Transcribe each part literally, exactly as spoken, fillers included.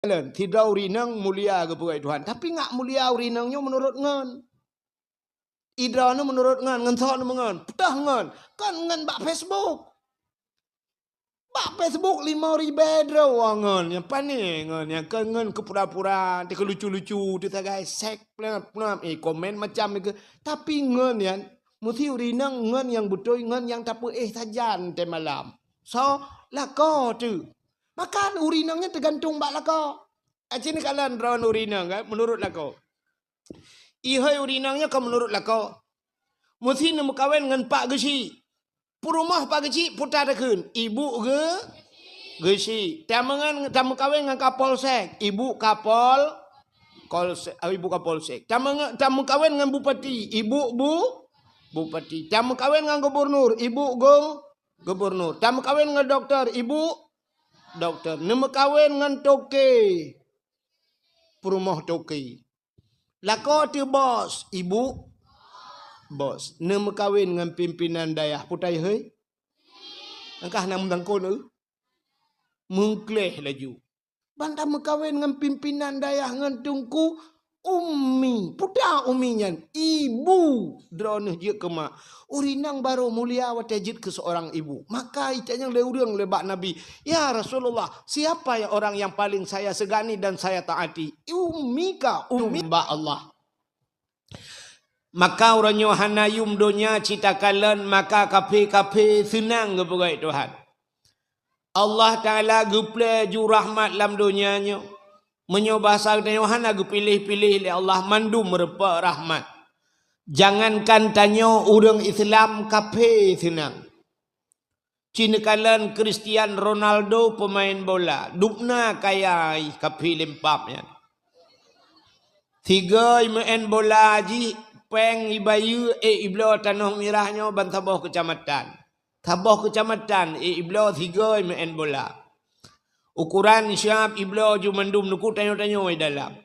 Sidroe ureueng inong mulia geupeugah Tuhan, tapi ngat mulia ureueng inong nyoe meunurot ngon. Sidroe nyoe meunurot ngon, ngon soe nyoe ngon, peutah ngon, kan ngon bak Facebook. Bak Facebook lima ribèe droe ngon, nyang pané ngon, nyang kon ngon keu pura-pura, di keu lucu-lucu, di sagai sek, peunam, peunam, eh, komen macam itu. Tapi ngon nyan, meusti ureueng inong ngon nyang beutôi, ngon nyang tapeuéh sajan teumalam. So, lakoe teuh. Maka ureueng inong nyan teugantung bak lakoe. Aci neukalon droe ureueng inong, kan, meunurot lakoe. Ihôi ureueng inong nyan ka meunurot lakoe. Meusti neumeukawen ngon Pak Geuchik. Peurumoh Pak Geuchik peue takheun, ibu geu-, Geuchik. Tameungon, tameukawen ngon Kapolsek, ibu Kapol-, Kolsek, ah, ibu Kapolsek. Tameungo-, tameukawen ngon bupati, ibu bu-, bupati. Tameukawen ngon gubernur, ibu gu-, gubernur. Tameukawen ngon doktor, ibu doktor. Neumeukawen ngon toke, peurumoh toke. Lakoe teuh bos, ibu bos. Neumeukawen ngon pimpinan dayah, peue tahôi? Angkah na meusangkot, eh? Meukleh laju. Ban tameukawen ngon pimpinan dayah, ngon teungku, ummi. Peue ta ummi nyan? Ibu. Droeneuh jeuet keu mak. Ureueng inong barô mulia watèe jeuet keu seorang ibu. Maka itanyong lé ureueng lé bak Nabi, "Ya Rasulullah, siapa ya orang yang paling saya segani dan saya taati?" "Ummika, ummi." Bak Allah. Maka uroe nyoe hana yum donya cit takalon, maka kafé-kafé seunang geupeugah Tuhan. Allah Taala geuplé ju rahmat lam donya nyoe. Meunyoe bahasa geutanyoe hana geupiléh-piléh lé Allah, mandum meurumpok rahmat. Jangankan tanyoe ureueng Islam kafé seunang. Ci neukalon Cristiano Ronaldo peumaén bola, dubna kaya ih kafé lempap nyan. Sigoe meu'en bola jih péng ibayeue ék ibloe Tanoh Mirah nyoe ban saboh keucamatan. Saboh keucamatan ék ibloe sigoe meu'en bola. Ukoran siab ibloe ju mandum nuku tanyoe-tanyoe dalam.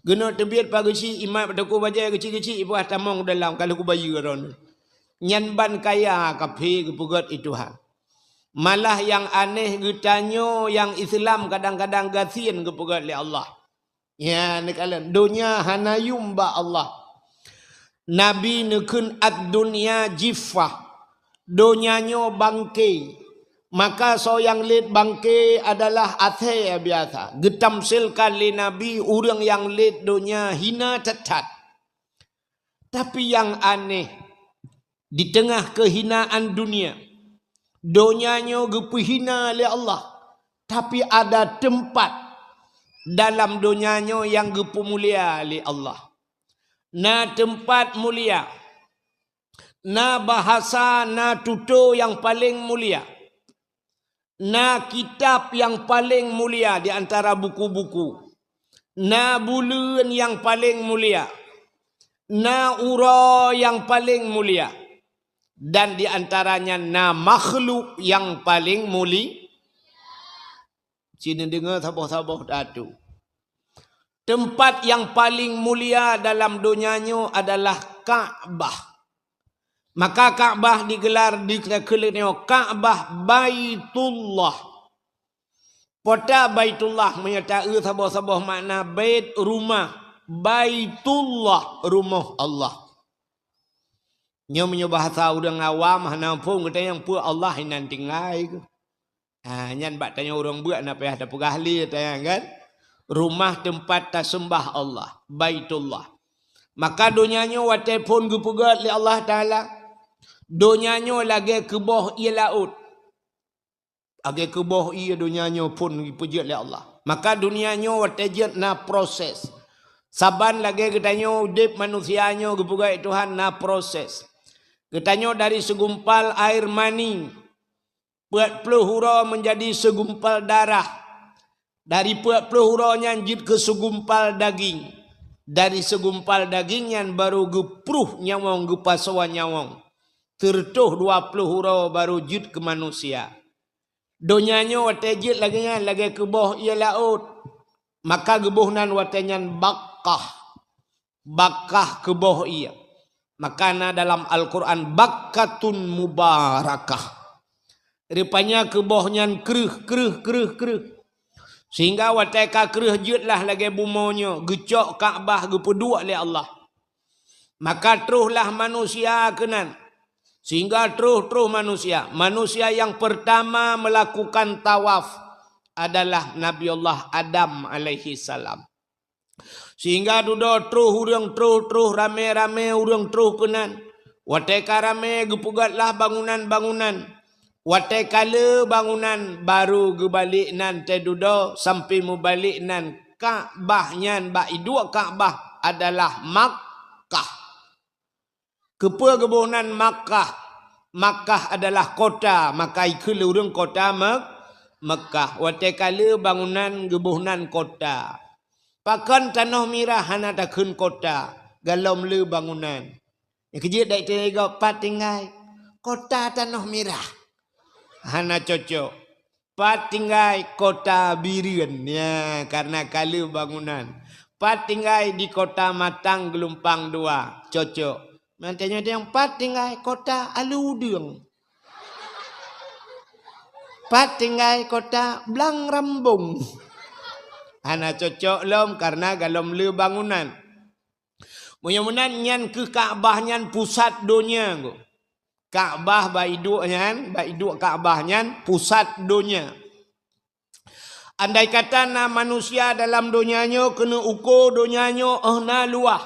Geuneuk teubiet Pak Geuchik imat bak toko bajèe geuchik-geuchik ipeugah tamong dalam ka lheueh kubayeue droeneuh. Nyan ban kaya kafé geupeugét i Tuhan. Malah nyang aneh geutanyoe nyang Islam kadang-kadang gasien geupeugét lé Allah. Nyan neukalon, donya hana yum bak Allah. Nabi neukheun, "Ad-dunya jiffah." Donya nyoe bangke. Maka soe nyang lét bangke adalah asèe biasa. Geutamsilkan lé Nabi ureueng nyang lét donya hina that-that. Tapi nyang aneh, di teungoh keuhinaan dunia, donya nyoe geupeuhina lé Allah, tapi ada teumpat dalam donya nyoe nyang geupeumulia lé Allah. Na teumpat mulia, na bahasa, na tutoe nyang paleng mulia, na kitab nyang paleng mulia di antara buku-buku, na buleuen nyang paleng mulia, na uroe nyang paleng mulia, dan di antaranya na makhluk nyang paleng muli-, Ci neudeungoe saboh-saboh tatu. Teumpat nyang paleng mulia dalam donya nyoe adalah Ka'bah. Maka Ka'bah digelar di, Ka'bah Baitullah. Peue ta Baitullah, meunyoe taeu saboh-saboh makna bait, rumah, Baitullah, rumoh Allah. Nyoe meunyoe bahasa ureueng awam hana muphom, geutanyong peue Allah inan tinggai keuh. Ha, nyan bak tanyoe ureueng beuet na payah tapeugah lé tanyong kan. Rumah teumpat taseumbah Allah, Baitullah. Maka donya nyoe watèe phon geupeugét lé Allah Taala, donya nyoe lagèe keuboh ié laôt. Lagèe keuboh ié donya nyoe phon geupeujeuet lé Allah. Maka donya nyoe watèe jeuet na proses. Saban lagèe geutanyoe udép manusia nyoe geupeugét Tuhan na proses. Geutanyoe dari segumpal air mani, peuet ploh uroe menjadi segumpal darah. Dari peuet ploh uroe nyan jeuet keu segumpal daging. Dari segumpal daging nyan barô geupruh nyawöng, geupasoe nyawöng. Sireutôh dua ploh uroe barô jeuet keu manusia. Donya nyoe watèe jeuet lagèe nyan, lagèe keuboh ié laôt. Maka geuboh nan watèe nyan Bakkah. Bakkah keuboh ié. Maka na dalam Al-Quran, "Bakkatun mubarakah." Rupanya keuboh nyan kreueh, kreueh, kreueh, kreueh. Sehingga watée ka kreueh jeuet lah lagée bumoe nyoe, geucok Ka'bah geupeuduek lé Allah. Maka troh lah manusia keunan. Sehingga troh-troh manusia. Manusia yang pertama melakukan tawaf adalah Nabi Allah Adam alaihi salam. Sehingga dudoe troh ureuëng, troh-troh, ramé-ramé ureuëng troh keunan. Watée ka ramé geupeugét lah bangunan-bangunan. Watée ka le bangunan, baru geubalek nan tée dudoe sampoe mubalek nan Ka'bah nyan bak iduek Ka'bah adalah Makkah. Keupeue geuboh nan Makkah? Makkah adalah kota, maka ikheun lé ureuëng kota Mek-, Mekah. Watée ka le bangunan geuboh nan kota. Pakon tanoh mirah hana takheun kota, galom le bangunan. Nyang keujeuet dak teuga pat tinggai kota tanoh mirah. Hana cocok. Pat tinggai kota Bireuen, ya, karena ka le bangunan. Pat tinggai di kota Matang Geulumpang Dua, cocok. Mantanyoe nyang pat tinggai kota Alue Udeueng. Pat tinggai kota Blang Rambong. Hana cocok lom karena galom le bangunan. Meunyoe meunan nyan keu Ka'bah nyan pusat donya. Ka'bah bak iduek nyan, bak iduek Ka'bah nyan pusat donya. Andai kata na manusia dalam donya nyoe keuneuk uko donya nyoe óh na luwah,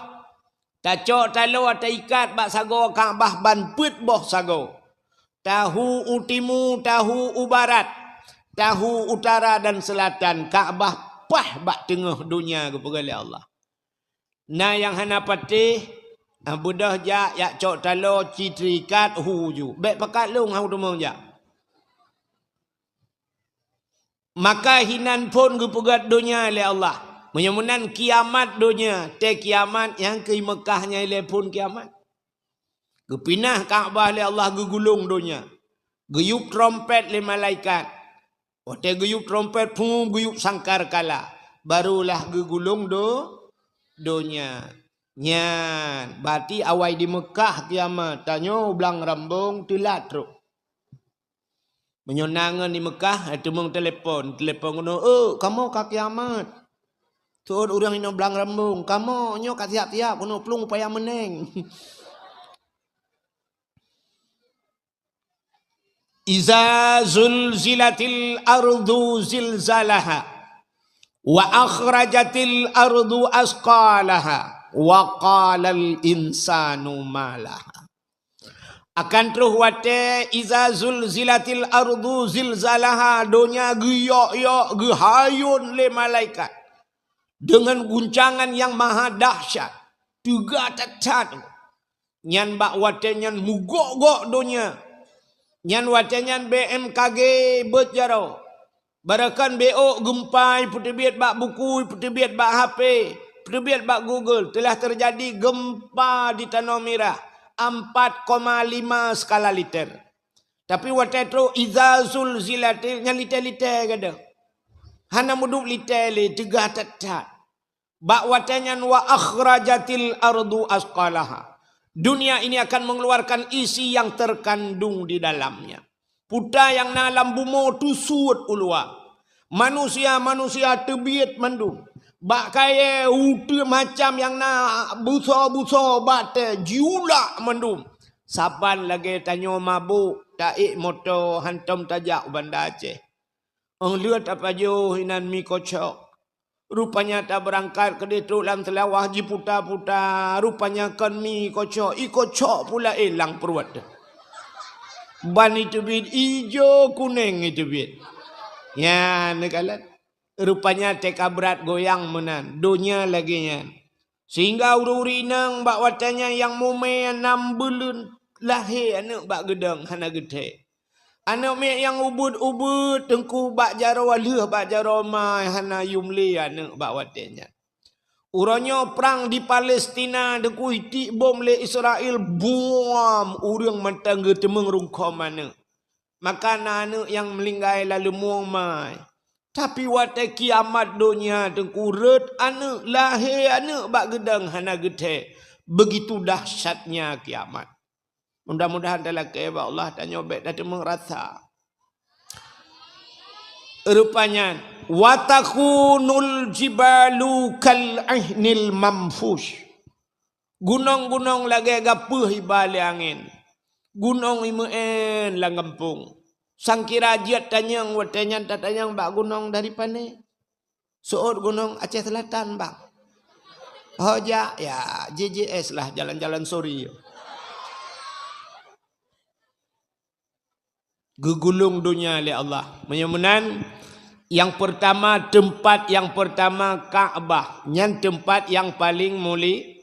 tacok taloe taikat bak sagoe Ka'bah ban peuet boh sagoe, tahu u timu, tahu u barat, tahu utara dan selatan, Ka'bah paih bak teungoh donya geupeugah lé Allah. Na nyang hana patéh, ah, beudôh jak, jak cok taloe, ci teuikat, hu ju. Bék pakat lôn hana teumong jak. Maka hinan phon geupeugét donya lé Allah. Meunyoe meunan kiamat donya, tée kiamat nyang keu Meukah nyan ilée phon kiamat. Geupinah Ka'bah lé Allah geugulong donya. Geuyueb trompet lé malaikat. Watée geuyueb trompet phum, geuyueb sangkar kala, barulah geugulong do-, donya. Nyan, berarti awai di Meukah kiamat, tanyoe blang rambong teulat trok. Meunyoe na ngon di Meukah, eh, teumong telepon, telepon keunoe, "Eh, kamoe ka kiamat." Seuôt ureuëng inoe blang rambong, "Kamoe nyoe ka siap-siap keunoe plueng upaya meuneng." "Iza zulzilatil ardu zilzalaha, wa akhrajatil ardu asqalaha, wa qalal insanu ma laha." Akan troh watée, "Iza zulzilatil ardu zilzalaha", donya geuyok-yok, geuhayôn lé malaikat deungon guncangan nyang maha dahsyat, teuga that-that. Nyan bak watée nyan meugok-gok donya. Nyan watée nyan B M K G beuet jaroe. Barokon B O gempa ipeuteubiet bak buku, ipeuteubiet bak H P, ipeuteubiet bak Google, telah terjadi gempa di Tanoh Mirah, empat koma lima skala Richter. Tapi watée trok iza zulzilatil, nyan litée-litée gadôh. Hana meudup litée lé, teuga that-that. Bak watée nyan, "Wa akhrajatil ardu asqalaha." Dunia ini akan mengeluarkan isi yang terkandung di dalamnya. Puta nyang na lam bumoe teusuet u luwa. Manusia-manusia teubiet mandum. Bak kayée uteuen macam nyang na busoe-busoe bak tée jiulak mandum. Saban lagée tanyoe mabök, taék moto hantom tajak u Banda Aceh. Óh lheueh tapajoh inan mi kocok. Rupanya tabeurangkat keudeh trok lam Seulawah jiputa-puta. Rupanya kon mi kocok, ie kocok pula élang pruet. Ban iteubiet ijo kunéng iteubiet. Nyan neukalon. Rupanya teuka brat goyang meunan. Donya lagée nyan. Sehingga ureuëng-ureuëng inong bak watée nyan nyang mumé nam buleuen lahé aneuëk bak geudong hana geuthée. Aneuëk miet nyang ubeuet-ubeuet teungku bak jaroe lheueh bak jaroe ma hana yum lé aneuëk bak watée nyan. Uroe nyoe prang di Palestina teungku itik bom lé Israel, buam, ureuëng mantong geuteumeung rungkom aneuëk. Maka na aneuëk nyang meuninggai lam leumueng mai. Tapi watée kiamat donya teungku rhot aneuëk, lahé aneuëk bak geudong hana geuthée. Begitu dahsyatnya kiamat. Mudah-mudahan talakée bak Allah tanyoe bék tateumeung rasa. Rupanya, "Wa takhunul jibalu kal ihnil manfush." Gunong-gunong lagée gapeuh iba lé angén. Gunong imeu'én lam gampông. Sangkira jeuet tanyong, watée nyan tatanyong bak gunong dari pane. Seuôt gunong Aceh Selatan, Bang. Ho jak, ya, J J S lah, jalan-jalan sori. Geugulong donya lé Allah. Meunyoe meunan, nyang peurtama, teumpat nyang peurtama Ka'bah. Nyan teumpat nyang paleng muli.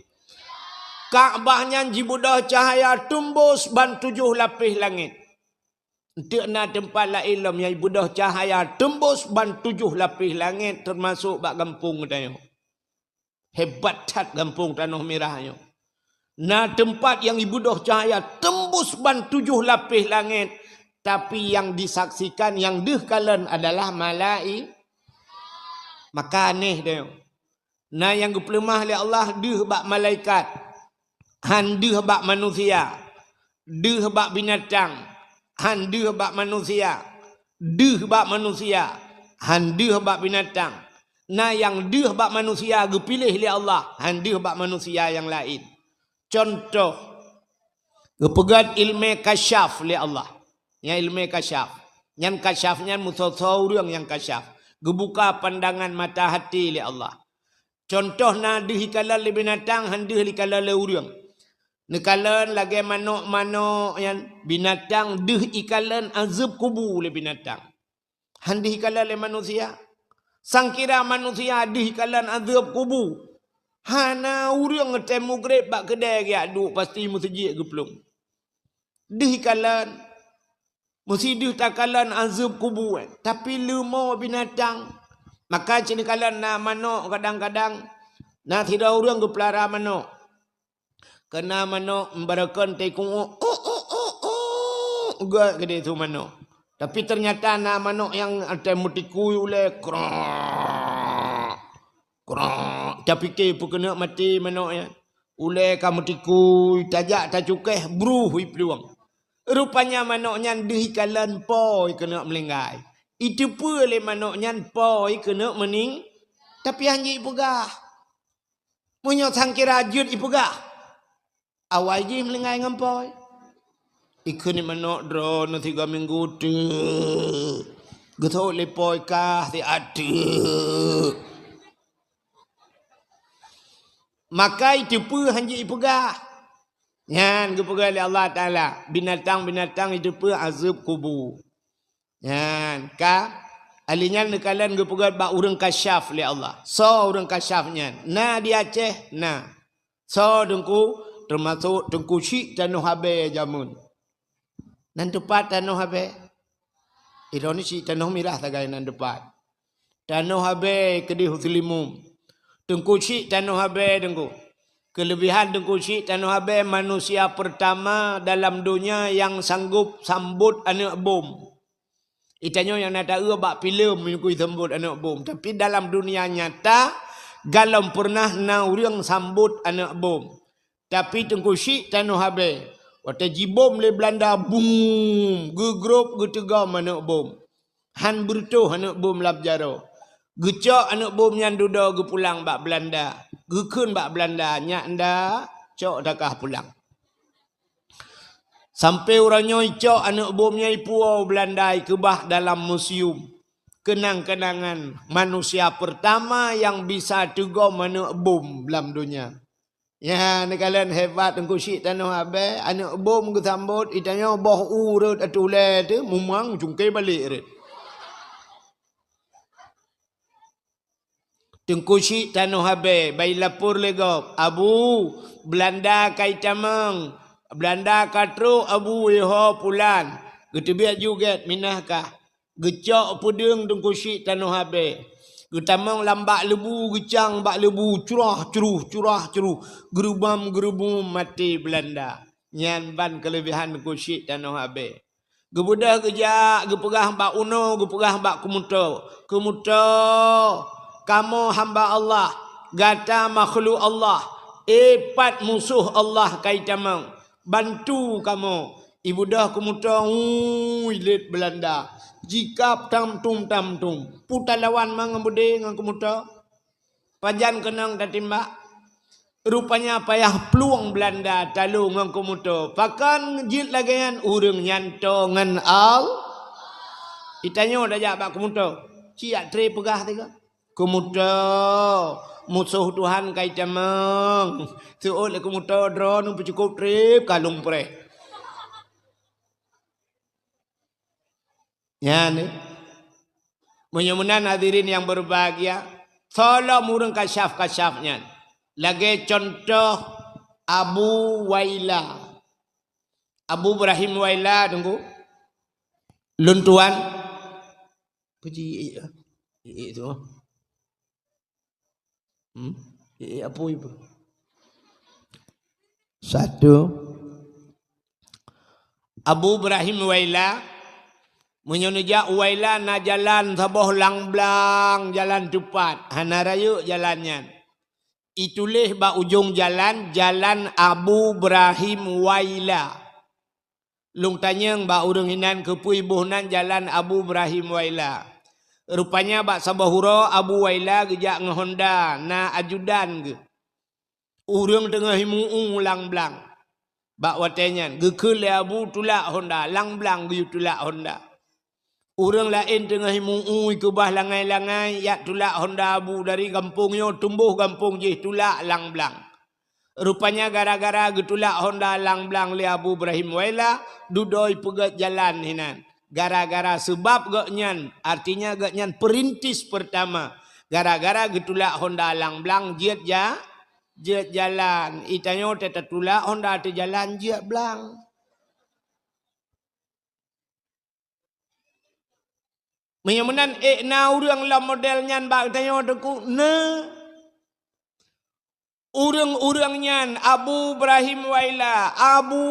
Ka'bah nyan jibeudôh cahya teumbôs ban tujoh lapéh langét. Eunteuk na teumpat laén lom nyang jibeudôh cahya teumbôs ban tujoh lapéh langét, teumasok bak gampông geutanyoe. Hebat that gampông Tanoh Mirah nyoe. Na teumpat nyang jibeudôh cahya teumbôs ban tujoh lapéh langét, tapi nyang disaksikan nyang deuh kalon adalah malai-, maka aneh deh. Na nyang geupeuleumah lé Allah deuh bak malaikat, han deuh bak manusia, deuh bak binatang, han deuh bak manusia, deuh bak manusia, han deuh bak binatang. Na nyang deuh bak manusia geupiléh lé Allah, han deuh bak manusia nyang laén. Cuntoh, geupeugét ileumé kasyaf lé Allah. Nyan ileumé kasyaf. Nyan kasyaf nyan meusoe-soe ureuëng nyang kasyaf. Geubuka pandangan mata hati lé Allah. Cuntoh na deuh ikalon lé binatang, han deuh ikalon lé ureuëng. Neukalon lagée manok-manok nyan, binatang deuh ikalon azeueb kubu lé binatang. Han deuh ikalon lé manusia. Sangkira manusia deuh ikalon azeueb kubu. Hana ureuëng tém mugreb bak keudée geujak duek, pasti meuseujid geuplueng. Deuh ikalon, meusideuh takalon azeueb kubu, eh, tapi leumo binatang. Maka cit neukalon na manok kadang-kadang, na sidroe ureuëng geupeulara manok. Keu na manok meubarakon teuh ikung, "Oh, oh, oh, oh, oh," gét keudeh su manok. Tapi teunyata na manok nyang tém meutikui ulée, krok, krok. Tapike peue keuneuk maté manok nyan. Ulée ka meutikui, tajak tacukéh, bruh iplueng. Rupanya manok nyan deuh ikalon po ikeuneuk meulinggai. Iteupeue lé manok nyan po ikeuneuk meuning, tapi han jeuet ipeugah. Meunyoe sangkira jeuet ipeugah, awai jih meulinggai ngon po. Ikheun manok droeneuh sigoe minggu teuk. Geuseuôt lé po kah siat teuk. Maka iteupeue han jeuet ipeugah. Nyan geupeugah lé Allah Taala, binatang-binatang iteupeue azeueb kubu. Nyan ka, ahli nyan neukalon geupeugét bak ureuëng kasyaf lé Allah. Soe ureuëng kasyaf nyan? Na di Aceh? Na. Soe teungku? Teumasok Teungku Chik Tanoh Abée jameun. Nan teupat Tanoh Abée? Droeneuh Chik Tanoh Mirah sagai nan teupat. Tanoh Abée keudeh Muslimun. Teungku Chik Tanoh Abée teungku. Keuleubehan Teungku Chik Tanoh Abée manusia peurtama dalam donya nyang sanggop sambot aneuëk bom. Itanyoe nyang na taeu bak filem meunyoe isambot aneuëk bom, tapi dalam dunia nyata galom peureunah na ureuëng sambot aneuëk bom. Tapi Teungku Chik Tanoh Abée, watée jibom lé Beulanda, bum, geugrôb geuteugom aneuëk bom. Han beureutoh aneuëk bom lam jaroe. Geucok aneuëk bom nyan dudoe geupulang bak Beulanda. Geukheun bak Beulanda, "Nyak nda, cok takah pulang." Sampoe uroe nyoe icok aneuëk bom nyan ipuwoe Beulanda ikeubah dalam museum. Keunang-keunangan manusia peurtama nyang bisa teugom aneuëk bom lam donya. Ya, neukalon hebat Teungku Chik Tanoh Abée, aneuëk bom geusambot, itanyoe boh u rot ateueh ulée teuh, mumang cungke balek rot. Teungku Chik Tanoh Abée, bai lapor lé gob, "Abu, Beulanda ka itamong, Beulanda ka trok, Abu, iho pulan." Geuteubiet ju gét, "Minah kah?" Geucok peudeueng Teungku Chik Tanoh Abée. Geutamong lam bak leubu, geucang bak leubu, curah-curuh, curah-curuh, geurubam-geurubum maté Beulanda. Nyan ban keuleubehan Teungku Chik Tanoh Abée. Geubeudôh geujak, geupeugah bak unoe, geupeugah bak keumuto, "Keumuto, kamoe hamba Allah, gata makhlok Allah, eh, pat musoh Allah ka itamong, bantu kamoe." Ibeudôh keumoto, ui, lét Beulanda. Jikab tam-tum, tam-tum. Peue talawan ma ngon beudé ngon keumoto? Pajan keunong tatimbak? Rupanya payah plueng Beulanda talo ngon keumoto. Pakon jeuet lagée nyan? Ureuëng nyan toe ngon Al-, Itanyoe tajak bak keumoto. Ci jak treb peugah tiga. Keumoto, musoh Tuhan ka itamong. Seuôt lé keumoto droeneuh peucukôp treb ka lôn preh. Nyan, eh. Meunyoe meunan hadirin nyang berbahagia, soe lom ureuëng kasyaf-kasyaf nyan. Lagée cuntoh Abu Waila. Abu Ibrahim Waila, teungku. Lôn tuan. Puji, eh, eh, tu. Hmm? Eh, eh, apa ibu? Satu. Abu Ibrahim Waila, meunyoe neujak Waila na jalan saboh lang blang, jalan teupat, hana rayeuk jalan nyan. Ituléh bak ujong jalan, Jalan Abu Ibrahim Waila. Lôn tanyong bak ureuëng inan keupeue iboh nan Jalan Abu Ibrahim Waila. Rupanya bak saboh uroe Abu Waila geujak ngon honda, na ajudan geuh. Ureuëng teungoh imu-u lang blang. Bak watée nyan, geukheun lé Abu tulak honda, lang blang geuyue tulak honda. Ureuëng laén teungoh imu-u ikeubah langai-langai, jak tulak honda Abu dari gampông nyoe, tumbôh gampông jih tulak lang blang. Rupanya gara-gara geutulak honda lang blang lé Abu Ibrahim Waila, dudoe peugét jalan hinan. Gara-gara seubab gobnyan, artinya gobnyan perintis pertama. Gara-gara geutulak honda lang blang jeuet ja-, jeuet jalan. Itanyoe teutatulak honda teujalan jeuet blang. Meunyoe meunan, ék na ureuëng lom model nyan bak geutanyoe, teungku? Na. Ureuëng-ureuëng nyan Abu Ibrahim Waila, Abu,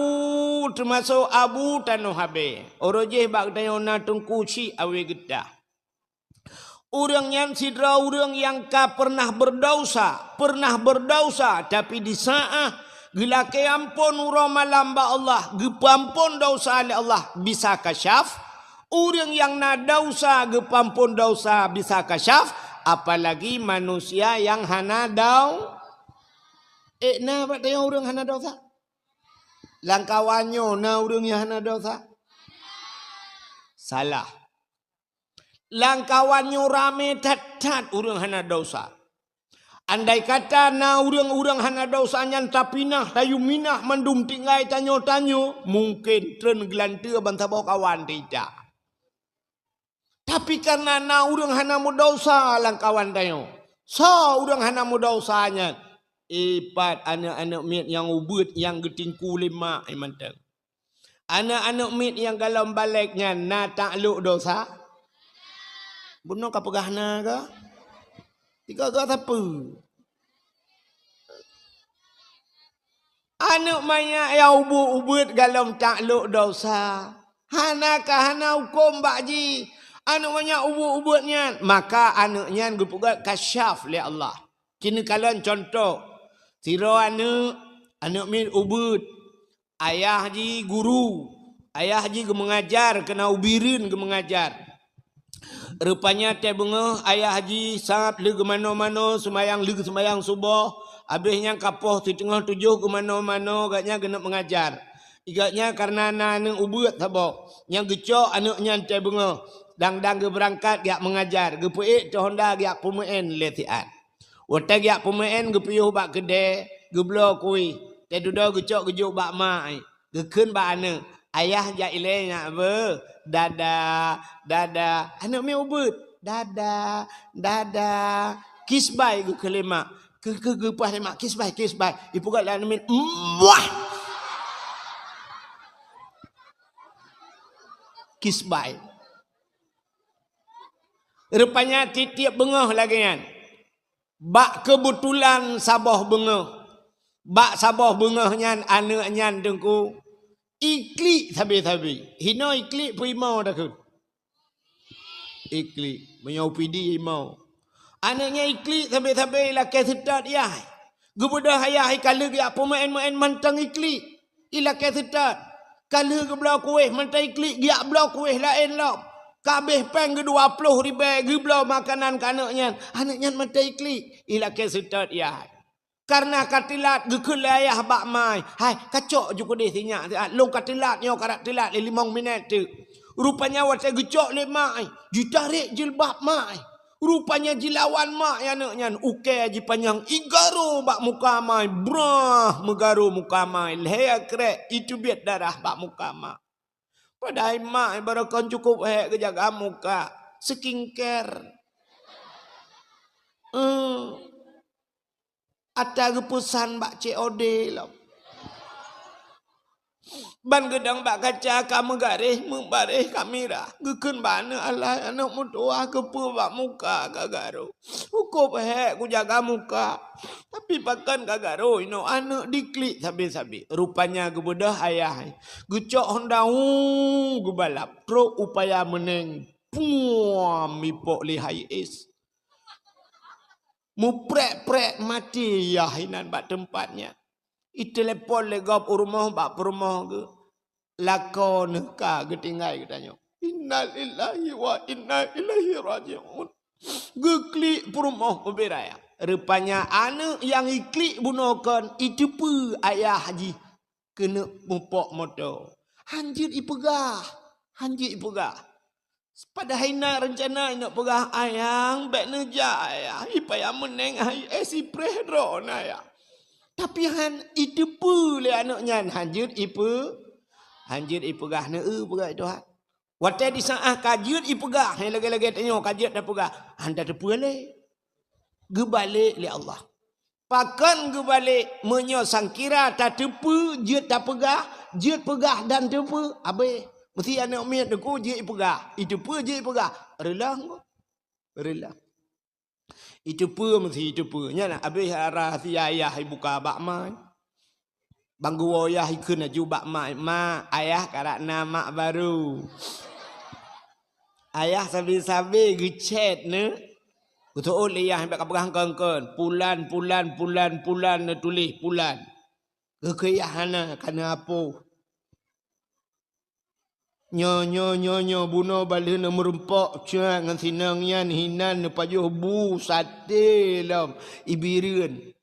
teumasok Abu Tanoh Abée. Uroe jih bak geutanyoe na Teungku Chik Awe Geutah. Ureuëng nyan sidroe ureuëng nyang ka pernah berdausa, pernah berdausa, tapi di saát geulakée amphon uroe malam bak Allah, geupeuamphon dausa lé Allah, bisa kasyaf. Ureuëng nyang na dausa geupeuamphon dausa bisa kasyaf, apalagi manusia nyang hana dau-, ék na bak tanyoe ureuëng hana dausa? Lam kawan nyoe na ureuëng nyang hana dausa? Salah. Lam kawan nyoe ramé that-that ureuëng hana dausa. Andai kata na ureuëng-ureuëng hana dausa nyan tapinah, tayue minah mandum tinggai tanyoe-tanyoe, mungken treun geulanteue ban saboh kawan teuitak. Tapi kareuna na ureuëng hana meudausa lam kawan tanyoe. Soe ureuëng hana meudausa nyan? Ipat aneuëk-aneuëk miet nyang ubeuet nyang geutingku lé mak nyan mantong. Aneuëk-aneuëk miet nyang golom balek nyan na taklok dausa? Bunoe ka peugah na kah? Tiga-tiga sapeue? Aneuëk manyak nyang ubeuet-ubeuet golom taklok dausa. Hana ka hana hukôm bak jih. Aneuëk manyak ubeuet-ubeuet nyan, maka aneuëk nyan geupeugét kasyaf lé Allah. Keuneuk kalon cuntoh, sidroe aneuëk, aneuëk miet ubeuet, ayah jih guru, ayah jih geumeungajar, keunan ubit ureuen geumeungajar. Rupanya watée beungoh ayah jih sab lheueh geumanoe-manoe seumayang, lheueh seumayang suboh, abéh nyan ka poh siteungoh tujoh geumanoe-manoe, gobnyan geuneuk meungajar. Gobnyan kareuna na aneuëk ubeuet saboh, nyang geucok aneuëk nyan watée beungoh, dang-dang geubeurangkat geujak meungajar, geupeuék teuh honda geujak peumeuén lé siat. Watée geujak peumeuén geupiôh bak keudée, geubloe kueh, watée dudoe geucok geujok bak mak, geukheun bak aneuëk, "Ayah jak ilée nyak beuh, dada, dada." Aneuëk miet ubeuet, "Dada, dada." Kisbai geukheun lé mak, keu-, keu-, geupeugah lé mak, "Kisbai, kisbai." Ipeugah lé aneuëk miet, "Muah!" Kisbai. Rupanya tieb-tieb beungoh lagée nyan. Bak keubeutulan saboh beungoh. Bak saboh beungoh nyan aneuëk nyan teungku iklik sabe-sabe. Hinoe iklik peue imoe takheun? Iklik. Meunyoe pidi imoe. Aneuëk nyan iklik sabe-sabe ilakée seutôt yah. Geubeudôh ayah ikaleuek jak peumeuén-meuén mantong iklik. Ilakée seutôt. Ka lheueh geubloe kuéh mantong iklik, geujak bloe kuéh laén lom. Ka abéh péng geu dua ploh ribèe, geubloe makanan keu aneuk nyan. Aneuk nyan mantong iklik, ilakèe seutôt yah. Kareuna ka teulat, geukheun lé ayah bak ma, "Hai, kacok ju keudéh sinyak siat, lôn ka teulat nyoe, karap teulat lé limong minèt teuk." Rupanya watèe geucok lé ma, jitarek jilbab ma. Rupanya jilawan ma aneuk nyan, ukèe jipanyang, igaro bak muka ma, brah, meugaro muka ma, lhèe krèk, iteubiet darah bak muka ma. Padahai ma baroekon cukup hék geujaga muka, skincare. Eh. Ata geupeusan bak C O D lom. Ban geudong bak kaca ka meugaréh, meubaréh kamera. Geukheun bak aneuk, "Alah, aneuk meutuwah, keupeue bak muka ka garo. Cukôp hék kujaga muka. Tapi pakon ka garo inoe aneuk diklik sabé-sabé." Rupanya geubeudôh ayah. Geucok honda, hu, geubalap. Trok u paya meuneng. Puam, ipok lé hai es. Muprek-prek maté yah inan bak teumpat nyan. Itelepon lé gob u rumoh bak peurumoh geuh. Lakoe neuh ka geutinggai geutanyoe. Innalillahi wa inna ilaihi raji'un. Geuklik peurumoh ubé raya. Rupanya aneuk nyang iklik bunoe kon iteupeue ayah jih keuneuk mupok moto. Han jeuet ipeugah, han jeuet ipeugah. Padahai na reuncana ineuk peugah, "Ayang, bèk neujak, Ayah. Ipaya meuneng hai es ipreh droeneuh, Ayah." Tapi han iteupeue lé aneuk nyan, han jeuet ipe-, han jeuet ipeugah, neueu peugah Tuhan. Watèe di saát ka jeuet ipeugah, hai lagèe-lagèe tanyoe ka jeuet tapeugah, han tateupeue lé. Geubalek lé Allah. Pakon geubalek, meunyoe sangkira tateupeue jeuet tapeugah, jeuet peugah dan teupeue, abéh. Meusti aneuk miet teuku jeuet ipeugah, iteupeue jeuet ipeugah. Reuloh, reuloh. Iteupeue meusti iteupeue. Nyan abéh rahsia ayah ibuka bak ma. Ban geuwoe yah ikheun laju bak mak, "Mak, ayah karap na mak barô." Ayah sabe-sabe geuchat neu. Geuseuôt lé yah bèk kapeugah kon-kon. Pulan, pulan, pulan, pulan neutuléh pulan. Geukheun yah hana, ka neuhapôh. Nyoe, nyoe, nyoe, nyoe, bunoe ban lheueh neumeurumpok cat ngon sinong nyan hinan neupajoh bu saté lom ibireuen.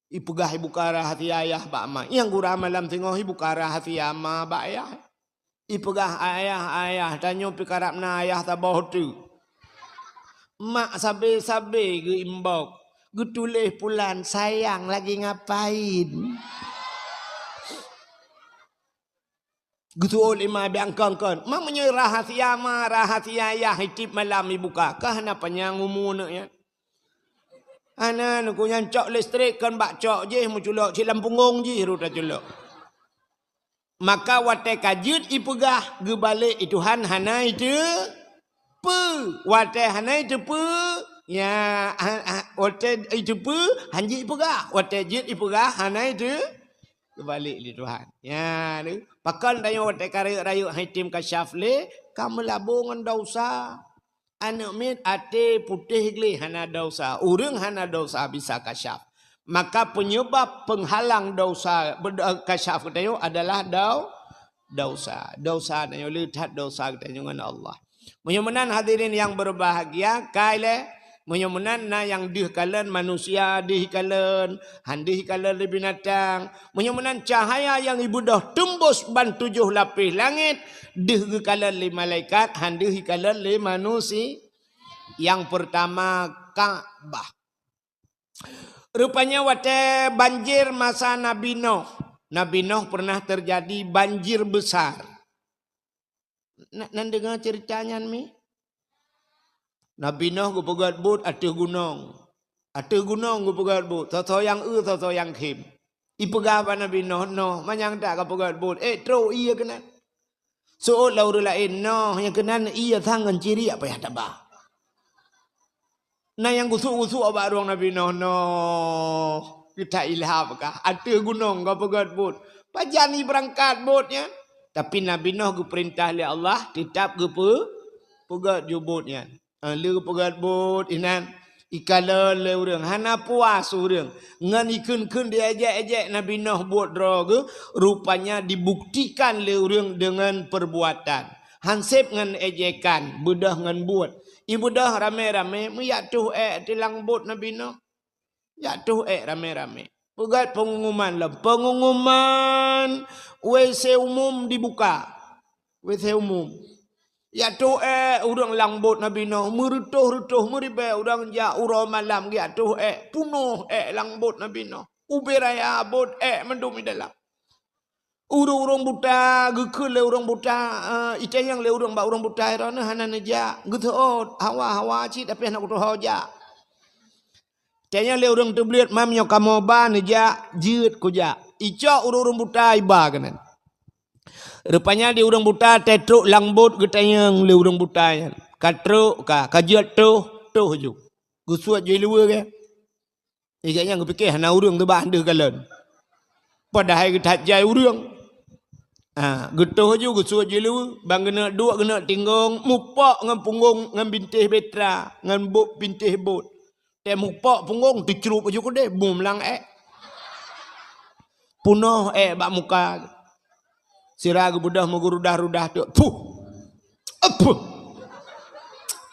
Ipeugah ibuka rahsia ayah bak ma. Nyang gura malam singoh ibuka rahsia ma bak ayah. Ipeugah, "Ayah, ayah, tanyoe pih karap na ayah saboh teuk." Mak sabe-sabe geuimbok, geutuléh pulan, "Sayang lagi ngapain?" Geuseuôt lé ma biang kon-kon. Ma meunyoe rahsia ma, rahsia ayah tiep malam ibuka, ka hana panyang umu neuk nyan. Hana, neuk nyan cok listrik kon bak cok jih, meuculok cit lam punggong jih rot taculok. Maka watèe ka jeuet ipeugah, geubalek i Tuhan hana iteupeue. Watèe hana iteupeue, ya, ha, ha, watèe iteupeue, han jeuet ipeugah. Watèe jeuet ipeugah, hana iteu-, geubalek lé Tuhan. Ya, tu. Pakon tanyoe watèe ka rayeuk-rayeuk han item kasyaf lé, ka meulabo ngon desya. Aneuk miet até putéh gleh hana desya. Ureueng hana desya bisa kasyaf. Maka penyebab penghalang desya, bed-, kasyaf geutanyoe adalah dau-, desya. Desya tanyoe le that desya geutanyoe ngon Allah. Meunyoe meunan hadirin nyang berbahagia, kai lé, meunyoe meunan na nyang deuh kalon manusia, deuh kalon, han deuh kalon lé binatang. Meunyoe meunan cahaya nyang ibeudôh teumbus ban tujoh lapéh langét, deuh geukalon lé malaikat, han deuh ikalon lé manusia. Nyang peurtama, Ka'bah. Rupanya watèe banjir masa Nabi Noh. Nabi Noh pernah terjadi banjir besar. Na-, nan deungoe ceurita nyan mi? Nabi Noh geupeugöt buet ateueh gunong. Ateueh gunong geupeugöt buet, soe-soe nyang eu, soe-soe nyang khém. Ipeugah bak Nabi Noh, "Noh, manyang that kapeugöt buet, ék trok ie keunan." Seuôt lé ureueng laén, "Noh, nyang keunan ie sang ngon ciriek payah taba." Na nyang gusuk-gusuk bak rueng Nabi Noh, "Noh, geutak ilham kah? Ateueh gunong kapeugöt buet. Pajan ibeurangkat buet nyan?" Tapi Nabi Noh geupeurintah lé Allah, teutap geupeu-, peugöt ju buet nyan. Ah, lheueh geupeugöt buet inan, Ikalon lé ureuëng, hana puas ureuëng ngon ikheun-kheun diejek-ejek Nabi Nuh buet droe geuh, rupanya dibuktikan lé ureuëng deungon peurbuatan. Hanseb ngon ejekan, beudôh ngon buet. Ibeudôh ramé-ramé meujak toh ék di lam bot Nabi Nuh. Jak toh ék ramé-ramé. Peugét peungumuman lom. Peungumuman, W C umum dibuka. W C umum. Jak toh ék ureuëng lam bot Nabi Nuh, meureutôh-reutôh, meuribée ureuëng jak uroe malam jak toh ék, punoh ék lam bot Nabi Nuh. Ubé raya bot ék mandum di dalam. Ureuëng-ureuëng buta, geukheun lé ureuëng buta, eh, itanyong lé ureuëng bak ureuëng buta, droeneuh hana neujak. Geuseuôt, hawa-hawa cit, tapi hana kutuho jak. Itanyong lé ureuëng teubleuet, "Mam, nyoe kamoe ba neujak, jeuet kujak." Icok ureuëng-ureuëng buta iba keunan. Rupanya di ureuëng buta teutrok lam bot geutanyong lé ureuëng buta nyan. Ka trok ka, ka jeuet toh, toh ju. Geusuet ju iluweue ke? Igak nyan geupike hana ureuëng teuba deuh galon. Padahai geuthat jai ureuëng. Ha, geutoh ju geusuet ju iluweue, ban geuneuk duek geuneuk tinggong, mupok ngon punggong ngon bintéh betra, ngon bot bintéh bot. Tée mupok punggong, teucrup ju keudeh, bum lam ék. Punoh ék bak muka. Sira geubeudôh meugurudah-rudah teuk. Puh! Apuh!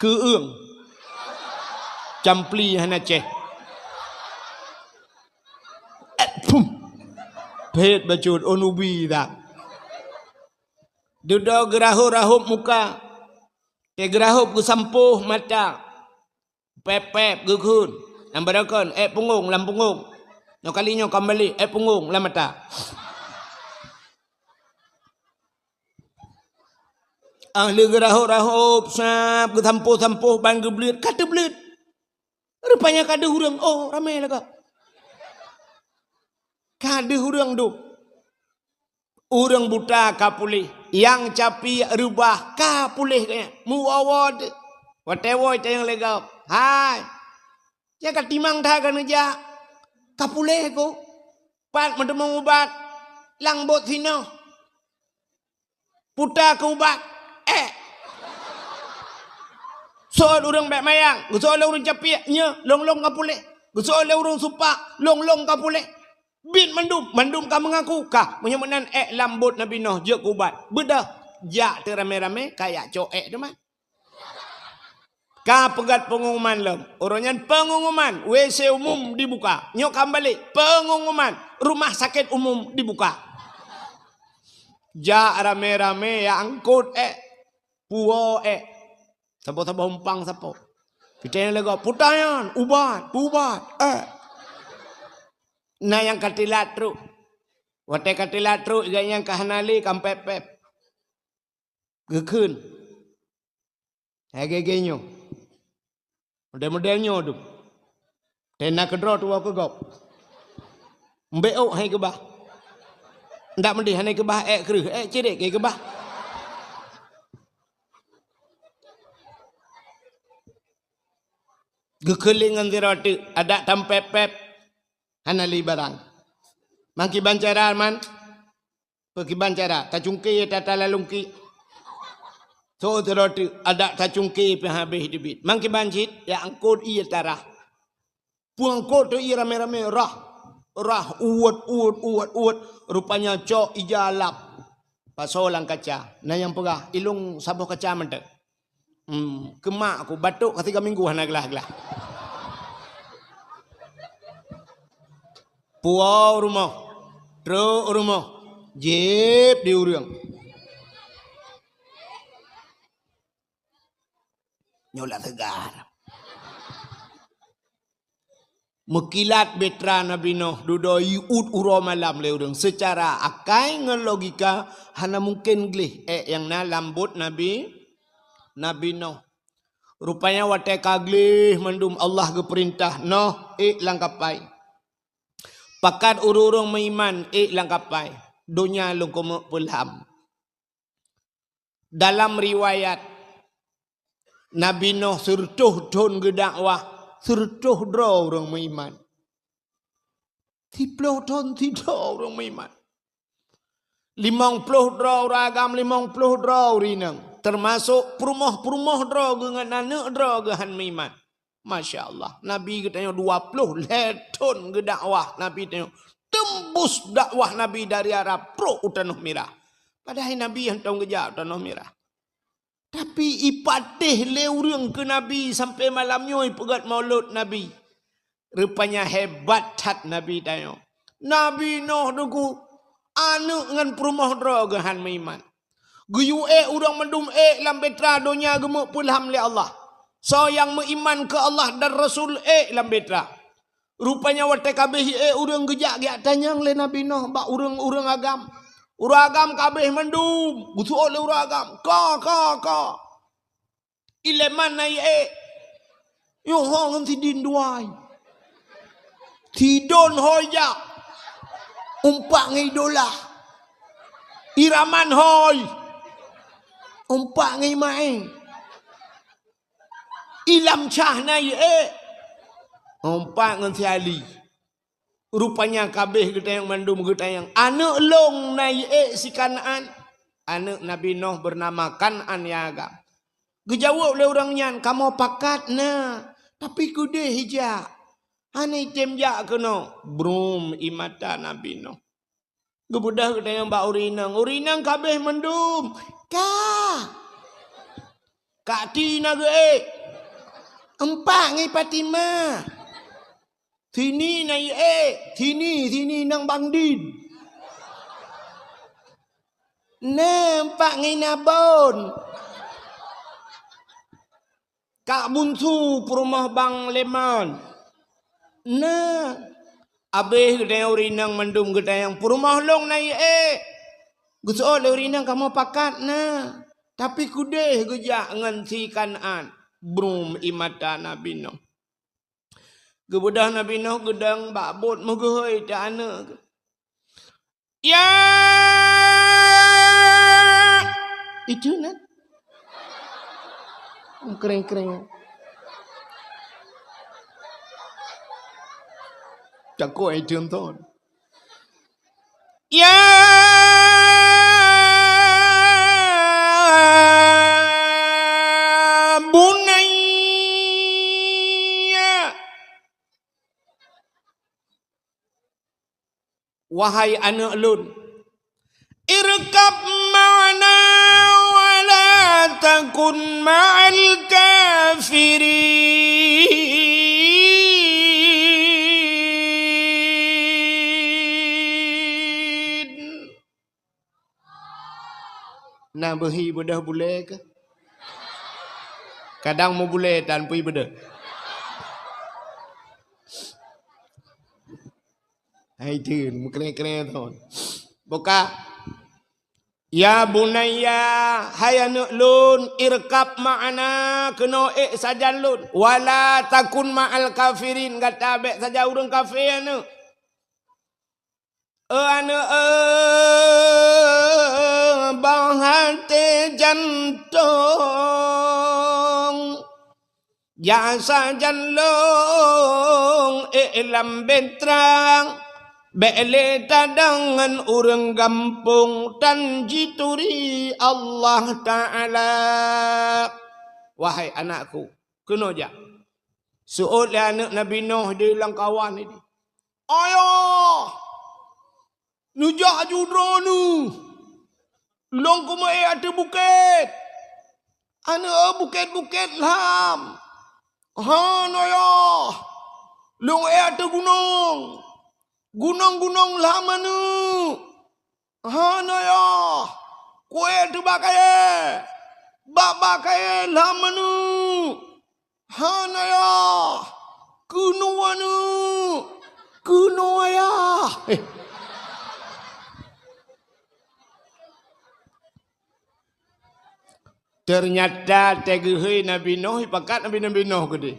Keueung. Campli hana ceh. Apuh! Phét bacut, oh nubi dah. Dudoe geurahop-rahop muka. Tée geurahop geusampôh mata. Pép-pép geukheun. Lam beureukeun, ék punggong lam punggong. Nyoe kali nyoe ka meubalék, ék punggong lam mata. Ah lheueh geurahop-rahop, sab, geusampôh-sampôh, ban geubleuet, ka teubleuet. Rupanya ka deuh ureuëng, oh, ramé lagak. Ka deuh ureuëng dum. Ureuëng buta ka puléh, nyang capiek reubah ka puléh geuh nyan. Meuwoe-woe teuh. Watée woe tanyong lé gob, "Hai, nyang ka timang that ka neujak? Ka puléh keuh? Pat meuteumé ubat?" "Lam bot sinoe." "Puta keu ubat." "Ék." Seuôt ureuëng bék mayang, geuseuôt lé ureuëng capiek, "Nyoe, lôn-lôn ka puléh." Geuseuôt lé ureuëng supak, "Lôn-lôn ka puléh." Bit mandum, mandum ka meungaku, ka. Meunyoe meunan ék lam bot Nabi Nuh jeuet keu ubat. Beudôh, jak teuk ramé-ramé, ka jak cok ék teuma. Ka peugét peungumuman lom. Uroe nyan peungumuman, W C umum dibuka. Nyoe ka meubalék, peungumuman, rumah sakét umum dibuka. Jak ramé-ramé jak angkot ék. Puwoe ék. Saboh-saboh umpang sapo. Pitée lé gob, "Puta nyan, ubat, ubat, ék." Na nyang ka tilat trok. Watée ka tilat trok, igak nyan ka hana lé, ka pép-pép. Geukheun. Hai gé-gé nyoe. Model-model nyoe tu. Tena keudroe tuwoe keu gob. Mbek ôk hai keubah. Ndak meudeh hana keubah ék kreueh, ék cirek ke keubah. Geukeuling ngon sidroe teuk, adak tampép-pép. Hana lé barang. Mangkiban cara man. Peukiban cara, tacungke tata lalungki. Soe sidroe teuk, adak tacungke pih habéh teubiet. Mangkiban cit, jak angkot ie tarah. Peuangkot teuk ie ramé-ramé, rah. Rah, uet, uet, uet, uet. Rupanya cok ija lap. Pasoe lam kaca. Na nyang peugah, "Ilôn saboh kaca mantong." Hmm, keumak aku batuk ka tiga minggu hana glah-glah. Puwoe u rumoh, trok u rumoh, jieb di ureuëng. Nyoe lah teuga. Meukilat betra Nabi Nuh dudoe iut uroe malam lé ureuëng. Seucara akai ngon logika hana mungken gleh ék nyang na lam bot Nabi, Nabi Nuh. Rupanya watée ka gleh mandum Allah geupeurintah, "Nuh, ék lam kapai. Pakat ureuëng-ureuëng meuiman ék lam kapai. Donya lôn keumeuk peulam." Dalam riwayat, Nabi Nuh sireutôh thon geudakwah, sireutôh droe ureuëng meuiman. Siplôh thon sidroe ureuëng meuiman. Limong plôh droe ureuëng agam, limong plôh droe ureuëng inong. Teumasok peurumoh-peurumoh droe geuh ngon aneuëk droe geuh han meuiman. Masya Allah, Nabi geutanyoe dua ploh lhèe thon geudakwah Nabi tanyoe. Tembus dakwah Nabi dari Arab trok u Tanoh Mirah. Padahai Nabi hantom geujak u Tanoh Mirah. Tapi ipatéh lé ureuëng keu Nabi sampai malam nyoe ipeugét maulud Nabi. Rupanya hebat that Nabi tanyoe. Nabi Nuh teungku, aneuëk ngon peurumoh droe geuh han meuiman. Geuyue ék ureuëng mandum ék lam bahtera donya geumeupeulham lé Allah. Soe nyang meuiman keu Allah dan Rasul ék lam bahtera. Rupanya watée ka abéh ék ureuëng geujak geujak tanyong lé Nabi Nuh bak ureuëng-ureuëng agam. Ureuëng agam ka abéh mandum, geuseuôt lé ureuëng agam. Ka, ka, ka. Ileman na ék. Yoh ho ngon sidin duai. Sidon hôi jak. Umpak ngon idolah. Iraman hôi. Umpak ngon imaé. Ilam cah na ék. Umpak ngon si Ali. Rupanya ka abéh geutanyong mandum geutanyong. Aneuëk lôn na ék si Kanaan. Aneuëk Nabi Nuh bernama Kanaan nyang agam. Geujaweueb lé ureuëng nyan, kamoe pakat na, tapi keudeh ijak. Hana item jak keunoe. Brum imata Nabi Nuh. Geubeudôh geutanyong bak ureuëng inong. Ureuëng inong ka abéh mandum. Ka. Ka ti na geuék. Empat ngi Fatimah. Sini na ék, sini, sini nang Bang Din. Na empat ngi Nabon. Kak Bunsu peurumoh Bang Leman. Na. Abéh geutanyoe ureuëng inong mandum geutanyong peurumoh lôn na ék. Geuseuôt lé ureuëng inong kamoe pakat na. Tapi keudeh geujak ngon si Kanaan. Brum imata Nabi Nuh. Geubeudôh Nabi Nuh geudong bak bot meugeuhôi teu aneuëk. Ya! Itu nan. Kering-kering. Cakok itu ton. Ya bunayya. Wahai aneuëk lôn, irkab ma'ana wa la takun ma'al kafirin. Na beuhi beudôh bulée keuh? Kadang meubulée tan pui beudôh. Hai tu, meukrée-krée thon. Buka. Ya bunayya, hai aneuëk lôn, irkab ma'ana, keunoe ék sajan lôn. Wala takun ma'al kafirin, gata bék sajan ureuëng kafé aneuëk. Aneuëk, bang até jantong, jak sajan lôn ék lam bahtera, bék lé tadong ngon ureuëng gampông tan jituri Allah Ta'ala. Wahai anakku, keunoe jak. Seuôt lé aneuëk Nabi Nuh di lam kawan nyan. Ayah! Neujak aju droeneuh. Lôn keumeue ateueh bukét. Aneuëk, bukét-bukét lham. Hana yah. Lôn ateueh gunong. Gunong-gunong lham aneuëk. Hana yah. Kuék teuh bak kayée. Bak-bak kayée lham aneuëk. Hana yah. Keunoe aneuëk. Keunoe yah. Eh. Ternyata teuh geuhôi Nabi Nuh, ipakat Nabi, Nabi Nuh keudeh.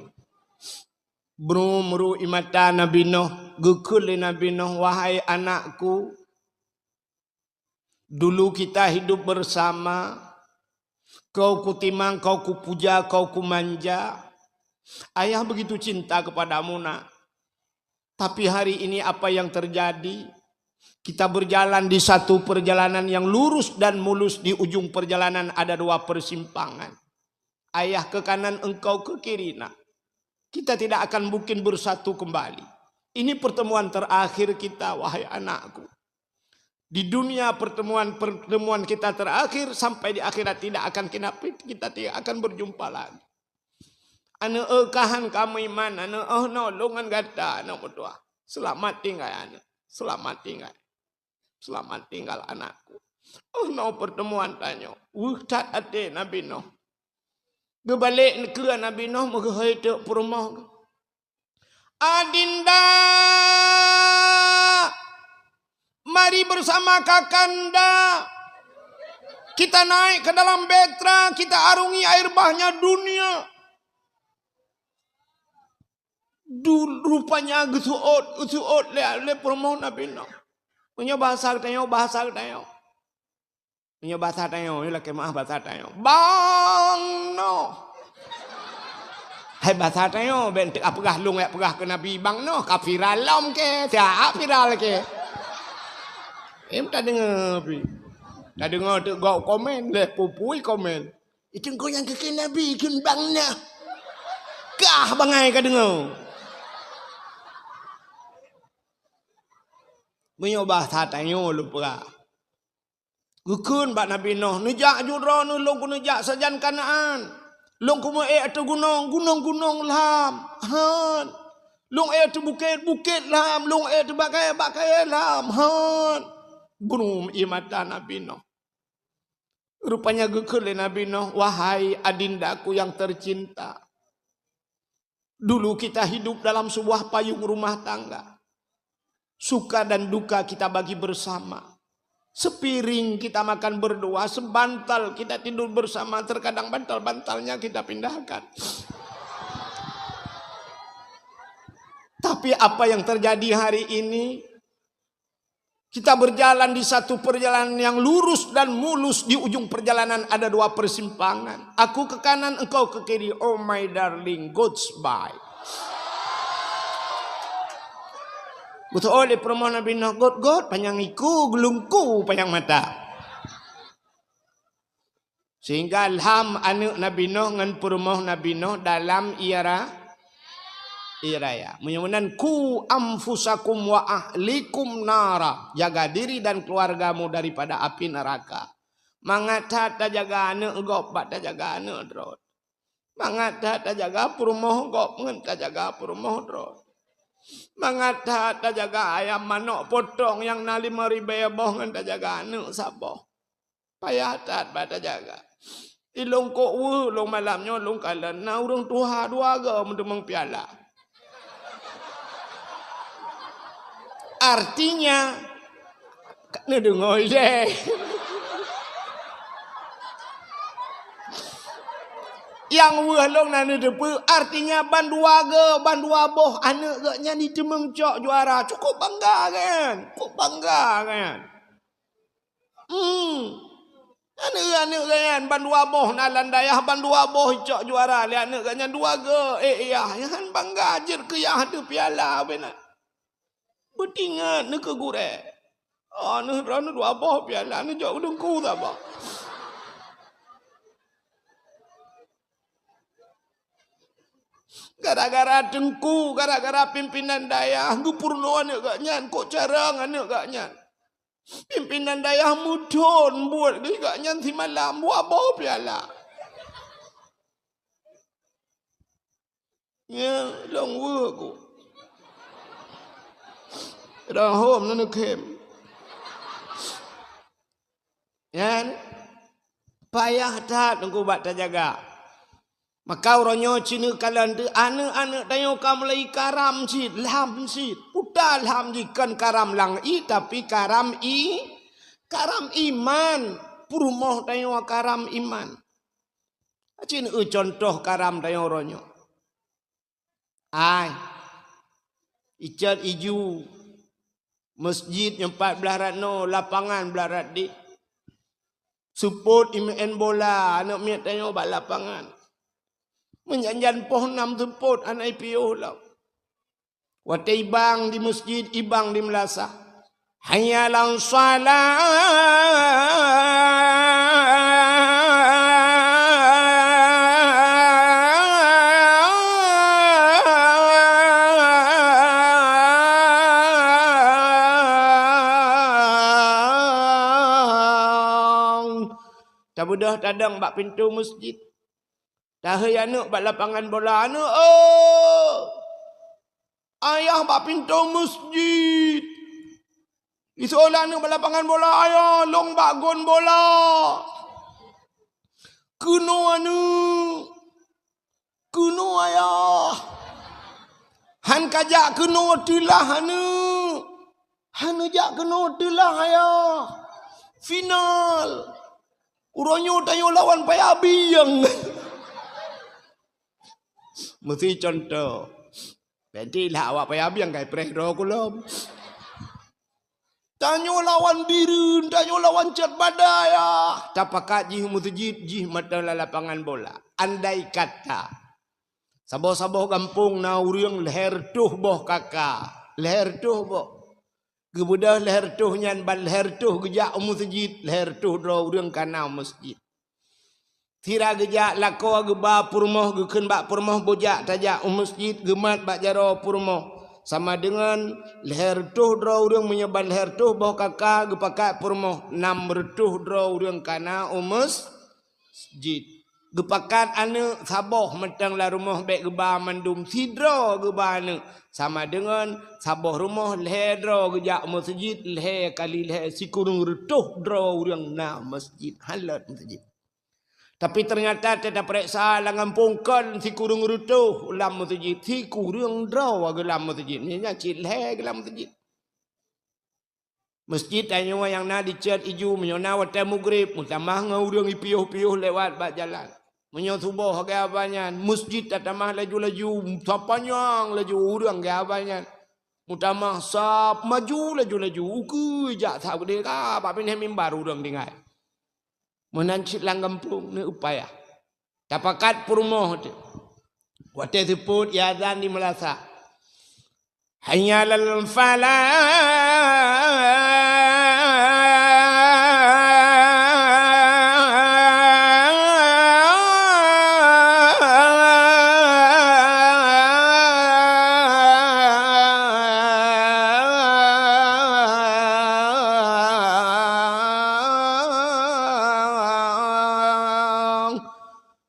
Bru-bru imata Nabi Nuh, geukheun lé Nabi Nuh, "Wahai anakku, dulu kita hidup bersama, kau kutimang, kau kupuja, kau kumanja. Ayah begitu cinta kepadamu, Nak. Tapi hari ini apa yang terjadi? Kita berjalan di satu perjalanan yang lurus dan mulus, di ujung perjalanan ada dua persimpangan. Ayah ke kanan, engkau ke kiri, Nak. Kita tidak akan mungkin bersatu kembali. Ini pertemuan terakhir kita, wahai anakku. Di dunia pertemuan-pertemuan kita terakhir, sampai di akhirat tidak akan kita, kita tidak akan berjumpa lagi. Aneuk, eh, kahan kamoe iman, aneuk, oh no, lôn ngon gata, aneuk meutuah. Selamat tinggal, aneuk. Selamat tinggal. Selamat tinggal, anakku. Oh no, pertemuan tanyoe. Weueh that até Nabi Nuh. Geubalek keu Nabi Nuh, meuhôi teuk peurumoh. Adinda, mari bersama kakanda. Kita naik ke dalam bahtera, kita arungi air bahnya dunia. Du-, rupanya geuseuôt, geuseuôt lé, lé peurumoh Nabi Nuh. Meunyoe bahasa geutanyoe, bahasa geutanyoe. Meunyoe basa tanyoe, lakée meuáh basa tanyoe. Bang noh. Hai basa tanyoe, bék teuk peugah lôn jak peugah keu Nabi bang noh, ka viral lom kée, siat viral kée. Em tadeungoe pi. Tadeungoe teuk gob komen, leh pupui komen. Itu engkau nyang keu Nabi kheun bang noh. Kah bangai ka deungoe. Meunyoe basa tanyoe lôn peugah. Geukheun bak Nabi Nuh, "Neujak ju droeneuh lôn keuneuk jak sajan Kanaan. Lôn keuneuk ék ateueh gunong, gunong-gunong lham, han. Lôn ék ateueh bukét, bukét lham, lôn ék ateueh bak kayée, bak kayée lham, han." Brum ie mata Nabi Nuh. Rupanya geukheun lé Nabi Nuh, "Wahai adindaku yang tercinta, dulu kita hidup dalam sebuah payung rumah tangga. Suka dan duka kita bagi bersama. Sepiring kita makan berdua, sebantal kita tidur bersama, terkadang bantal-bantalnya kita pindahkan. Tapi apa yang terjadi hari ini? Kita berjalan di satu perjalanan yang lurus dan mulus, di ujung perjalanan ada dua persimpangan. Aku ke kanan, engkau ke kiri. Oh my darling, goodbye." Beutôi lé peurumoh Nabi Nuh, got-got panyang iku, geulungku panyang mata. Sehingga lham aneuk Nabi Nuh ngon peurumoh Nabi Nuh dalam iara-, ié raya. Meunyoe meunan, "Qu anfusakum wa ahlikum nara." Jaga diri dan keluargamu daripada api neraka. Mangat that tajaga aneuk gob bak tajaga aneuk droe. Mangat that tajaga peurumoh gob ngon tajaga peurumoh droe. Mangat that tajaga ayam manok potong nyang na limong ribée boh ngon tajaga aneuk saboh. Payah that bak tajaga. Ilôn kok weueh lôn malam nyoe lôn kalon na ureuëng tuha dua goe meuteumeung piala. Artinya, ka neudeungoe ilée. Nyang weueh lôn na neuteupeue, artinya bandua goe, bandua boh aneuk geuh nyan jiteumeung cok juara. Cukup bangga kan? Cukup bangga kan? Hmm. Aneuk-aneuk geuh nyan bandua boh na lam dayah, bandua boh icok juara lé aneuk geuh nyan dua goe. Eh, yah, nyan bangga jeuet keu yah teuh piala bena. Beutingat neukeu gurée. Oh, neuh droeneuh dua boh piala, neujok keu teungku saboh. Gara-gara teungku, gara-gara pimpinan dayah, geupeurunoe aneuk geuh nyan, kok carông aneuk geuh nyan. Pimpinan dayah meuthon buet geuh nyan simalam, dua boh piala. Nyan lôn weueh ku. Dong hom neuneukem. Nyan payah that teungku bak tajaga. Maka uroe nyoe ci neukalon teuh aneuk-aneuk tanyoe ka mulai karam cit, lham cit. Puta lham jih kon karam lam ié, tapi karam i-, karam iman. Peurumoh tanyoe karam iman. Ci neueu contoh karam tanyoe uroe nyoe. Ai, icot iju, masjid nyoe pat blah rat noe, lapangan blah rat deh. Seupôt imeu'en bola aneuk miet tanyoe bak lapangan. Meujan-jan poh nam seupôt hana ipiôh lom. Watée ibang di masjid, ibang di meulasah. Hayya 'alas shalah. Beudôh tadong bak pintoe meuseujid. Tahei aneuëk bak lapangan bola, "Aneuëk, oh! Ayah bak pintoe meuseujid." Iseulah aneuëk bak lapangan bola, "Ayah, lôn bak gon bola." "Keunoe aneuëk, keunoe ayah." "Han kajak keunoe teulah aneuëk." "Hana jak keunoe teulah ayah. Final. Uroe nyoe tanyoe lawan Paya Bieng." Meusi contoh. Berarti lah awak Paya Bieng kai preh droe kulom. "Tanyoe lawan Bireuen, tanyoe lawan Cot Badai, ah." Tapakat jih meuseujid, jih mata lam lapangan bola. Andai kata saboh-saboh gampông na ureuëng lhée reutôh boh kaka, lhée reutôh boh. Geubeudôh lhée reutôh nyan, ban lhée reutôh geujak u meuseujid, lhée reutôh droe ureuëng ka na u meuseujid. Sira geujak lakoe geuba peurumoh, geukheun bak peurumoh, "Bujak tajak u meuseujid," geumat bak jaroe peurumoh. Sama deungon lhée reutôh droe ureuëng, meunyoe ban lhée reutôh boh kaka geupakat peurumoh, nam reutôh droe ureuëng ka na u meus-, jid. Geupakat aneuëk saboh mantong lam rumoh, bék geuba mandum, sidroe geuba aneuëk. Sama deungon saboh rumoh lhée droe geujak u meuseujid, lhée kali lhée sikureueng reutôh droe ureuëng na meuseujid, halot meuseujid. Tapi teunyata teuta peuriksa lam gampông kon sikureueng reutôh lam meuseujid, sikureueng droe geulam meuseujid. Nyan cit lhée geulam meuseujid. Meuseujid tanyoe nyang na dicet iju, meunyoe na watée mugreb, meutamah ngon ureuëng ipiôh-piôh lewat bak jalan. Meunyoe suboh lagée haba nyan, meuseujid tatamah laju-laju, sapanyang laju ureuëng lagée haba nyan. Meutamah sab maju laju-laju, ukeue jak sab keudeh ka bak binéh mimbar ureuëng tinggai. Meunan cit lam gampông, neuupaya. Tapakat peurumoh teuh. Watée seupôt ya azan di meulasa. Hayya 'alal falah.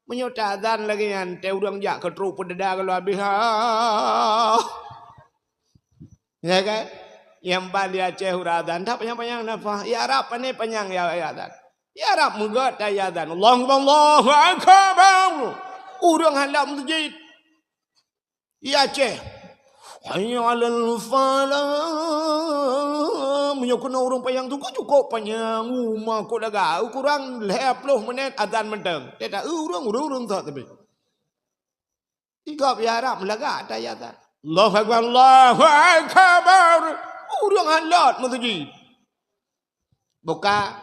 Meunyoe taazan lagée nyan, teuh ureuëng jak keu trok peudada geuloe habéh, ha. Ya kan? Nyang ban di Aceh ureuëng azan, tak panyang-panyang nafah. Ya Arab pane panyang ya, ya azan. Ya Arab meugét ta ya azan. Allahu Akbar, Allahu Akbar. Ureuëng handak meuseujid. Ya Aceh. Hayya 'alal falah. Meunyoe keunoe ureuëng panyang tu, ka cukôp panyang. Uma kok daga. Kurang lhée ploh menit azan mantong. Teuta ureuëng, ureuëng, ureuëng that tapi. Igop ya Arab meulagak ata ya azan. Allahu Akbar, Allahu Akbar. Ureuëng halot meuseujid. Buka,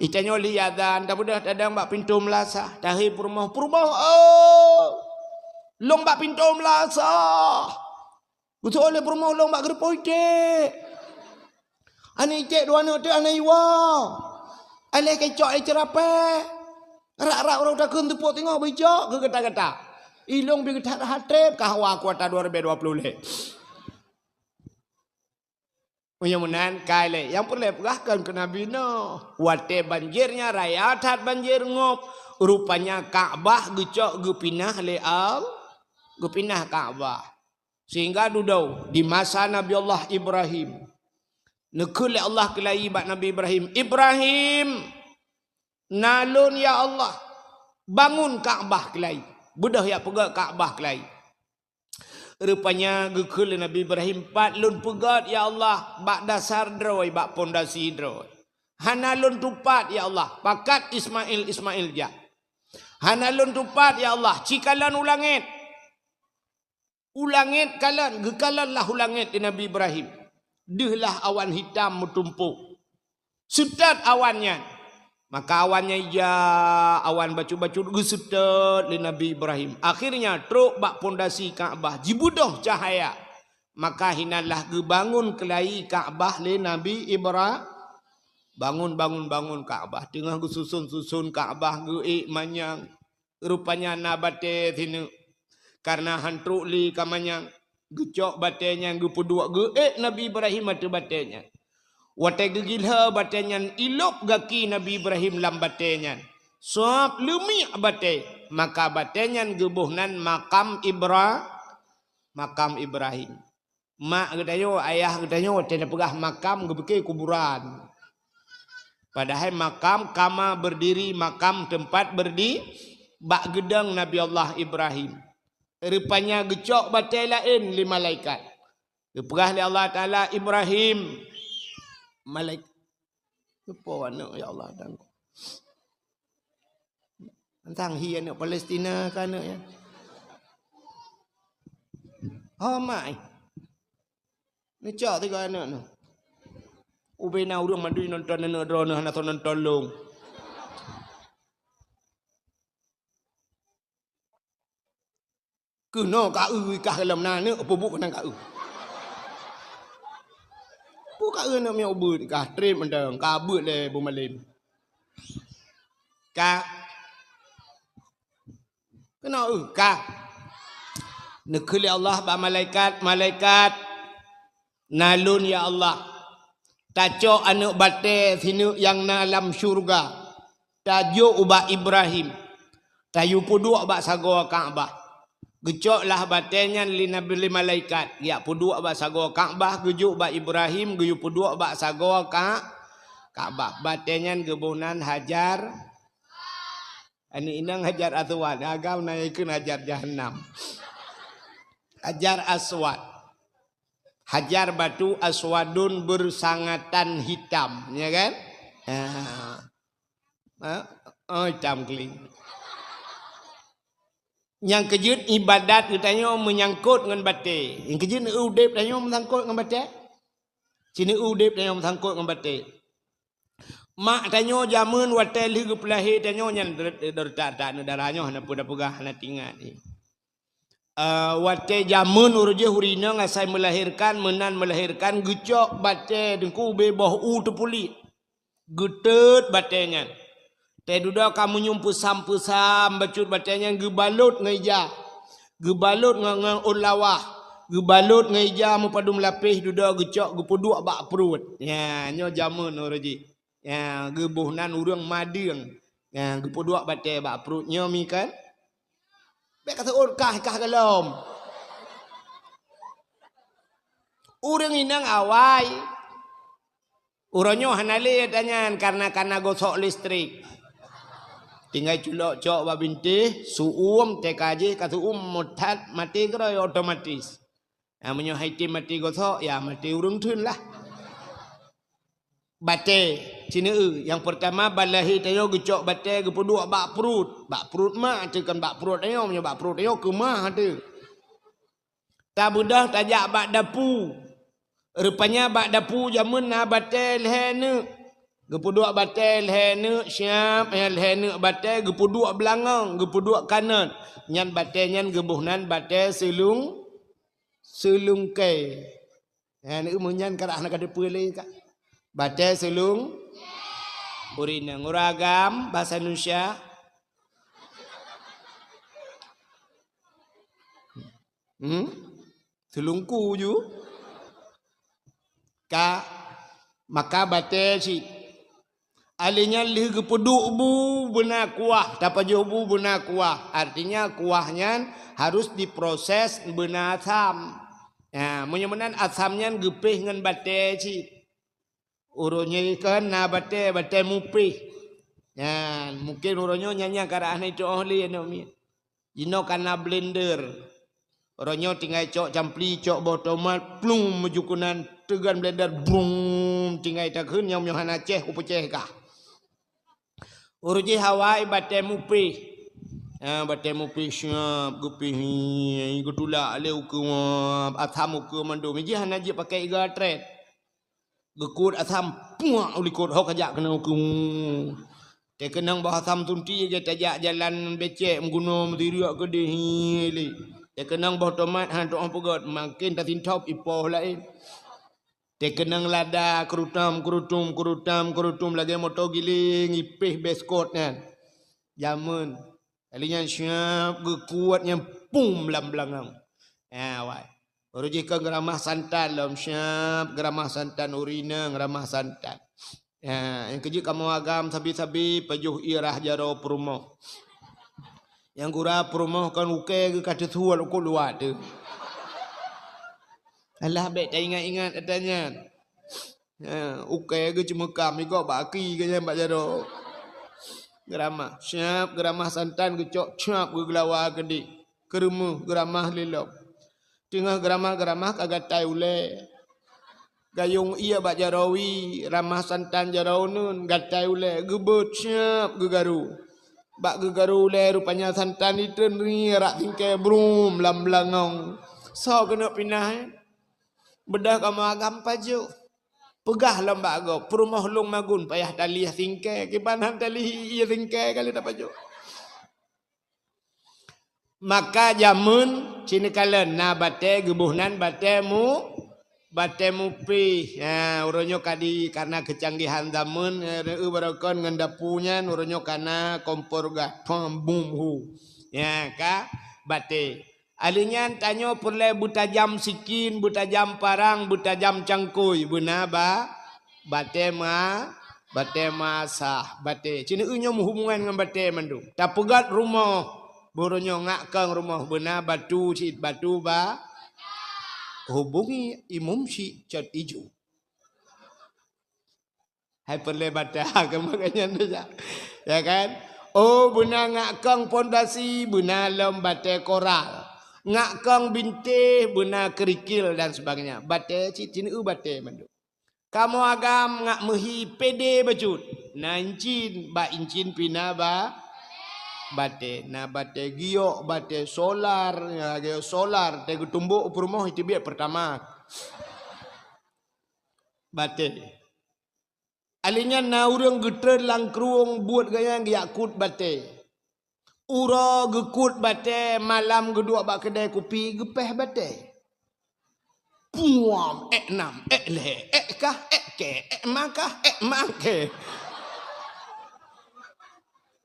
itanyoe li ya azan, tabeudôh tadong bak pintoe meulasa, tahé peurumoh, peurumoh, oh. Lôn bak pintoe meulasa. Geusoe lé peurumoh lôn bak geureupoh iték. Aneuk iték dua aneuk teuh aneuk iwoe. Aléh keucok lé ceurapée. Rak-rak uroe takheun teupok teungoh beujok keu gata-gata. Ilong bi geuthat-hat treb ka hawa kuarta dua ribu dua puluh lé. Meunyoe meunan kai lé, nyang peureulée peugah kon keu Nabi Nuh. Watée banjir nyan raya that banjir ngop, rupanya Ka'bah geucok geupinah lé Allah, geupinah Ka'bah. Sehingga dudoe di masa Nabi Allah Ibrahim, neukheun lé Allah keulayi bak Nabi Ibrahim, "Ibrahim, na lôn ya Allah, bangun Ka'bah keulayi, beudôh jak peugét Ka'bah keulayi." Rupanya geukheun lé Nabi Ibrahim, "Pat lôn peugét ya Allah, bak dasar droe, bak pondasi droe. Hana lôn tupat ya Allah, pakat Ismail, Ismail jak. Hana lôn tupat ya Allah, cikalon u langét." U langét kalon, geukalon lah u langét lé Nabi Ibrahim. Deuh lah awan hitam meutumpôk. Seutôt awan nyan. Maka awan nyan ija, awan bacut-bacut geuseutôt lé Nabi Ibrahim. Akhirnya trok bak pondasi Ka'bah jibeudôh cahya. Maka hinan lah geubangon keulayi Ka'bah lé Nabi Ibra-, bangon, bangon, bangon Ka'bah. Teungoh geususon-suson Ka'bah geuék manyang. Rupanya na batée sineuk. Kareuna han trok lé ka manyang, geucok batée nyan geupeuduek geuék Nabi Ibrahim ateueh batée nyan. Watée geugilhée batée nyan ilop gaki Nabi Ibrahim lam batée nyan. Sob leumiek batée, maka batée nyan geuboh nan makam Ibra-, makam Ibrahim. Mak geutanyoe, ayah geutanyoe watée neupeugah makam geupike kuburan. Padahai makam kama berdiri, makam tempat berdi-, bak geudong Nabi Allah Ibrahim. Rupanya geucok batée laén lé malaikat. Geupeugah lé Allah Taala, "Ibrahim." Malaik-, "Soe po aneuk, ya Allah?" Dan tantang hi aneuk Palestina ka aneuk nyan. "Ho mak, neucok tiga aneuk nyoe." Ubena ureuëng mandum nonton aneuk droeneuh hana soe nonton lôn. Keunoe ka eu kah lom na aneuk peubuet keunan ka eu. Pu ka eu aneuk miet ubeuet kah treb mantong ka beuet lé beumalem. Ka keunoe eu kah. Neukheun lé Allah bak malaikat, "Malaikat, na lôn ya Allah, tacok aneuk batée sineuk nyang na lam syeuruga, tajok ubak Ibrahim, tayue peuduek bak sagoe Ka'bah." Geucok lah batée nyan lé Nabi, lé malaikat, jak peuduek bak sagoe Ka'bah, geujok bak Ibrahim, geuyue peuduek bak sagoe Ka-, Ka'bah. Batée nyan geuboh nan Hajar. Aneuk inong Hajar Aswad, agam na ikheun Hajar Jahannam. Hajar Aswad. Hajar batu aswadun bersangatan hitam, ya kan? Ha. Ha? Oh, hitam keuling. Nyang keujeuet ibadat geutanyoe meunyangkot ngon batée. Nyang keujeuet udeb tanyoe meusangkot ngon batée. Cit udeb tanyoe meusangkot ngon batée. Mak tanyoe jameun watée lheueh geupeulahé tanyoe nyan der-, der-, tak, tak, aneuk dara nyoe hana peue tapeugah, hana teuingat. Eh, watée jameun uroe jih ureuëng inong asai melahirkan, meunan melahirkan, geucok batée teungku ubé boh u teupuliek. Geuteut batée nyan. Tée dudoe ka meunyoe peusam-peusam bacut batée nyan geubalot ngon ija. Geubalot ngon, ngon ôn lawah. Geubalot ngon ija meupadum lapéh dudoe geucok geupeuduek bak pruet. Nya, nyoe jameun uroe jih. Ya, geuboh nan ureuëng madeueng. Ya, geupeuduek batée bak pruet nyoe mi kan. Bék ka seuôt kah, kah golom. Ureuëng inong awai. Uroe nyoe hana lé tanyan karena kana gosok listrik. Tinggai culok cok bak bintéh, su'uem, teka jih ka su'uem mutat maté keudroe otomatis. Nah, meunyoe hai tem maté gosok, ya maté ureuëng theun lah. Batée, cit eu, nyang peurtama ban lahé tanyoe geucok batée geupeuduek bak pruet. Bak pruet mak teuh kon bak pruet tanyoe, meunyoe bak pruet tanyoe keu ma teuh. Tabeudôh tajak bak dapu. Rupanya bak dapu jameun na batée lhée neuk. Geupeuduek batée lhée neuk siab, eh, lhée neuk batée geupeuduek beulangong, geupeuduek kanot. Nyan batée nyan geuboh nan batée seulung-, seulungkée. Eh, neuk meunyan karah na ka teupeue lé ka. Batée seulung-, ureuëng inong, ureuëng agam, bahasa Indonesia. Hmm? Seulungku ju. Ka, maka batée cit. Alé nyan lheueh geupeuduek bu beuna kuah, tapajoh bu beuna kuah. Artinya kuah nyan harus diproses beuna asam. Ya, meunyoe meunan asam nyan geupéh ngon batée cit. Uroe nyoe kan na batée, batée mupéh. Nyan, mungken uroe nyoe nyan nyang karah na itu'oh lé aneuk miet. Jinoe kana blender. Uroe nyoe tinggai cok campli, cok boh tomat, plum, meujukunan, teugan blender, brung, tinggai takheun nyang meunyoe hana céh, kupeucéh kah. Uroe jih awai batée mupéh. Ha, batée mupéh siab, geupéh, hi, geutulak lé ukeue, asam ukeue mandum. Jih hana jeuet pakai iga trét. Geukot asam, puak u likot, ho kajak keunoe keu. Teukeunong boh asam sunti, lagée tajak jalan becek, meugunoe meusiriek keudeh hi lé. Teukeunong boh tomat, han tu'oh peugét, makin tasintop ipoh laén. Teukeunong lada, keurutam, keurutum, keurutam, keurutum, lagée moto giléng, ipéh beskot nyan. Jameun. Kali nyan siab geukuet nyan pum lam beulangong. Ha, wai. Baru jih kon geuramah santan lom siab, geuramah santan ureuëng inong, geuramah santan. Ya, nyang keujeuet kamoe agam sabe-sabe pajoh ie rhah jaroe peurumoh. Nyang gura peurumoh kon ukée geuh ka teusuet u luwa teuh. Alah, bék taingat-ingat ata nyan. Ya, ukée geuh ceumeukam, igob bak aki geuh nyan bak jaroe. Geuramah, siap geuramah santan geucok, siap geugeulawa keudeh. Keureumeuh geuramah lé lom. Teungoh geuramah-geuramah ka gatai ulée. Gayong ie bak jaroe wie, ramah santan jaroe uneuen, gatai ulée, geubeuet siap geugaru. Bak geugaru ulée rupanya santan itreun rie rak singkée brum lam beulangong. Soe keuneuk pinah, eh? Beudôh kamoe agam pajoh. Peugah lom bak gob, peurumoh lôn magun payah talieh singkée, kiban han talieh ie singkée ka lheueh tapajoh. Maka jameun sineukala na batée geuboh nan batée mu-, batée mupéh. Ha, uroe nyoe ka di, karena keucanggihan jameun, eh, reu barokon ngon dapu nyan, uroe nyoe ka na kompor gas, pam, bum, hu. Ya, ka batée. Alheuh nyan tanyoe peureulée beutajam sikin, beutajam parang, beutajam cangkôi, beuna ba-, batée ma-, batée maasah, batée. Sineuk nyoe meuhubungan ngon batée mandum. Tapeugét rumoh, beuronyoe ngak kong rumoh, beuna batu cit, batu ba-, hubungi imum cit cot iju. Hai peureulée bata keu makajih nyan tu, ya kan? Oh, beuna ngak kong pondasi, beuna lom batée koral. Ngak kong bintéh, beuna kerikil dan sebagainya. Batée cit, cit, eu, batée mandum. Kamoe agam ngak meuhi pédé bacut. Na incin, bak incin pih na ba-, batée. Na batée giok, batée solar, ya, giok solar, teuh geutumbok u peurumoh iteubiet Pertamax. Batée. Alheuh nyan na ureuëng geutreun lam krueng buet gaya geujak kut batée. Uroe geukut batée, malam geuduek bak keudée kupi geupéh batée. Puam, ék nam, ék lhée, ék kah, ék kée, ék makah, ék makée.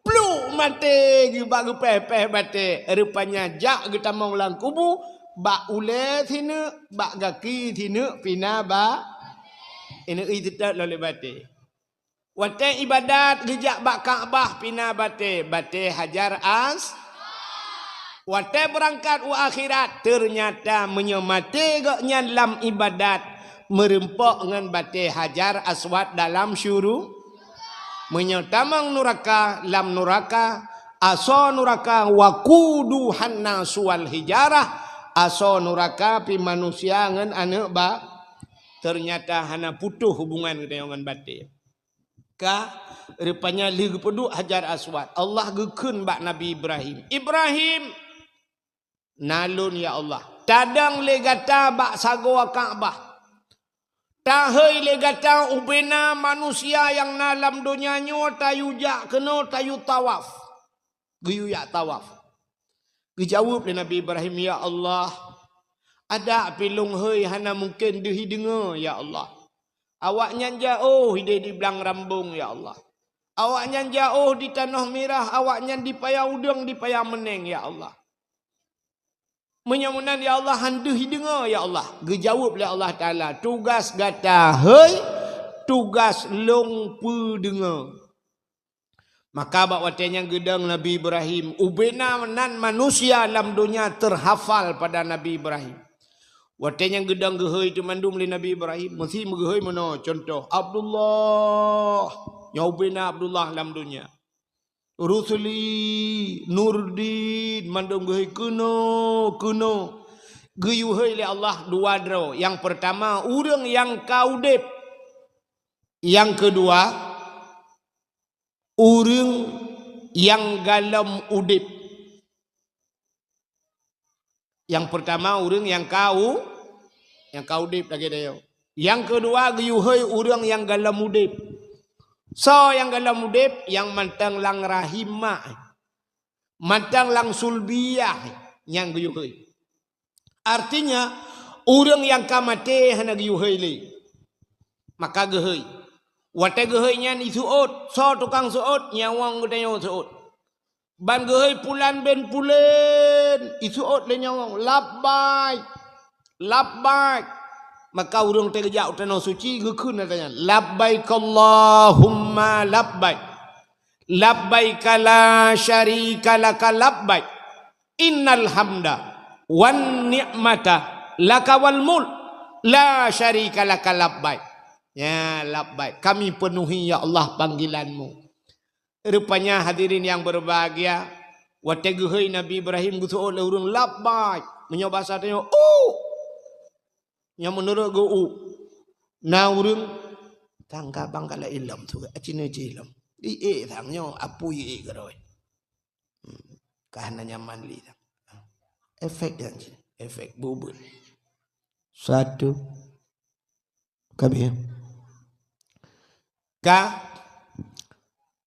Pluk maté geuh bak geupéh-péh batée, rupanya jak geutamong lam kubu, bak ulée sineuk, bak gaki sineuk pih na ba-, ineuk i teutot lom lé batée. Watée ibadat geujak bak Ka'bah pih na batée, batée Hajar As-, watée beurangkat u akhirat, teunyata meunyoe maté gobnyan lam ibadat, meureumpok ngon batée Hajar Aswad dalam syuru-, meunyoe tamong nuraka, lam nuraka, asoe nuraka waquduhan nasu wal hijarah, asoe nuraka pih manusia ngon aneuëk ba-, teunyata hana putôh hubungan geutanyoe ngon batée. Ka, rupanya lheueh geupeuduek Hajar Aswad, Allah geukheun bak Nabi Ibrahim, "Ibrahim, na lôn, ya Allah. Tadong lé gata bak sagoe Ka'bah. Tahôi lé gata ubena manusia nyang na lam donya nyoe tayue jak keunoe tayue tawaf." Geuyue jak tawaf. Geujaweueb lé Nabi Ibrahim, "Ya Allah, adak pih lôn hôi hana mungken deuh ideungoe, ya Allah. Awaknyan jiôh ideh di blang rambong, ya Allah. Awaknyan jiôh di tanoh mirah, awaknyan di paya udeueng, di paya meuneng, ya Allah. Meunyoe meunan, ya Allah, han deuh ideungoe, ya Allah." Geujaweueb lé Allah Taala, "Tugaih gata hôi, tugaih lôn peudeungoe." Maka bak watée nyan geudong Nabi Ibrahim, ubena nan manusia lam donya teuhafal pada Nabi Ibrahim. Watée nyan geudong geuhôi teumandum lé Nabi Ibrahim, meusi meugeuhôi meunoe, contoh, Abdullah, nyoe ubena Abdullah lam donya. Rusli, Nurdin, mandum geuhôi keunoe, keunoe. Geuyue hôi lé Allah dua droe. Nyang peurtama, ureuëng nyang ka udeb. Nyang keudua, ureuëng nyang gohlom udeb. Nyang peurtama, ureuëng nyang ka u-, nyang ka udeb lagée tanyoe. Nyang keudua, geuyue hôi ureuëng nyang gohlom udeb. Soe nyang gohlom udeb? Nyang mantong lam rahim mak, mantong lam sulbiyah, nyang geuyue hôi. Artinya, ureuëng nyang ka maté hana geuyue hôi lé. Maka geuhôi. Watée geuhôi nyan iseuôt, soe tukang seuôt? Nyawöng geutanyoe seuôt. Ban geuhôi pulan bin pulan, iseuôt lé nyawöng, "Labbaik, labbaik." Maka ureuëng teugeujak u tanoh suci geukheun ata nyan, "Labbaik Allahumma labbaik. Labbaik la syarika laka labbaik. Innal hamda wan ni'mata laka wal mulk. La syarika laka labbaik." Ya, labbaik. Kami penuhi, ya Allah, panggilan-Mu. Rupanya hadirin yang berbahagia, watée geuhôi Nabi Ibrahim geuseuôt lé ureuëng, "Labbaik." Meunyoe basa tanyoe, "Oh." Nyang meunurot geu-u. Na ureuëng tangga bangkala ilom tu, acine ci ilom. Di e sang nyoe, apui e keuroi. Hmm. Ka hana nyaman li sang. Efek dan ci, efek bubut. Satu. Kami. Ka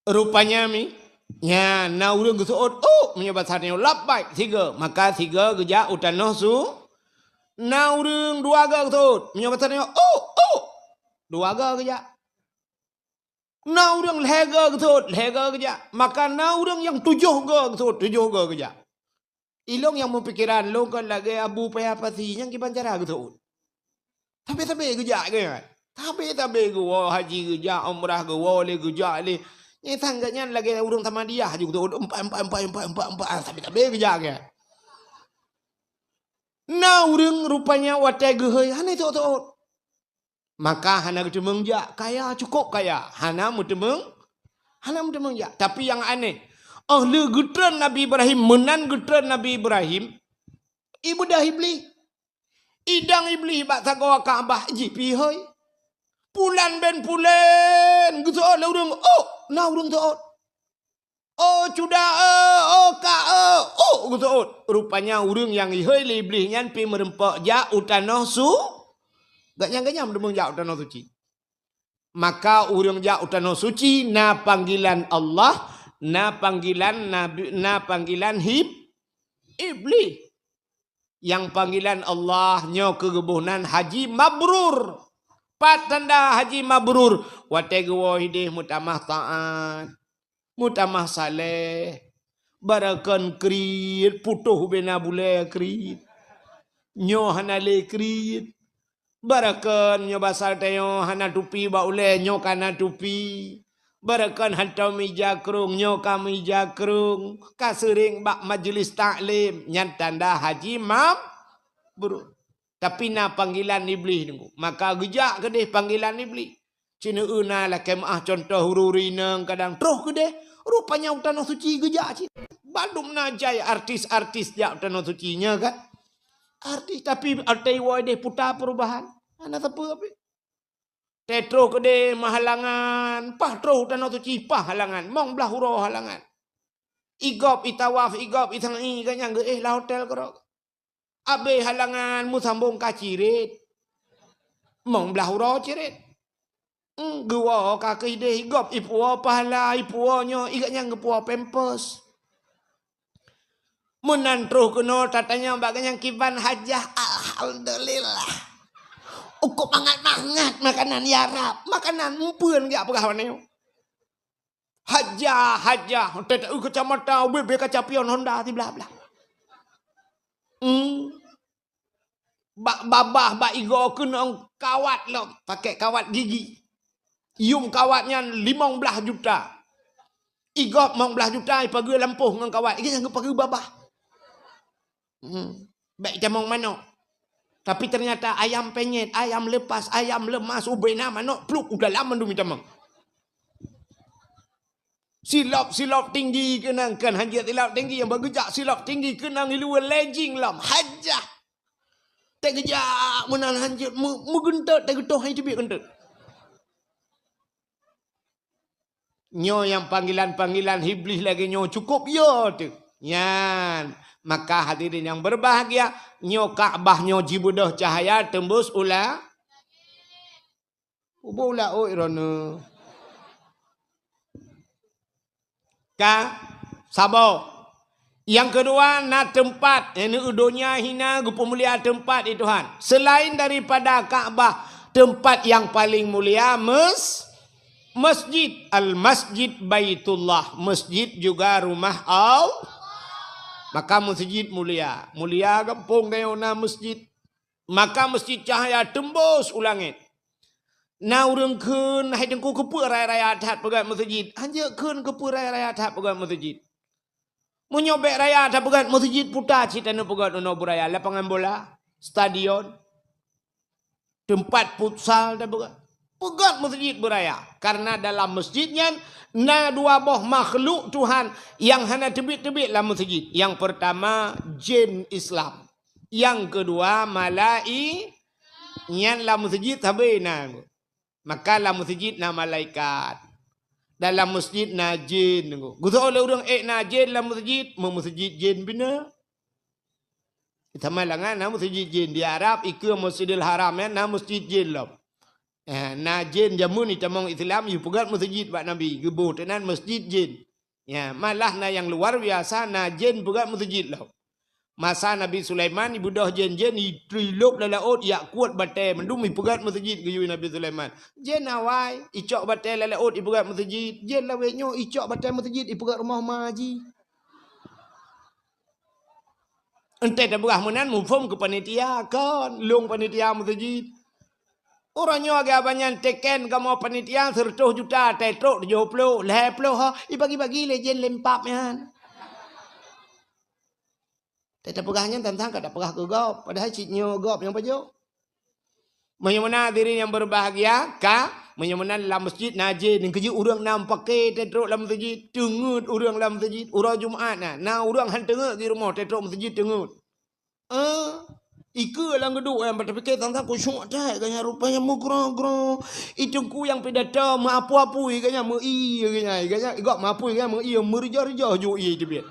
rupanya mi, nya na ureuëng geuseuôt, "Oh," meunyoe basa nyoe, "Labbaik," sigoe. Maka sigoe geujak u tanoh su. Na ureuëng dua goe geuseuôt, meunyoe basa nyoe, "Oh, oh," dua goe geujak. Na ureuëng lhée goe geuseuôt, lhée goe geujak. Maka na ureuëng nyang tujoh goe geuseuôt, tujoh goe geujak. Ilong nyang meupikiran lôn kon lagée Abu Paya Pasi nyang kiban cara geuseuôt. Sabe-sabe geujak geuh. Sabe-sabe geuwoe haji geujak, umrah geuwoe lé geujak lé. Nyang sang geuh nyan lagée ureuëng Samadiyah ju geuseuôt empat, empat, empat, empat, empat, empat. Ah, sabe-sabe geujak geuh. Na ureuëng rupanya watée geuhôi hana seuôt-seuôt. Maka hana geuteumeung jak, kaya, cukup kaya, hana meuteumeung, hana meuteumeung jak. Tapi nyang aneh, oh lheueh geutreun Nabi Ibrahim, meunan geutreun Nabi Ibrahim, ibeudoh Iblih. Idong Iblih bak sagoe Ka'bah jih pih hôi. Pulan ben pulen, geuseuôt lé ureuëng, oh, na ureuëng seuôt. Oh, cuda, eh, oh, ka, eh, oh, geuseuôt. Rupanya ureuëng nyang ihôi lé Iblih nyan pih meureumpok jak u tanoh su-, gak nyang ganyang meudeumeung jak u tanoh suci. Maka ureuëng jak u tanoh suci na panggilan Allah, na panggilan Nabi, na panggilan Hib-, Iblih. Nyang panggilan Allah nyoe keu geuboh nan haji mabrur. Pat tanda haji mabrur? Watée geuwoe ideh meutamah taát, meutamah saleh, barakon kriet, putôh bena bulée kriet. Nyoe hana lé kriet. Barakon nyoe basa tanyoe hana tupi bak ulée, nyoe ka na tupi. Barakon hantom mija krong, nyoe ka mija krong. Ka seuring bak majeulis taklim, nyan tanda haji mabrur. Tapi na panggilan Iblih nunggu. Maka geujak keudeh panggilan Iblih. Cina na lakée meuah contoh ureuëng inong kadang troh keudeh. Rupanya u tanoh suci geujak cit. Bandum na jai artis-artis jak u tanoh suci nyan kan. Artis tapi atai woe deh puta perubahan. Hana sapeue pih. Teutroh keudeh meuhalangan, pah troh u tanoh suci pah halangan, mong blah uroe halangan. Igop itawaf, igop isangi ganyang geuéh lam hotel keudroe. Abéh halangan meusambong ka ciret. Mong blah uroe ciret. Hmm, geuwoe ka keuh ideh igop ipuwoe pahala, ipuwoe nyoe, iganyang geupuwoe pampers. Meunan troh keunoe tatanyong bak ganyang kiban hajah, alhamdulillah. Ukop mangat-mangat makanan ya Rab. Makanan meupeuen gak peugah waneu. Hajah, hajah, teuta kacamata, ubé-bé kaca pion Honda siblah-blah. Hmm. Bak babah, bak igoe keunong kawat lom, pakai kawat gigi. Yum kawat nyan limong blah juta. Igop mong blah juta ipageue lampôh ngon kawat, igop nyang geupageue babah. Hmm. Bèk itamong manok. Tapi ternyata ayam penyet, ayam lepas, ayam lemas, ubena manok, pluk, u dalam mandum itamong. Silop-silop tinggi keunong, kan hanjeuet silop tinggi, nyang beugeujak silop tinggi keunong iluwa lejing lom, hajah. Teugeujak meunan hanjeuet, meu-, meugeuntot, teugeutôh hai teubiet geuntot. Nyoe nyang panggilan-panggilan Iblih lagèe nyoe cukup yo teuh. Nyan, maka hadirin yang berbahagia, nyoe Ka'bah nyoe jibeudôh cahaya teumbus ula-, ubôh ula ôt droeneuh. Ka, saboh. Nyang keudua, na teumpat, yakni donya hina geupeumulia teumpat di Tuhan. Selain daripada Ka'bah, teumpat yang paling mulia mes-, masjid. Al-Masjid Baitullah. Masjid juga rumah Allah. Maka masjid mulia. Mulia gampông gayong na masjid. Maka Masjid Cahaya teumbôs u langét. Na ureuëng kheun, "Hai Teungku, keupeue raya-raya that peugét meuseujid?" Hanjeuet kheun keupeue raya-raya that peugét meuseujid. Meunyoe bék raya tapeugét meuseujid, puta cit taneuk peugét unoe beuraya, lapangan bola, stadion, teumpat futsal tapeugét. Peugét meuseujid beuraya, karena dalam masjid nyan na dua boh makhluk Tuhan nyang hana teubiet-teubiet lam meuseujid. Nyang peurtama, jén Islam. Nyang keudua, malai-, nyan lam meuseujid sabe na. Maka lam meuseujid na malaikat. Dan lam meuseujid na jén. Geusoe lé ureuëng ék na jén lam meuseujid, meu-, meuseujid jén bina. Sama langan na meuseujid jén di Arab, ikeue Masjidil Haram nyan na meuseujid jén lom. Eh, na jén jameun itamong Islam, ipeugét meuseujid bak Nabi, geuboh teunan meuseujid jén. Ya, malah na nyang luar biasa, na jén peugét meuseujid lom. Masa Nabi Sulaiman ibeudôh jén-jén, itrilop lam laôt, ijak kuet batée mandum ipeugét meuseujid geuyue Nabi Sulaiman. Jén awai, icok batée lam laôt ipeugét meuseujid, jén lawét nyoe icok batée meuseujid ipeugét rumoh ma jih. Entée tapeugah meunan muphom keu panitia, kon lôn panitia meuseujid. Uroe nyoe lagée abah nyan teken kamoe panitia seureutôh juta, teutrok tujoh ploh, lhée ploh ho, ibagi-bagi lé jén lempap nyan. Teupeugah nyan tantang ka tapeugah keu gob, padahai cit nyoe gob nyang pajoh. Meunyoe meunan hadirin nyang berbahagia, ka, meunyoe meunan lam masjid na jén, keujeuet ureuëng na meupaké teutrok lam masjid, teungeut ureuëng lam masjid, uroe Jumat na, na ureuëng han teungeut di rumoh teutrok masjid teungeut. Eh, ikeue lam geuduek nyan, bak tapike tantang khusyuk that, ganya rupanya meugroe-groe. I teungku nyang pidato meuapui-apui, ganya meu-ie, ganya, ganya, igok meuapui, ganya meu-ie, meurijah-rijah ju ie teubiet.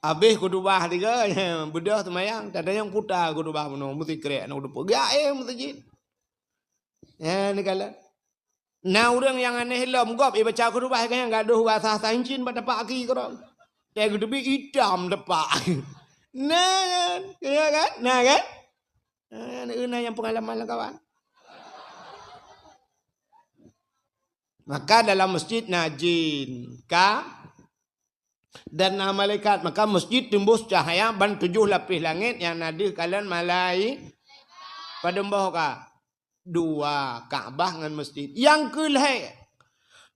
Habéh khutubah tiga, beudôh seumayang, tadayong puta khutubah bunoe, meusikrek, aneuk dupeue. Gaéh meuseujid. Nyan neukalon. Na ureuëng nyang aneh lom gob, ibaca khutubah, gobnyan gadôh rasa sancin bak tapak aki keudroe. Teuh geuteubiet itam tapak. Na kan? Ya kan? Na kan? Na, na nyang peungalaman lam kawan. Maka dalam masjid na jin, ka? Dan na malaikat, maka masjid teumbôs cahya ban tujoh lapéh langét nyang na deuh kalon malai-, padum boh ka? Dua, Ka'bah ngon masjid. Nyang keu lhée,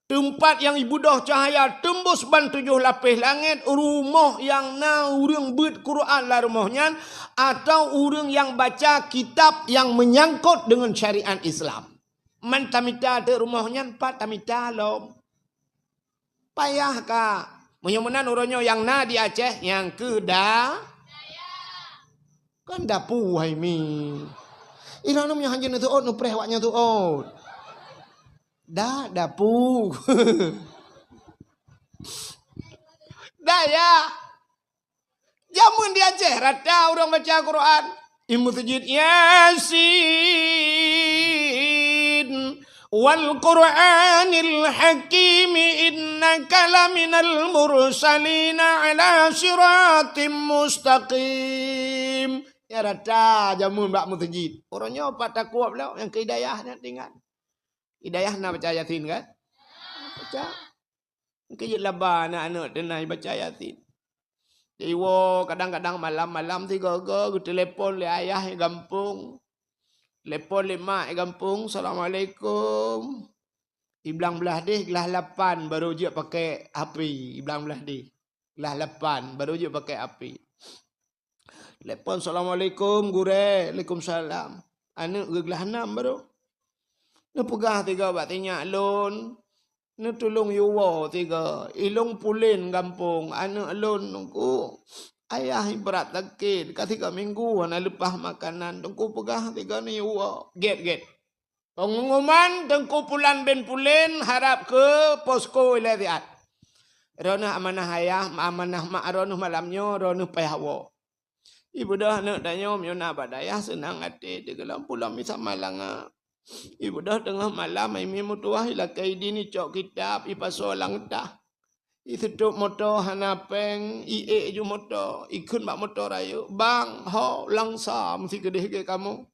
teumpat nyang ibeudôh cahya teumbôs ban tujoh lapéh langét, rumoh nyang na ureuëng beuet Quran lam rumoh nyan, atawa ureuëng nyang baca kitab nyang meunyangkot deungon syariat Islam. Man tamita teuk rumoh nyan, pat tamita lom. Payah ka. Meunyoe meunan uroe nyoe nyang na di Aceh, nyang keu da-, kan dapu hai mi. Ilôn meunyoe hanjeuet neuseuôt, neupreh awak nyan seuôt. Da, dapu. Daya. Jameun di Aceh rata ureuëng baca Quran. I meuseujid Yasin, "Wal Qur'anil Hakim, innaka laminal mursalina ala siratim mustaqim." Ya rata jameun bak meuseujid. Uroe nyoe pat takuab lom nyang keu hidayah nyan tinggai. Hidayah na baca Yasin kan? Baca. Keu jeuet laba aneuk-aneuk teunai baca Yasin. Jiwoe kadang-kadang malam-malam sigoe-goe geutelepon lé ayah i gampông. Telepon lé mak i gampông, "Assalamualaikum." I blang blah deh glah lapan baru jeuet pakai H P, i blang blah deh. Glah lapan baru jeuet pakai H P. Telepon, "Assalamualaikum, Gurée." "Waalaikumsalam." Aneuk geuglah nam baru. Neupeugah tiga bak sinyak lôn, neutulông yuwoe tiga. Ilông pulen gampông, aneuk lôn nungku. Ayah ibarat sakét, ka tiga minggu hana leupah makanan. Teungku peugah tiga ni yuwoe. Gét-gét. Pengumuman Teungku Pulan bin Pulen harab keu posko wilayah siat. Droeneuh amanah ayah, amanah mak droeneuh malam nyoe, droeneuh payah woe. Ibeudôh aneuk tanyoe meunyoe na bak dayah seunang até teugeulom pulang misa malanga. Ibeudôh teungoh malam ai mi meutuwah ilakée idin icok kitab ipasoe lam eutah. Iseutôt moto hana péng, iék ju moto, ikheun bak moto rayeuk, "Bang, ho, Langsa meusigeudeh gét kamoe."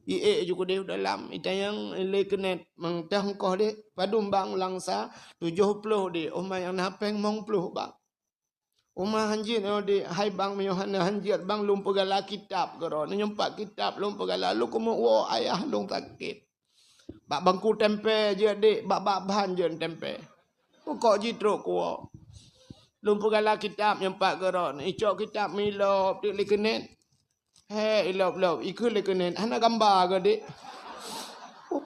Iék ju keudeh u dalam, itanyong lé keunet, "Meunteung koh deh, padum bang Langsa?" "Tujoh ploh deh." "Oh ma nyang na péng mong ploh bang." Uma hanjeuet nyoe dek, hai bang, meunyoe hana hanjeuet bang, lôn peugala kitab keudroe. Nyoe pat kitab lôn peugala, lôn keumeung woe ayah lôn sakét. Bak bangku tempe jeuet dek, bak, bak ban jeuet tempe. Pokok jih trok kuwoe. Lôn peugala kitab nyoe pat keudroe. Icok kitab meulop dek lé keunet. He, ilop-lop, ikheun lé keunet, hana gamba keu dek.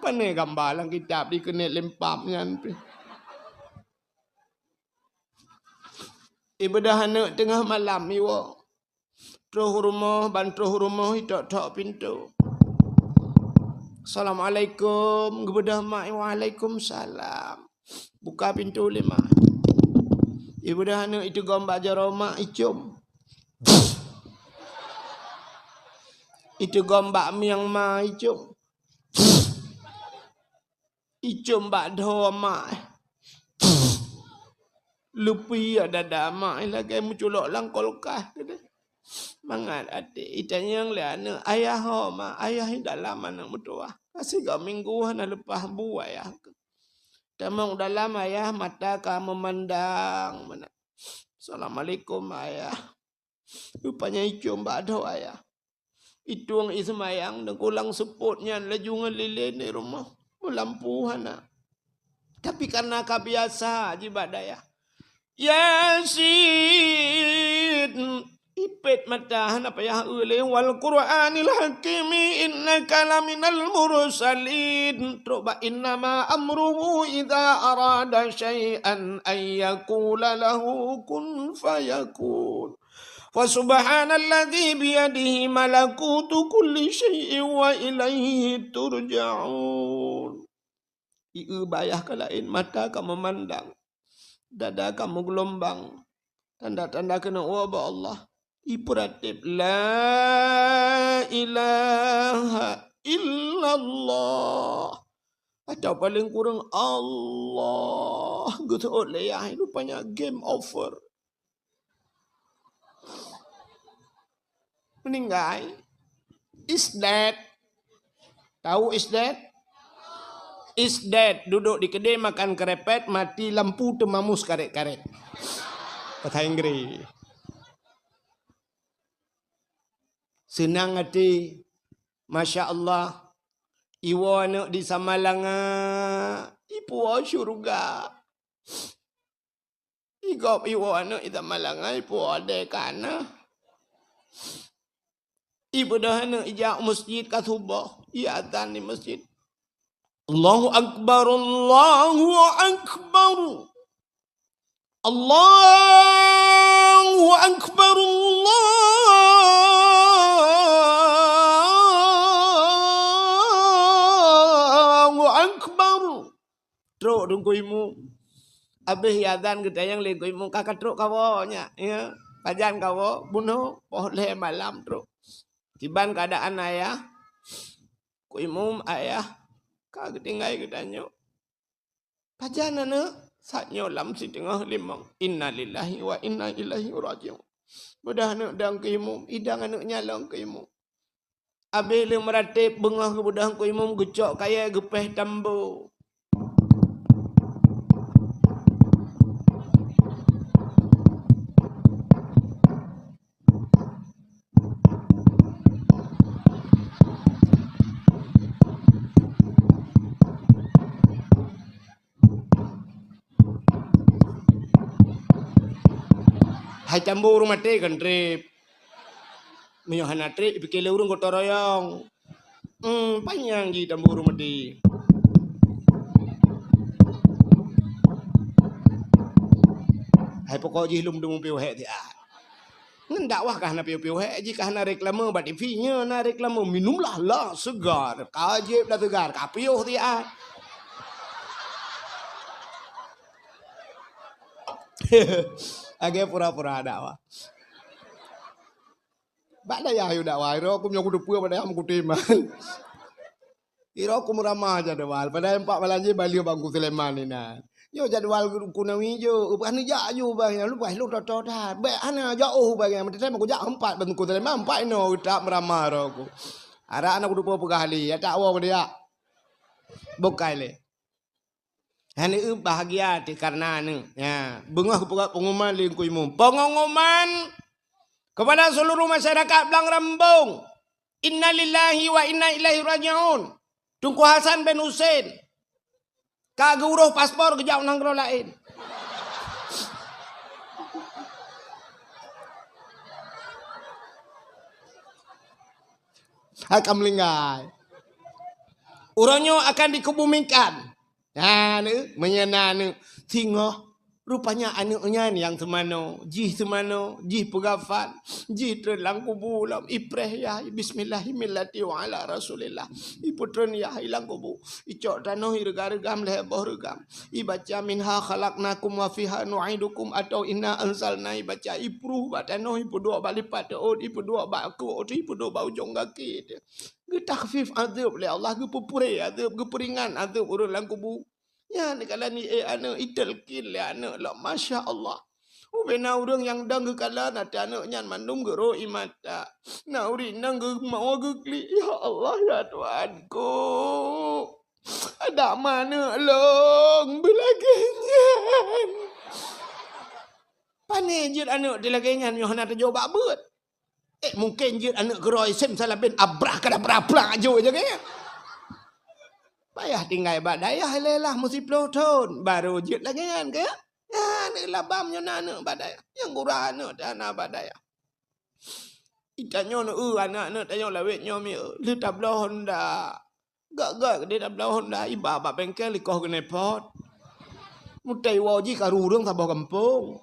Pane gamba lam kitab dikeunet lempam nyan pih. Ibeudôh aneuk teungoh malam iwoe. Troh rumoh, ban troh rumoh itok-tok pintoe. "Assalamualaikum," geubeudôh mak, "Waalaikumsalam." Buka pintoe lé mak. Ibeudôh aneuk iteugom bak jaroe mak, icom. Iteugom bak mieng mak, icom. Icom bak dhoe mak. Leupie dada mak lagée meuculok lam kulkas keudeh. Mangat até itanyong lé aneuk, "Ayah ho mak?" "Ayah i dalam aneuk meutuwah. Ka sigoe minggu hana leupah bu ayah." Tamong dalam ayah mata ka meumandang meunan. "Assalamualaikum ayah." Rupanya icom bak dhoe ayah. Itueng iseumayang dan kulang seupôt nyan laju ngon lilén di rumoh. Meulampu hana. Tapi karena ka biasa jibat dayah. Yasin. Ipét mata hana payah eu lé, "Wal Qur'anil Hakim innaka laminal mursalin." Trok bak, "Innama amruhu idza arada syai'an an yaqula lahu kun fayakun. Fa subhanalladzi biyadihi malakutu kulli syai'in wa ilaihi turja'un." Ieu bayah ka laén, mata ka meumandang, dada ka meugeulumbang. Tanda-tanda keuneuk woe bak Allah. Ipeuratéb, "La ilaha illallah." Atau paléng kureueng, "Allah." Geuseuôt lé yah, rupanya game over. Meninggai. Is dead. Tahu is dead? Is dead. Duduk di keudè makan kerepet, mati lampu teumamus karet-karet. Bahasa Inggris. Seunang até. Masya Allah. Iwoe aneuk di Samalanga, ipuwoe syeuruga. Igob iwoe aneuk i Samalanga, ipuwoe deh kana. Ibeudôh aneuk ijak u meuseujid ka suboh, iazan di meuseujid. Allahu Akbar, Allahu Akbar. Allahu Akbar, Allahu Akbar. Trok Teungku Imum. Abéh iazan geutanyong lé Teungku Imum, "Ka, ka trok kawoe nyak, ya? Pajan kawoe?" "Bunoe, poh lhèe malam trok." Kiban keuadaan ayah, Teungku Imum, "Ayah, ka geutinggai geutanyoe." "Pajan aneuk?" "Saat nyoe lam siteungoh limong." "Innalillahi wa inna ilaihi raji'un." Beudôh aneuk dang Teungku Imum, idang aneuk nyan lom Teungku Imum. Abéh lheueh meuratéb beungoh geubeudôh Teungku Imum, geucok kayèe geupéh tambo. Hai tambo ureueng maté kan trép. Meunyoe hana trép, ipike lé ureueng gotong royong. Hmm, panyang jih tambo ureueng maté. Hai pokok jih lom deungon piôh hék siat. Ngon dakwah ka hana piôh-piôh hék, jih ka hana reklame bak T V, nyoe na reklame, "Minumlah lah segar." Ka jieb lah segar, ka piôh siat. Lagèe pura-pura dakwah. Bak dayah yue dakwah, iro kum nyang kuteupeue bak dayah meukutem. Iro kum ramah jadwal, padahai empat malam jih balieu bak Teungku Sulaiman inan. Nyoe jadwal Teungku Nawi jok, bah neujak aju bah nyan, leupah lôn toto that. Bèk hana jak oh bah nyan, meuteumèe kujak empat bak Teungku Sulaiman, empat inoe that meuramah iro ku. Arak na kuteupeue peugah lé, ya tak woe keu dia. Bukai lé. Aneuk bahagia teuh karena aneuk. Ya, beungoh geupeugah pengumuman lé Teungku Imum. Pengumuman kepada seluruh masyarakat Blang Rambong. Innalillahi wa inna ilaihi raji'un. Teungku Hasan bin Husein ka geuuroh paspor geujak u nanggroe laén. Akan meuninggai. Uroe nyoe akan dikebumikan. Nah, ni, meunyoe na aneuk singoh, rupanya aneuk nyan nyang seumanoe, jih seumanoe, jih peugafan, jih treun lam kubu lom, ipreh yah, bismillahi millati wa ala rasulillah. Ipeutreun yah i lam kubu, icok tanoh ireuga-reugam lhèe boh reugam. Ibaca minha khalaqnakum wa fiha nu'idukum atau inna anzalna, ibaca ipruh bak tanoh, ipeuduek bak lipat teuôt, ipeuduek bak keuôt, ipeuduek bak ujong gaki. Geutakhfif azeueb lé Allah, geupeupuré azeueb, geupeuringan azeueb ureueng lam kubu. Nyan kala ni, eh, aneuk italkin lé aneuk lom, masya Allah. Ubé na ureueng nyang dong geukalon até aneuk nyan mandum geurok ie mata. Na ureueng inong geumawa geuklik, "Ya Allah, ya Tuhanku, adak ma aneuk lôn beulagèe nyan." Pané jeuet aneuk teulagèe nyan nyoe hana teujok bak beuet. Eh, mungken jeuet aneuk keudroe sem salah ben abrah kadabra plak jok lagèe nyan. Payah tinggai bak dayah lé lah meusiploh thon, barô jeuet lagèe nyan keu? Nyan, labam nyoe na aneuk bak dayah. Nyang gura aneuk teuh hana bak dayah. Itanyoe neu, eu, aneuk-aneuk tanyoe lawét nyoe mi, eu, lheueh tabloe Honda. Gak-gak keudéh tabloe Honda, iba bak bengkel ikoh keuneupot. Meutai woe jih karu ureueng saboh gampông.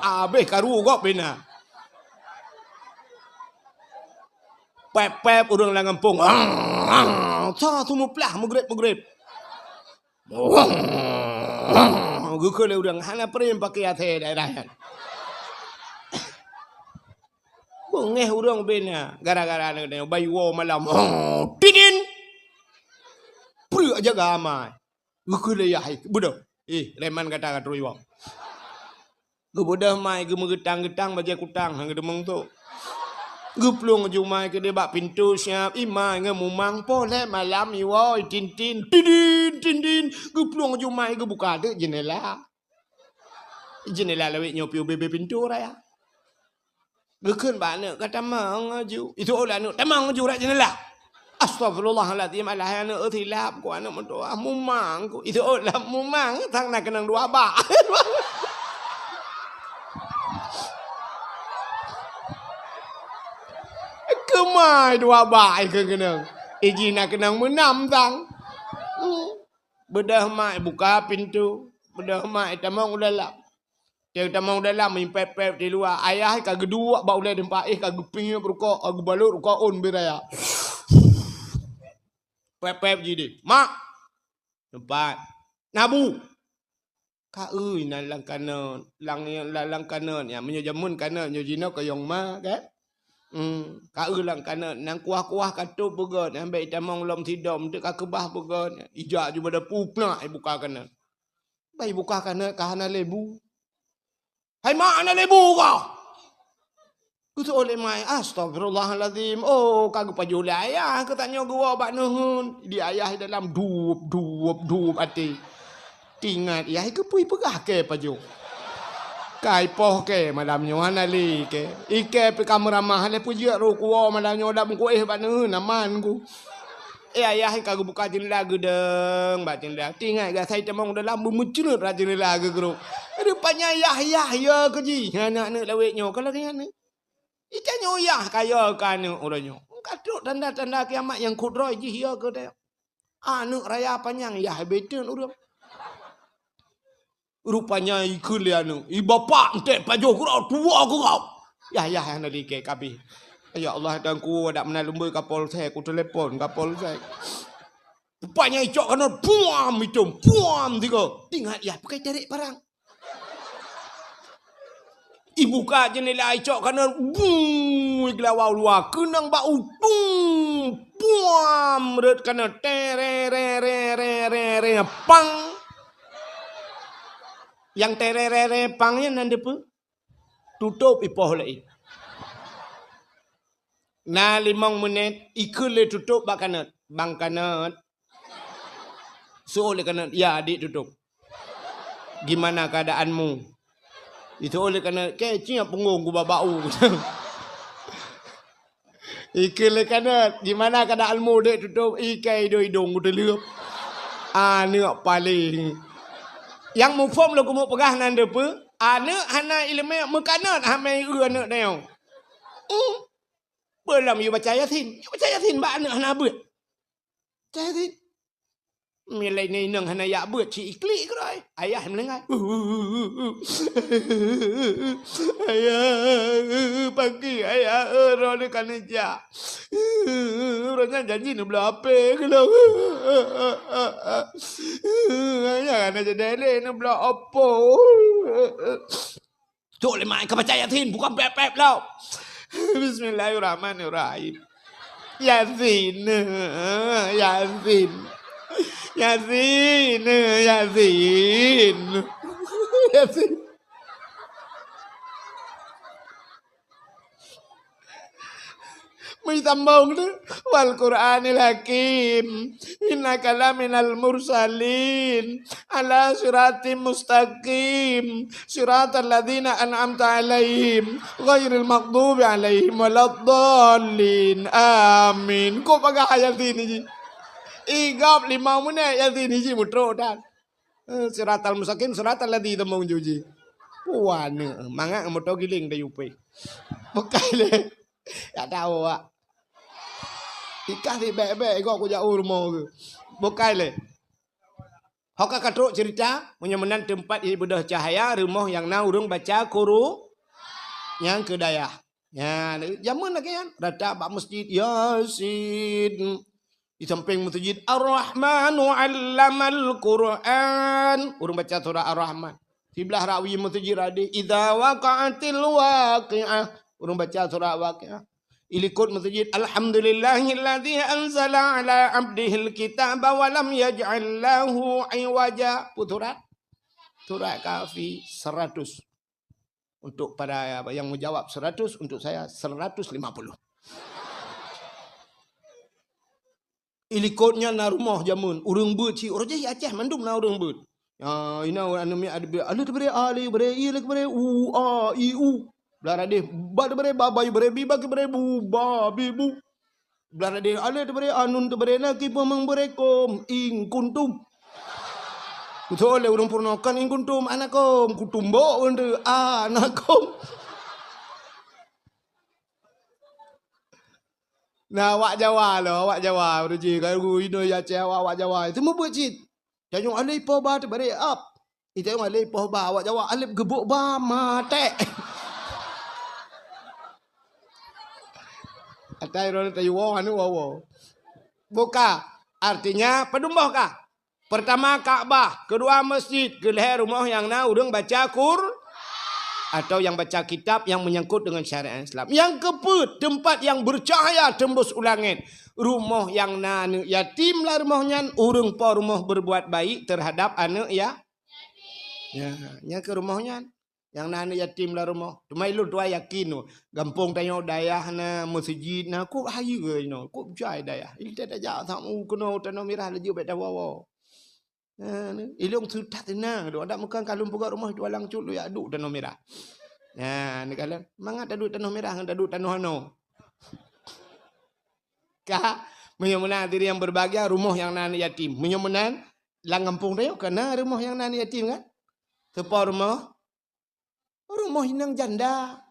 Abéh karu gob bina. Pép-pép ureueng lam gampông. Sa sumuplah meugreb-meugreb. Geukheun lé ureueng, hana prem paké asèe daerah nyan. Beungéh ureueng bina gara-gara nyoe, bai woe malam. Tidin. Preuk jaga amai. Geukheun lé yah, beudôh. Eh, reman gata ka trok iwoe. Geubeudôh mai geumeugeutang-geutang bajèe kutang, han geuteumeung tu. Geuplueng jumai keudéh bak pintoe siap, imai ngon mumang poh lhèe malam iwoe, tin-tin, tidin, tin-tin. Geuplueng jumai geubuka teuk jeundela. Jeundela lawét nyoe piôh bèe-bèe pintoe raya. Geukheun bak aneuk, "Ka tamong aju." Itu oleh aneuk, "Tamong aju rot jeundela." Astagfirullahalazim, alah aneuk, silap ku aneuk meutuah, mumang ku. Itu oleh mumang, sang na keunong dua bak. Keumai dua bak, eh, keunong. Iji na keunong meunam sang. Hmm. Beudôh mai buka pintoe, beudôh mai tamong u dalam. Teuh tamong dalam, meuimpép-pép di luwa. Ayah ka geuduek bak ulèe teumpat, eh, ka geupiep rukok, ka geubalot rukok ôn beu raya. Pép-pép jih deh. "Mak!" Teumpat. "Nabu!" Ka eu inan lam kanot, lam, lam, lam kanot nyan. Meunyoe jameun kanot, nyoe jinoe kayong ma, kan? Hmm, ka eu lam kanot, nyan kuah-kuah ka tôb beugöt, nyan bèk itamong lom sidom, teuk ka keubah beugöt. Ijak ju bak dapu, peunak ibuka kanot. Bah ibuka kanot, ka hana lé bu. "Hai mak, hana lé bu kah?" Geuseuôt lé mai, "Astagfirullahalazim. Oh, ka geupajoh lé ayah, keu tanyoe geuwoe bak neuheun." Di ayah di dalam, dup, dup, dup até. Tingat yah, geupui peugah kèe pajoh. Ka ipoh kèe malam nyoe hana lé kèe. Ikèe pih ka meuramah lé peujeuet rot kuwoe malam nyoe dak meukuéh bak neuheun aman ku. Eh, ayah ka geubuka jeundela geudong bak jeundela. Tingat gasai tamong dalam beumeucreut rot jeundela geugrôp. Rupanya yah, yah, ya keu jih. Aneuk-aneuk lawét nyoe ka lagèe nyan. Itanyoe yah ka ya keu aneuk uroe nyoe. Ka trok tanda-tanda kiamat nyang kudroe jih ya keu tanyoe. Aneuk raya panyang yah beten ureueng. Rupanya ikheun lé aneuk, "I bapak entek pajoh keurau tuwoe keurau." Yah, yah, hana lé kèe kabeh. Ya Allah, Tuhanku, adak meunan lumbôi Kapolsek, ku telepon Kapolsek. Rupanya icok kanot, puam itôm, puam tiga. Tingat yah, pakai terek parang. Ibuka jeundela icok kanot, buu, igelawa u luwa, keunong bak utung, puam, rot kanot, tere, re, re, re, re, re, pang. Nyang tere, re, re, pang nyan nan dipeue? Tutôp ipoh laén. Na limong menit, ikheun lé tutôp bak kanot. "Bang Kanot." Seuôt lé kanot, "Ya, adik tutôp." "Gimana keadaanmu?" Iseuôt lé kanot, "Kèe ciek punggông ku bak bak u." Ikheun lé kanot, "Gimana keadaanmu, dek tutôp?" "Ih, kèe idong-idong ku teuleueb." Aneuk paléng. Nyang muphom lôn keumeung peugah nan deupeue, aneuk hana iéleumé meukanot hana eu aneuk tanyoe. Hmm. Peulom yue baca Yasin. Yue baca Yasin bak aneuk hana beuet. Baca Yasin. Milai inong hana jak beuet, ci iklik keudroe. Ayah meuninggai. "Ayah, pagi ayah, eh, roh ni kan jak. Roh nyan janji neubloe H P keulôn. Ayah hana jadi lé neubloe Oppo." Tok lé mak ka baca Yasin, bukan pép-pép lom. Bismillahirrahmanirrahim. Yasin, Yasin, Yasin, Yasin, Yasin. Meusambông tu, "Wal Qur'anil Hakim, innaka laminal mursalin, ala siratim mustaqim, siratal ladzina an'amta 'alaihim, ghairil maghdubi 'alaihim waladdallin. Amin." Kok peugah Yasin jih? Igop limong menit Yasin jih mutrok dan. Eh, siratal mustaqim, siratal ladzina, sambông ju jih. Wah, ni mangat moto giling dari U P. Bukai lé. Ya tahu, Wak. Ikah si bèk-bèk, igok kujak u rumoh ke. Bukai lé. Ho ka katrok cerita, meunyoe meunan teumpat ibeudôh cahya, rumoh nyang na ureueng baca Quru-, nyang keu dayah. Nyan, jameun lagèe nyan, rata bak meuseujid, Yasin. Di sampéng meuseujid, Ar-Rahmanu 'allamal Qur'an. Ureueng baca surah Ar-Rahman. Siblah rawi meuseujid hadé, Idza waqa'atil waqi'ah. Ureueng baca surah Waqi'ah. Ilikot meuseujid, Alhamdulillahilladzi anzala 'ala 'abdihil kitaba wa lam yaj'al lahu 'iwaja. Peue surat? Surat Kahfi seratus. Untuk para yang menjawab seratus, untuk saya seratus lima puluh. Ilikot nyan na rumoh jameun, ureueng beuet cit, ureueng jih Aceh mandum na ureueng beuet. Ya, ina ureueng aneuk miet ada beuet, alif teubri, alif teubri, i lé teubri, u, a, i, u. Blah radeh, ba teubri, ba, ba teubri, bi, ba teubri, bu, ba, bi, bu. Blah radeh, alif teubri, a, nun teubri, na ki peumang bri, kum, in kuntum. Beutôi lé ureueng peurunoe kan in kuntum, anakum, kutumbok, anakum. Nah, awak Jawa lom, awak Jawa, ureueng jih, ka inoe ya cit awak, awak Jawa. Itu meubeuet cit. Tanyoe alif poh ba teubri, ap. Itanyong alif poh ba, awak Jawa alif geubok ba maté. Atai ron tayue woe anu woe. Buka. Artinya, padum boh kah? Pertama Ka'bah, kedua masjid, keulhèe rumoh nyang na ureueng baca Qur-, atau nyang baca kitab nyang menyangkut dengan syariat Islam. Nyang keupeuet, tempat yang bercahaya tembus u langét. Rumoh nyang na aneuk yatim lam rumoh nyan, ureueng po rumoh berbuat baik terhadap aneuk ya-, Ya, nyan keuh rumoh nyan. Nyang na aneuk yatim lam rumoh. Teuma ulôn tuan yakin tu, gampông tanyoe dayah na, meuseujid na, kok hayeue inoe, kok jai dayah. Ilée tajak samu keunoe Tanoh Mirah laju bèk tawoe-woe. Nah, ni, ilôn seutat teunang tu. Adak meukan ka lôn peugah rumoh dua lang cut lôn jak duek Tanoh Mirah. Nah, ni kalon, mangat taduek Tanoh Mirah ngon taduek tanoh anoe. Ka, meunyoe meunan hadirin yang berbahagia, rumoh nyang na aneuk yatim. Meunyoe meunan, lam gampông tanyoe ka na rumoh nyang na aneuk yatim kan? Soe po rumoh? Rumoh inong janda.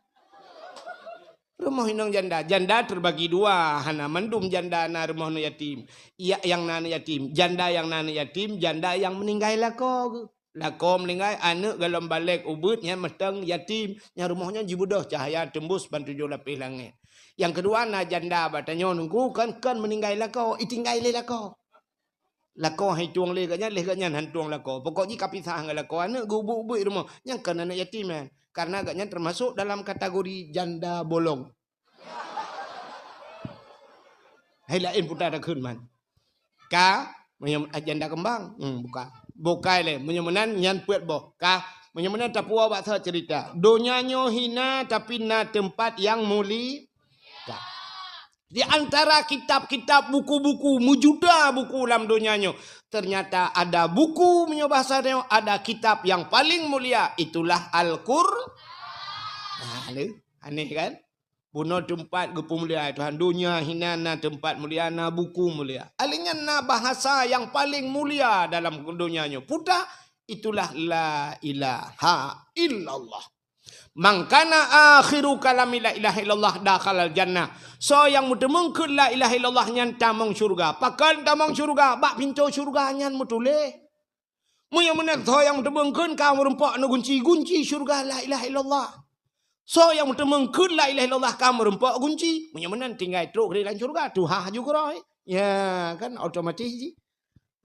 Rumoh inong janda. Janda terbagi dua. Hana mandum janda na rumoh aneuk yatim. Iya nyang na aneuk yatim. Janda nyang na aneuk yatim, janda nyang meuninggai lakoe. Lakoe meuninggai, aneuk gohlom balek ubeuet nyan mantong yatim. Nyan rumoh nyan jibeudôh cahya tembus ban tujoh lapéh langét. Nyang keudua na janda bak tanyoe nungku kon, kon meuninggai lakoe, itinggai lé lakoe. Lakoe han itueng lé gobnyan, lé gobnyan han tueng lakoe. Pokok jih ka pisah ngon lakoe, aneuk geuubeuet-ubeuet rumoh. Nyan kon aneuk yatim nyan. Karena gobnyan termasuk dalam kategori janda bolong. Hai laén puta takheun man. Ka, meunyoe, ah, janda keumbang. Hmm, buka. Bukai lé. Meunyoe meunan nyan peuet boh. Ka, meunyoe meunan tapuwoe bak soe cerita. Donya nyoe hina tapi na teumpat nyang muli-, Ka. Di antara kitab-kitab, buku-buku, meujuta buku lam donya nyoe, ternyata ada buku, meunyoe bahasa nyoe, ada kitab yang paling mulia, itulah Al-Qur-, nah, lé, aneh kan? Bunoe teumpat geupeumulia Tuhan. Donya hinan na teumpat mulia, na buku mulia. Alèh nyan na bahasa yang paling mulia dalam donya nyoe. Peue ta? Itulah la ilaha illallah. "Man kana akhiru kalami la ilaha illallah dakhalal jannah." Soe nyang meuteumeung kheun la ilaha illallah nyan tamong syeuruga. Pakon tamong syeuruga? Bak pintoe syeuruga nyan meutuléh. Meunyoe meunan soe nyang meuteumeung kheun ka meureumpok neugunci, gunci syeuruga la ilaha illallah. Soe nyang meuteumeung kheun la ilaha illallah ka meureumpok gunci. Meunyoe meunan tinggai trok keudeh lam syeuruga, tuha ju keudroe. Ya, kan otomatis jih.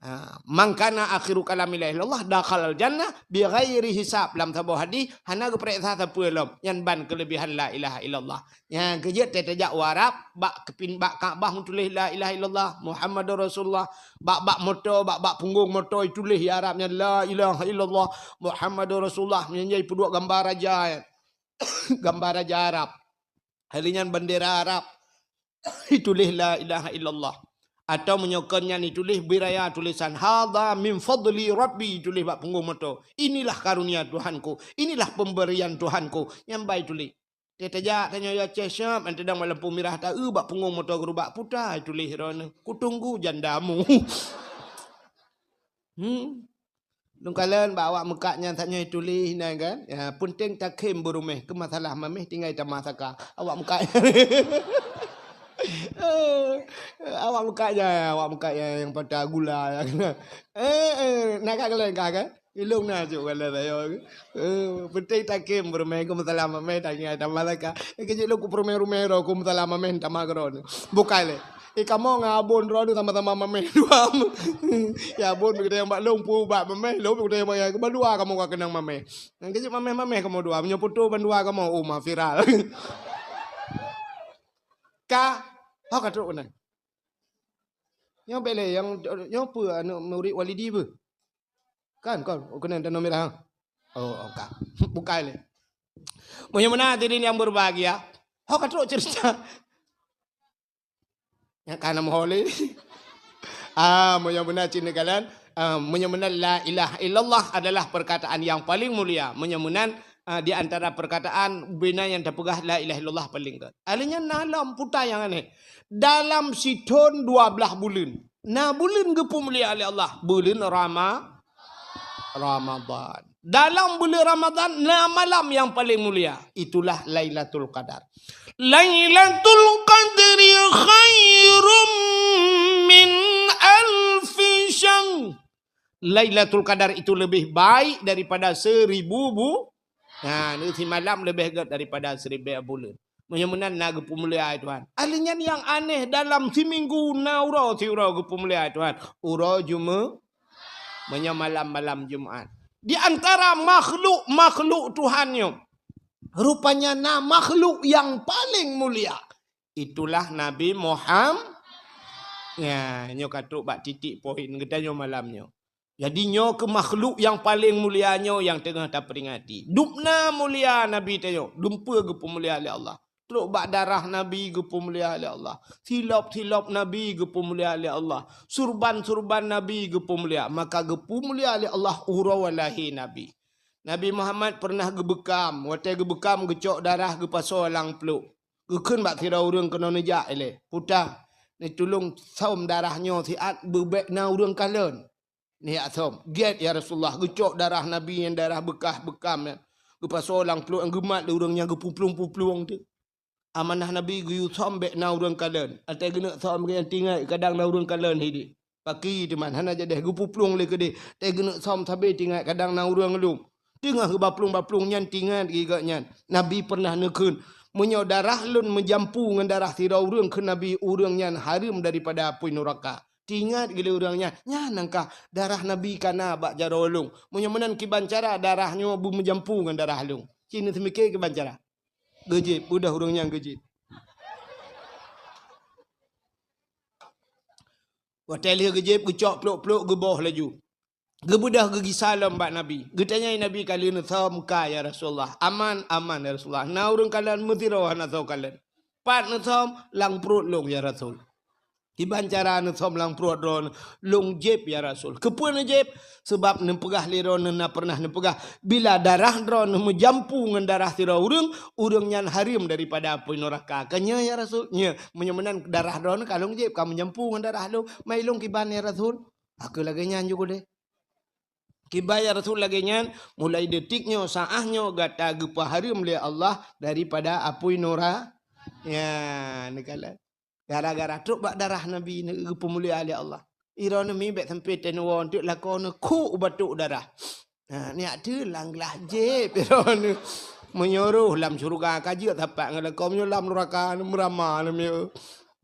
Ha, "Man kana akhiru kalami la ilaha illallah dakhalal jannah bighairi hisab." Lam saboh hadis, hana geupareksa sapeue lom. Nyan ban keulebihan la ilaha illallah. Nyan keuh jeuet tajak u Arab, bak keupin-, bak Ka'bah meutuléh la ilaha illallah Muhammadur Rasulullah. Bak, bak moto, bak, bak punggong moto ituléh di Arab nyan la ilaha illallah Muhammadur Rasulullah. Nyan jai peuduek gambar raja, gambar raja Arab. Hari nyan bendera Arab. Ituléh la ilaha illallah. Atau meunyoe kon nyan ituléh beu raya tulisan, "Hadza min fadli Rabbi," ituléh bak punggong moto. "Inilah karunia Tuhanku, inilah pemberian Tuhanku." Nyan ban ituléh. Tajak tanyoe ya Aceh siap, nyan teudong bak lampôh mirah taeu bak punggong moto geurubak, peue ta ituléh droeneuh, "Kutunggu jandamu." Hmm. Lôn kalon bak awak meukat nyan tanyoe tuléh nyan kan. Ya, peunteng takhém beuruméh, keu masalah maméh tinggai tamah saka. Awak meukat. Awak meukat nyan, awak meukat nyan nyang patah gula nyan. Eh, eh, na ka kalon ka kan? Ilôn na cok kalon tanyoe. Eh, peunteng takhém beuruméh, keu masalah maméh tinggai tamah saka. Eh, keu jeuet lôn keu peuruméh-ruméh droe, keu masalah maméh tamah keudroe. Bukai lé. Eh, kamoe ngon Abon droeneuh sama-sama maméh dua. Ya, Abon beugeudeung bak lôn, peue bak maméh, lôn beugeudeung bak ya, keubah dua kamoe ka keunong maméh. Nyan keuh jeuet maméh-maméh kamoe dua. Meunyoe foto bandua kamoe, oh, ma viral. Ka, ho ka trok keunan. Nyoe bèk lé, nyang, nyoe peue aneuk murit Walidi peue? Kan, kon, oh, keunan tanoh mirah. Oh, oh, ka. Bukai lé. Meunyoe meunan hadirin yang berbahagia, ho ka trok cerita. Nyang ka na meuho lé. Ah, meunyoe meunan cit neukalon, ah, meunyoe meunan la ilaha illallah adalah perkataan yang paling mulia. Meunyoe meunan, ah, di antara perkataan bina nyang tapeugah la ilaha illallah paling gét. Alèh nyan na lom peue ta nyang aneh. Dalam sithon dua blaih buleuen. Na buleuen geupeumulia lé Allah, buleuen Rama-, Ramadan. Dalam buleuen Ramadan na malam yang paling mulia, itulah Lailatul Qadar. "Lailatul Qadri khairum min alfi syahr." Lailatul Qadar itu lebih baik daripada seribu bu-, nah, ni simalam lebih gét daripada seribu buleuen. Meunyoe meunan na geupeumulia Tuhan. Alèh nyan nyang aneh dalam siminggu na uroe siuroe geupeumulia Tuhan. Uroe Jume-, meunyoe malam-malam Jumat. Di antara makhluk-makhluk Tuhan nyoe, rupanya na makhluk yang paling mulia. Itulah Nabi Muham-, ya, nyoe ka trok bak titik poin geutanyoe malam nyoe. Jadi nyoe keuh makhluk nyang paleng mulia nyoe nyang teungoh taperingati. Dubna mulia Nabi tanyoe, dumpeue geupeumulia lé Allah. Trok bak darah Nabi geupeumulia lé Allah. Silop-silop Nabi geupeumulia lé Allah. Surban-surban Nabi geupeumulia. Maka geupeumulia lé Allah uroe lahé Nabi. Nabi Muhammad peureunah geubeukam. Watée geubeukam geucok darah geupasoe lam pluek. Geukheun bak sidroe ureuëng keunoe neujak ilée, "Puta, neutulông sôm darah nyoe siat beubek na ureuëng kalon." Neujak sôm. "Gét, ya Rasulullah, geucok darah Nabi nyang darah beukah beukam nyan. Geupasoe lam pluek nyang geumat lé ureuëng nyan geupuplueng-puplueng teuh." Amanah Nabi geuyue sôm bék na ureuëng kalon. Watée geuneuk sôm geuh nyan teuingat kadang na ureuëng kalon sideh. Paki teuma hana jadeh geupuplueng lé keudeh. Watée geuneuk sôm sabe teuingat kadang na ureuëng lom. Teungoh geubaplueng-baplueng nyan teuingat geuh gobnyan. Nabi peureunah neukheun, "Meunyoe darah lôn meujampu ngon darah sidroe ureuëng," kheun Nabi, "ureuëng nyan hareuem daripada apui nuraka." Teuingat geuh lé ureuëng nyan, "Nyan nyang ka darah Nabi ka na bak jaroe lôn. Meunyoe meunan kiban cara darah nyoe beumeujampu ngon darah lôn." Ci neuseumiké kiban cara. Geujieb, beudôh ureuëng nyan geujieb. Watée lheueh geujieb, geucok pluek-pluek geuboh laju. Geubeudôh geugisa lom bak Nabi. Geutanyai Nabi, "Ka lheueh neusôm ka, ya Rasulullah?" "Aman, aman, ya Rasulullah." "Na ureuëng kalon?" "Meusidroe hana soe kalon." Pat neusöm lam pruet lôn, ya Rasul. Kiban cara neusöm lam pruet droeneuh, lôn jieb, ya Rasul. Keupeue neujieb? Sabab neupeugah lé droeneuh na pernah neupeugah, bila darah droeneuh meujampu ngon darah sidroe ureuëng, ureuëng nyan hareuem daripada apui nuraka. Ka nyoe, ya Rasul? Nyoe, meunyoe meunan darah droeneuh ka lôn jieb, ka meujampu ngon darah lôn. Mai lôn kiban, ya Rasul. Aku lagée nyan juga deh. Kiban, ya Rasul, lagée nyan, mulai detik nyoe, saáh nyoe gata geupeuhareuem lé Allah daripada apui nura-, ya, neukalon. Gara-gara trok bak darah Nabi neugeupumulia lé Allah. Droeneuh mi bék sampai teunuwoe teuk lakoe neukhuk batok darah. Ha, nyak teu lam glah jieb droeneuh. Meunyoe roh lam syeuruga ka jeuet sapat ngon lakoe, meunyoe lam nuraka neumeurama neumieu.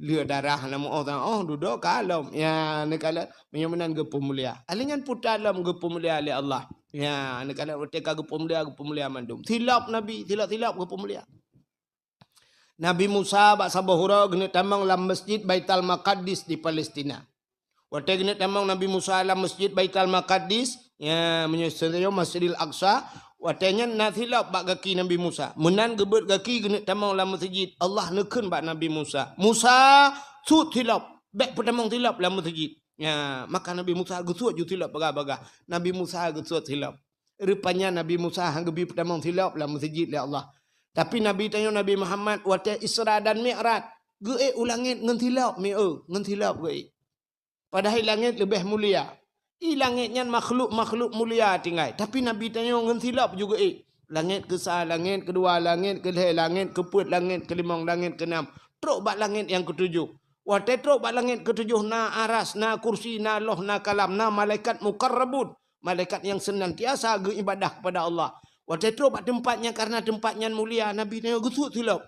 Lheueh darah na meu-oh, oh, dudoe ka lom. Ya, neukalon, meunyoe meunan geupumulia. Ahli nyan puta lom geupumulia lé Allah. Ya, neukalon watée ka geupumulia, geupumulia mandum. Silop Nabi, silop-silop geupumulia. Nabi Musa bak saboh uroe geuneuk tamong lam Masjid Baitul Maqdis di Palestina. Watée geuneuk tamong Nabi Musa lam Masjid Baitul Maqdis, ya, meunyoe seunyoe Masjidil Aqsa, watée nyan na silop bak gaki Nabi Musa. Meunan geubeuet gaki geuneuk tamong lam meuseujid, Allah neukheun bak Nabi Musa, "Musa, sut silop, bék peutamong silop lam meuseujid." Ya, maka Nabi Musa geusuet ju silop bagah-bagah. Nabi Musa geusuet silop. Rupanya Nabi Musa han geubi peutamong silop lam meuseujid lé Allah. Tapi Nabi tanyoe Nabi Muhammad watée Isra dan Mi'raj, geuék u langét ngon silop, mieu, ngon silop geuék. Padahai langét leubeh mulia. I langét nyan makhluk-makhluk mulia tinggai, tapi Nabi tanyoe ngon silop ju geuék. Langét keusa, langét keudua, langét keulhée, langét keupeuet, langét keulimong, langét keunam, trok bak langét nyang keutujoh. Watée trok bak langét keutujoh na aras, na kursi, na loh, na kalam, na malaikat mukarrabun, malaikat nyang seunantiasa geuibadah kepada Allah. Watée trok bak teumpat nyan, karena teumpat nyan mulia, Nabi tanyoe geusuet silop.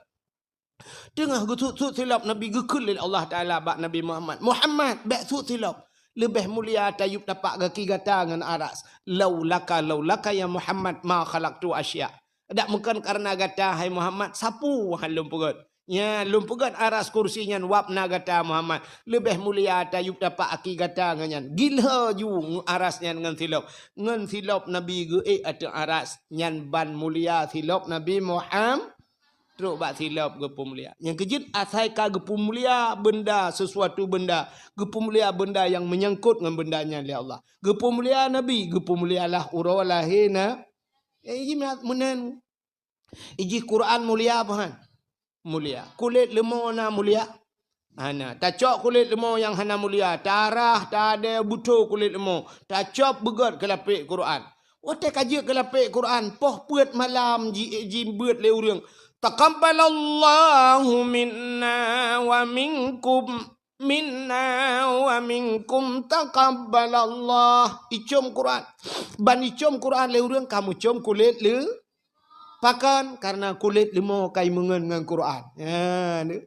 Teungoh geusuet-suet silop, Nabi geukheun lé Allah Taala bak Nabi Muhammad, "Muhammad, bék suet silop. Leubeh mulia tayub tapak gaki gata ngon aras. Laulaka, laulaka ya Muhammad ma khalaqtu asya." Dak meukon karena gata, hai Muhammad, sapeue han lôn peugét. Nya, lôn peugét aras kursi nyan wab na gata, Muhammad. Leubeh mulia tayub tapak aki gata ngon nyan. Gilho ju aras nyan ngon silop. Ngon silop Nabi geuék ateueh aras. Nyan ban mulia silop Nabi Muhammad. Trok bak silop geupumulia. Nyang keujeuet asai ka geupumulia benda, sesuatu benda. Geupumulia benda nyang meunyangkot ngon benda nyan lé Allah. Geupumulia Nabi, geupumulialah uroe lahé na. Eh, iji meunan. Iji Quran mulia apa han? Mulia. Kulét leumo na mulia? Hana. Tacok kulét leumo nyang hana mulia, tarah, tadée butho kulét leumo, tacop beugét keu lapék Quran. Watée ka jeuet keu lapék Quran, poh peuet malam ji-, jibeuet lé ureuëng, "Taqabbalallahu minna wa minkum, minna wa minkum taqabbalallah." Icom Quran. Ban icom Quran lé ureuëng ka meucom kulét leu-, pakon? Karena kulét leumo kai meungon ngon Quran. Ha, ni.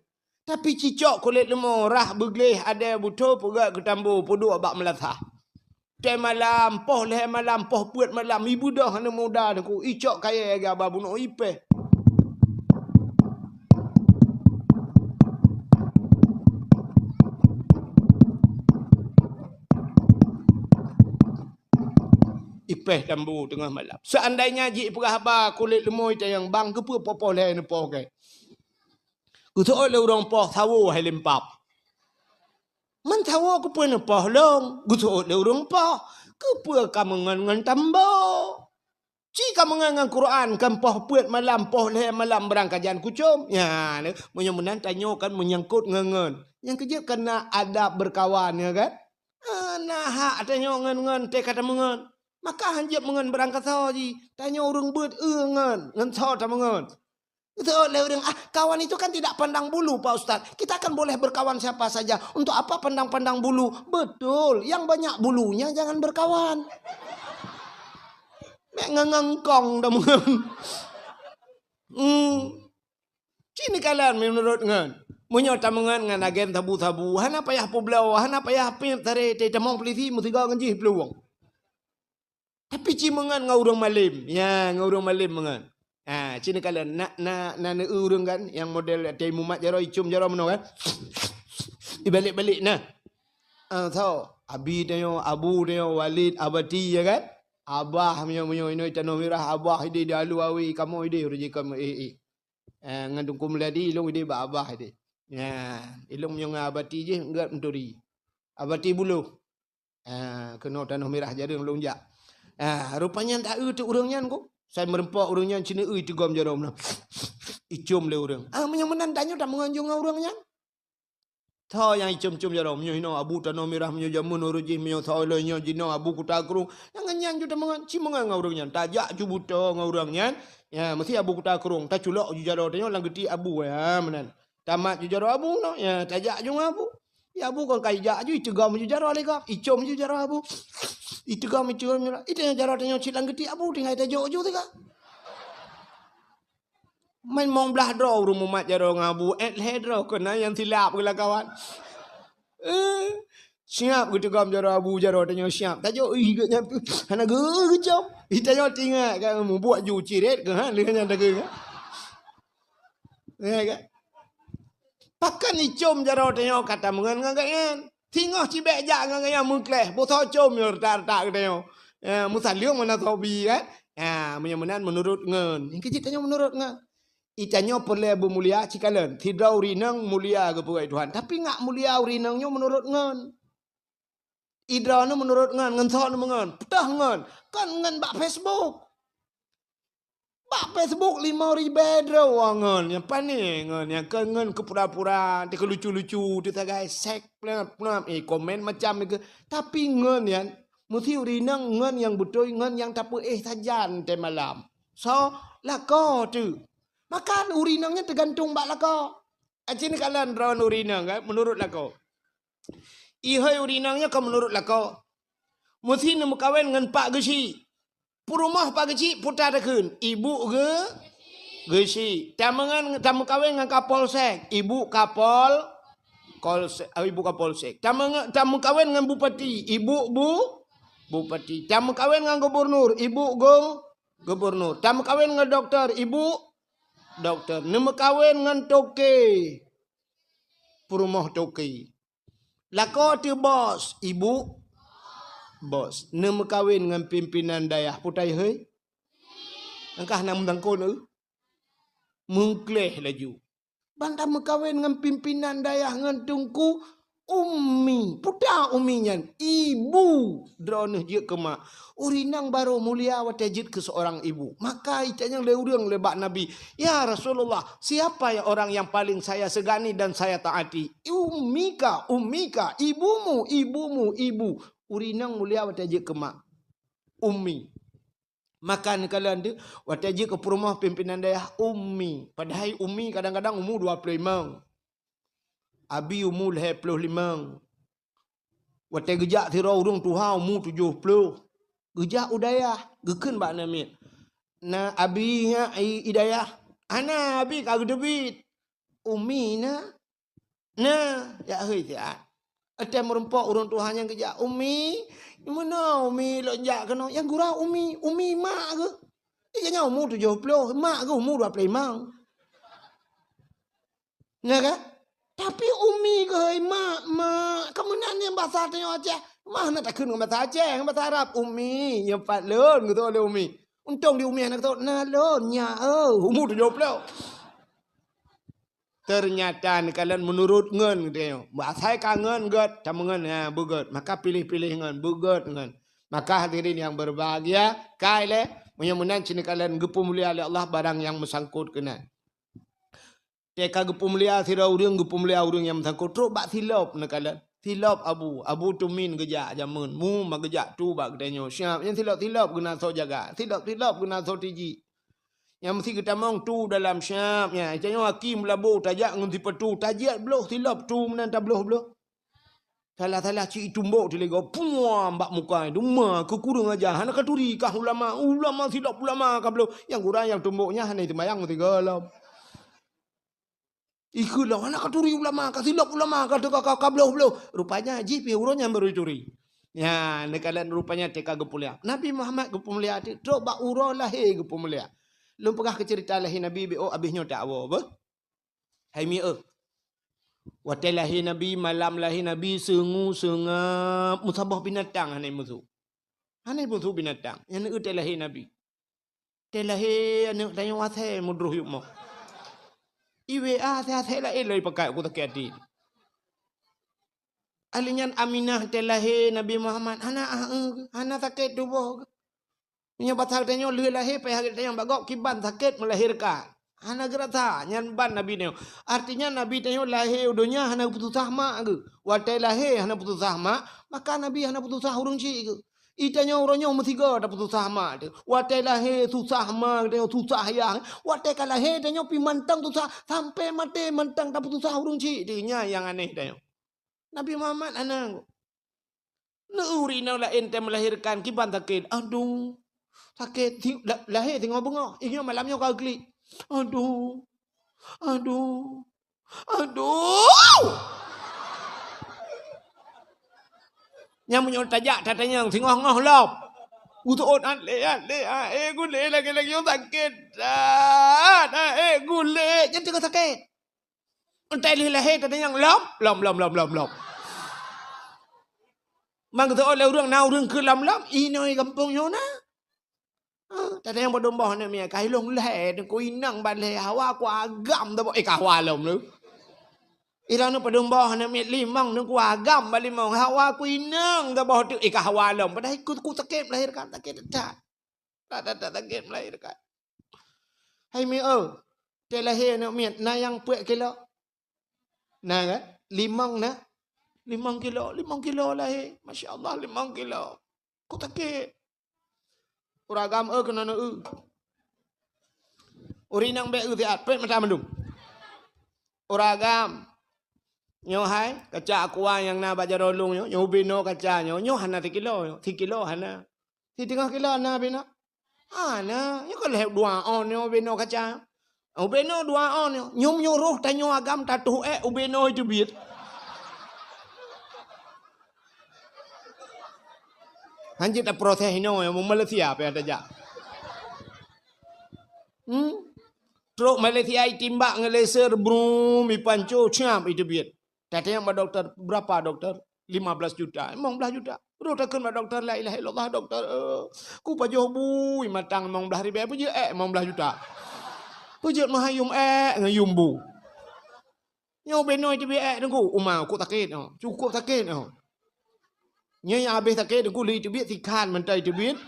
Tapi cicok kulét leumo, rhah beugleh, adée butho, peugét keu tambo, peuduek bak meulasah. Tée malam, poh lhée malam, poh peuet malam, ibeudôh aneuk muda nyoe, icok kayée gaba bunoe ipéh. Ipéh tambo teungoh malam. Seandainya jih peugah haba kulét leumo itanyong, "Bang, keupeue poh-poh lhée neupoh kée?" Geuseuôt lé ureuëng poh, "Sawo hai lempap." "Man sawo keupeue neupoh lôn?" Geuseuôt lé ureuëng poh, "Keupeue ka meungon ngon tambo? Ci ka meungon ngon Quran, kan poh peuet malam, poh lhée malam beurangkajan kucom." Nya, meunyoe meunan tanyoe kan meunyangkot ngon-ngon. Nyang keujeuet kan na adab beurkawan, ya kan? Ah, na hak tanyoe ngon-ngon teuka tameungon. Maka hanjeuet meungon beurangkasoe jih, tanyoe ureuëng beuet eu ngon, ngon soe tameungon. Betul, lé ureuëng, "Ah, kawan itu kan tidak pandang bulu, Pak Ustaz. Kita kan boleh berkawan siapa saja. Untuk apa pandang-pandang bulu?" Betul, yang banyak bulunya jangan berkawan. Mek ngengengkong dah mengen. Hmm. Ci neukalon meunurot ngon. Meunyoe tameungon ngon agen sabu-sabu, hana payah peubloe, hana payah piep taré, teutamong peulisi meusigoe ngon jih peuluwong. Tapi ci meungon ngon ureuëng malem. Ya, ngon ureuëng malem meungon. Ha, ci neukalon na, na, na neu ureuëng kan, nyang model teuimumat jaroe, icom jaroe meunoe kan. Ibalek-balek na. Ah, so, abi tanyoe, abu tanyoe, walid, abati, ya kan? Abah meunyoe, meunyoe inoe tanoh mirah, abah ideh di alu awi, kamoe ideh ureuëng jih kamoe, eh, eh. Eh, ngon Teungku Mulyadi, ilôn idéh bak abah idéh. Nyan, ilôn meunyoe ngon Abati jih, gét meuturi. Abati Buloh. Ah, keunoe Tanoh Mirah jareueng lôn jak. Ah, rupanya taeu teuk ureuëng nyan ku. Sai meureumpok ureuëng nyan, sineuk eu itigom jaroe meunan. Icom lé ureuëng. Ah, meunyoe meunan tanyoe tameungon ju ngon ureuëng nyan. Tho nyang icom-com jaroe, meunyoe hinoe Abu Tanoh Mirah, meunyoe jameun uroe jih, meunyoe tho lôn nyoe jinoe Abu Kuta Krueng. Nyang ngon nyan ju tameungon, ci meungon ngon ureuëng nyan. Tajak ju beutoe ngon ureuëng nyan. Ya, meusi Abu Kuta Krueng, taculok ju jaroe tanyoe lam geuti Abu, ya, meunan. Tamat ju jaroe Abu noh, ya, tajak ju ngon Abu. Ya, Abu kon ka ijak ju, itigom ju jaroe lé gob, icom ju jaroe Abu. Itigom, itigom jaroe. Itigom jaroe tanyoe cit lam geuti Abu, tinggai tajok ju teuka. Main mong blah droe ureuëng mumat jaroe ngon Abu, eh, lhée droe keunan nyang silap geulakawan. Eh, siap geutigom jaroe Abu, jaroe tanyoe siap. Tajok, ih, geuh nyan, hana geu-, geucom. Ih, tanyoe tingat kan, mubuak ju ciret keuh, ha, lheueh nyan dageng, ha. Ya kan? Pakon icom jaroe tanyoe ka tameungon ngon gobnyan. Singoh cibék jak ngon gobnyan meukleh, boh soe com nyoe reutak-reutak geutanyoe. Ya, meusaleueng mana sobi kan? Ya, meunyoe meunan meunurot ngon. Nyang keu jih tanyoe meunurot ngon. Itanyoe peureulée beumulia cikalon. Sidroe ureuëng inong mulia geupeugah Tuhan. Tapi ngat mulia ureuëng inong nyoe meunurot ngon. Idroe nyoe meunurot ngon, ngon soe nyoe meungon. Peutah ngon. Kon ngon bak Facebook. Bak Facebook limong ribée droe ngon. Nyang pané ngon. Nyang kon ngon keu pura-pura, teuka lucu-lucu, teuka sagai, sek, plap, plap. Eh, komen macam ke. Tapi ngon nyan, meusi ureuëng inong ngon nyang beutôi, ngon nyang tapeuéh sajan teuh malam. So, lakoe teuh. Maka ureuëng inong nyan teugantung bak lakoe. Aci neukalon droe ureuëng inong, kan, meunurot lakoe. Ihôi ureuëng inong nyoe ka meunurot lakoe. Meusi neumeukawen ngon Pak Geuchik. Peurumoh Pak Geuchik puta takheun, ibu geu-, Geuchik. Tameungon, tameukawen ngon Kapolsek, ibu Kapol-, Kolsek, ah, ibu Kapolsek. Tameungo-, tameukawen ngon bupati, ibu bu-, bupati. Tameukawen ngon gubernur, ibu gu-, gubernur. Tameukawen ngon doktor, ibu doktor. Neumeukawen ngon toke, peurumoh toke. Lakoe teuh bos, ibu bos. Neumeukawen ngon pimpinan dayah, putai hei. Engkah na meusangkot, eh? Meukleh laju. Ban tameukawen ngon pimpinan dayah ngon teungku, umi. Puta umi nyan, ibu. Droeneuh jeuet keu mak. Ureuëng inong barô mulia watée jeuet keu seurang ibu. Maka itanyong lé ureuëng lé bak Nabi, "Ya Rasulullah, siapa ya orang yang paling saya segani dan saya taati?" "Ummika, ummika, ibumu, ibumu, ibu." Ureuëng inong mulia watée jeuet keu mak. Ummi. Maka neukalon teuh, watée jeuet keu peurumoh pimpinan dayah, ummi. Padahai ummi kadang-kadang umu dua ploh limong. Abi umu lhée ploh limong. Watée geujak sidroe ureuëng tuha umu tujoh ploh. Geujak u dayah, geukheun bak aneuk miet, "Na abi nyak i, i dayah?" "Hana, abi ka geuteubiet." "Umi na?" "Na, jak hôi siat." Watée meurumpok ureuëng tuha nyan geujak, "Umi, meunoe umi lôn jak keunoe?" "Nyang gura umi, umi mak geuh." "Ih, nyan umu tujoh ploh, mak geuh umu dua ploh limong." Ya kan? Tapi umi keuhai mak, mak. Kamu nak ni bahasa tanyoe Aceh. Mah na takheun ngon bahasa Aceh, ngon bahasa Arab. Umi, nyang pat lôn, gitu oleh umi. Untung di umi anak tu, na lôn, nyak, oh, umu tujoh ploh. Ternyata neukalon meunurot ngon, gitu. Asai ka ngon gét, tameungon, ha, beugét. Maka pilih-pilih ngon, beugét ngon. Maka hadirin yang berbahagia, kai lé, meunyoe meunan cit neukalon geupeumulia lé Allah barang nyang meusangkot keunan. Teuka geupeumulia sidroe ureuëng, geupeumulia ureuëng nyang meusangkot trok bak silop neukalon. Silop abu, abu tumin geujak jameun, mu ma geujak tu bak geutanyoe. Siap, nyang silop-silop geunasoe jaga, silop-silop geunasoe tiji. Nyang meusi geutamong tu dalam siap, nya, tanyoe aki meulabo tajak ngon sipatu, tajiet bloh silop tu meunan tabloh-bloh. Salah-salah cit itumbok teuligoe, puam bak muka, duma keu kureueng aja, hana katuri kah ulama, ulama silop ulama ka bloh, nyang gura nyang tumbok nyan hana seumayang meusigoe lom. Ikheun lom, hana katuri ulama, ka silop ulama, ka teuka ka, ka bloh-bloh. Rupanya jih pih uroe nyan baru ituri. Nya, neukalon rupanya teuka geupeumulia. Nabi Muhammad geupeumulia teuh, trok bak uroe lahé geupeumulia. Lôn peugah keu ceurita lahé Nabi, beu abéh nyoe tawoe, beuh. Hai mi, eh. Watée lahé Nabi, malam lahé Nabi, seungue, seungab, meusaboh binatang hana musu. Hana musu binatang. Nyan watée lahé Nabi. Watée lahé aneuk tanyoe asai meudroh yub mo. I W A seuhat-seuhat laén lom ipakat, ku sakét até. Ahli nyan Aminah teu lahé Nabi Muhammad, hana ah, eh, hana sakét tuboh. Meunyoe pasal tanyoe lheueh lahé, payah geutanyoe bak gob kiban sakét melahirkan. Hana geurasa, nyan ban Nabi tanyoe. Artinya Nabi tanyoe lahé u donya hana peususah mak geuh. Watée lahé hana peususah mak, maka Nabi hana peususah ureuëng chik geuh. I tanyoe uroe nyoe meusigoe tapeususah mak teuh. Watée lahé susah mak tanyoe, susah yah. Watée ka lahé tanyoe pih mantong susah, sampai maté mantong tapeususah ureuëng chik teuh. Nyan nyang aneh tanyoe. Nabi Muhammad hana. Neu-eu ureuëng inong laén teu melahirkan kiban sakét. Aduh, sakét. Si-, la-, lahé singoh beungoh. Inyoe malam nyoe ka klik. Aduh, aduh, aduh. Nyang meunyoe tajak tatanyong singoh-ngoh lom. Useuôt, "Até, até, aé gulé lagée-lagée nyoe sakét that, aé gulé." Nyan teungoh sakét. Entah lheueh lahé tatanyong lom, lom, lom, lom, lom, lom. Mang geuseuôt lé ureuëng, na ureuëng keu lom-lom, inoe gampông nyoe na. Ah, tatanyong padum boh aneuk miet, ka ilong lhée, teungku inong ban lhée, hawa ku agam tabah, eh, ka hawa lom lé. Ilong padum boh aneuk miet, limong teungku agam ban limong, hawa ku inong tabah tu, eh, ka hawa lom. Padahai ku, ku sakét melahirkan, sakét that. That, that, that sakét melahirkan. Hai mi, oh, teu lahé aneuk miet, na nyang peuet kilo? Na kan? Limong na? Limong kilo, limong kilo lahé. Masya Allah, limong kilo. Ku sakét. Ureuëng agam, eh, keunoe eu. Ureuëng inong bék eu siat, peuet mata mandum. Ureuëng agam. Nyoe hai, kaca aqua nyang na bak jaroe lôn nyoe, nyoe ubé noe kaca nyoe, nyoe hana sikilo nyoe, sikilo hana. Siteungoh kilo na ubé noe? Hana, nyoe ka lheueh dua ôn nyoe ubé noe kaca. Ubé noe dua ôn nyoe. Nyoe meunyoe roh tanyoe agam tatuh ék ubé noe teubiet. Hanjeuet taproses inoe, Malaysia payah tajak. Hmm? Trok Malaysia itimbak ngon laser, brum, ipanco, siap iteubiet. Tatanyong bak dokto, "Berapa, dokto?" "Lima belas juta." "Limong blaih juta." Roh takheun bak dokto, "La ilaha illallah, dokto, eh, ku pajoh bui matang limong blaih ribée, peue jeuet ék limong blaih juta? Peue jeuet meuhayum ék ngon yum bu?" Nyoe ubé noe teubiet ék teungku, uma, cukôp sakét nyoe, cukôp sakét nyoe. Nyoe nyang habéh sakét teungku, lé teubiet sikhan mantong teubiet.